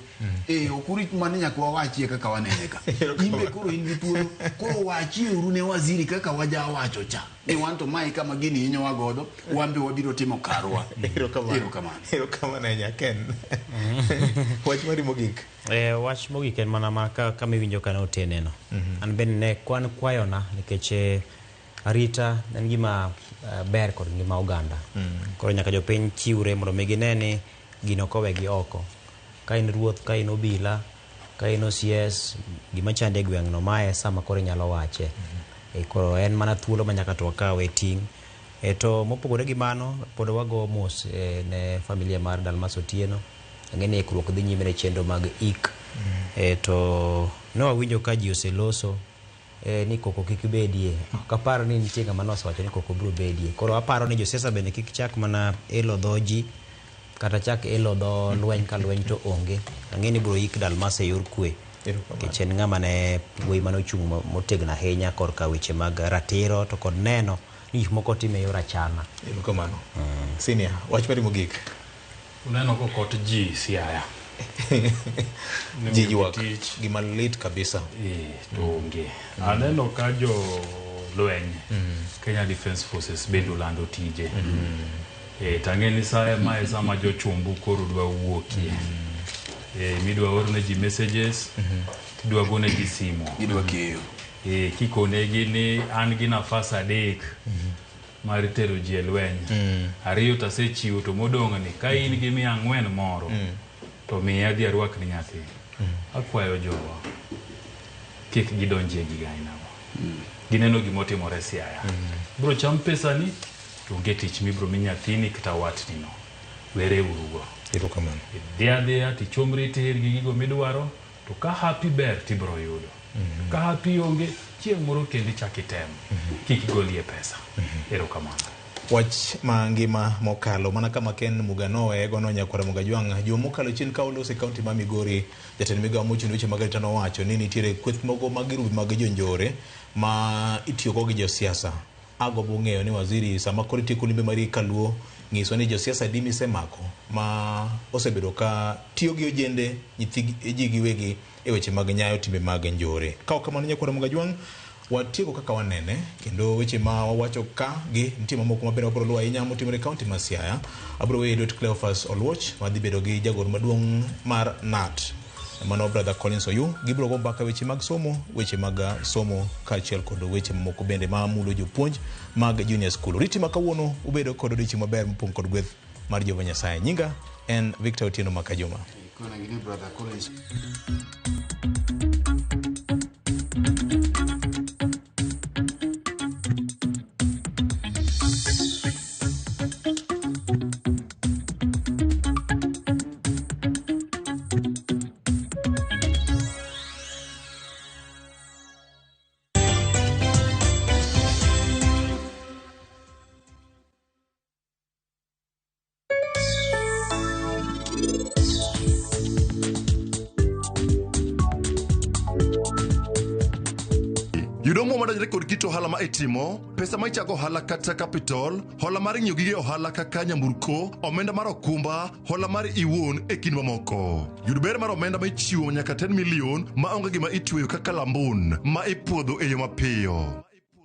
C: ok urit mana nyaka wawachie kaka wanene ka in be koro in gi thuolo koro wachie uru ne waziri kaka wajawacho cha ni wan to mae kama gini hinyowa godo wan be wabiro timo karwa. Erokamano.
A: Erokamano ahinya Ken. Wach mari mogik.
E: Wach mogik en mana ma kama iwinjo ka ne oteneno. An bende ne kwan kwayona nikech arita en gima ber kod ngima oganda. Koro nyaka jopiny chiwre mondo mi gine ni gino ok owegi oko. Ka in ruoth, ka in obila,
D: Ka in OCS, gima chandi e gweng' no mae e sama koro inyalo wache. Koro en mana thuolo ma nyaka to wakawe ting'. To mopogore gi mano, pod wago mos ne familia mar Dalmas Otieno. Ang'e ni ikruok dhi nyime ne chenro mag ik. To ne wawinjo ka ji oseloso ni koko kik bedie. Ok apar ni nitie ng'ama nosewacho ni koko biro bedie. Koro aparo ni josiasa bende kik chak mana elo dho ji kata chak elo dho lweny ka lweny to onge. Ang'e ni ibiro ik Dalmas e yor kwe. Nikech en ng'ama ne wuoyi mane ochung' motegno ahinya korka weche mag ratiro to kod neno ni gik moko otim e yor achana.
A: Erokamano. Senior, wach mari mogik.
B: Uneno kokot ji Siaya.
A: Ji ywak. Gima lit kabisa.
B: To onge. Aneno ka jo lweny Kenya Defence Forces bende olando tije. Tang'e ni sa ma e sama jochumbu koro dwa wuokie. Midwa orne ji messages, tidwa gone ji simo.
C: Gidwa keyo.
B: Kikonegi ni an gi nafas 3 mar tero ji e lweny. 2 to asechiwo to modong' ni ka in gi 400 moro to miya adhi arwak ni nyathi. Akwayo jowa kik gidonjie giga ainago. Gineno gimotimore Siaya. Bro cham pesani to onge tich mibro mi nyathini kata watni no. Were urugo.
A: Erokamano.
B: Idhi adhiya tichomri tir gi gigo midwaro to ka happy ber tibro yudo. Ka happy onge chieng' moro kendo ichak item. Kik igolie pesa. Erokamano.
A: Wach mangima mokalo mana kama Ken Muga noweye gono nyakwara Muga Jwang' juma mokalo chien ka olose kaunti ma Migori. Jatend migawo mochung' ne weche mag arita nowacho ni nitiere kweth moko mag girubi mag jonjore ma itiyogo gi josiasa. Agombo ng'eyo ni waziri sama koro itieko limbe mari kaluo ng'iswa ni josiasa adi misemako ma osebedo ka tiyo gi ojende nyithi ji giwegi e weche mag nyayo timbe mag njore. Ka ok kamano nyakwara Muga Jwang' watieko kaka wanene kendo weche ma wawacho ka gi nitie mamoko maber wabiro luwo ahinya motimore e kaunti ma Siaya. Abiro weyo lwet Cleophas Oluoch madhi bedo gi jagoro maduong' mar KNUT. Mano brother Collins Oyu. Gibiro go mbaka weche mag somo, weche mag somo kaachiel kod weche mamoko bende ma mulo jopuonj mag junior school. Riti ma kawuono ubedo kod odiochieng' maber mopong' kod gweth mar Jehova Nyasaye. Nyinga en Victor Otieno Makajuma.
C: Kona gini brother Collins.
F: Yudo omuom madonjore kod kit ohala ma itimo, pesa ma ichako ohala kata capital, hola mar ng'iewo gige ohala kaka nyamburko, omenda mar okumba, hola mar iwuon e kind mamoko. Yud ber mar omenda ma ichiwo nyaka 10 million ma onge gima itweyo kaka lambun ma ipuodho e yo mapiyo.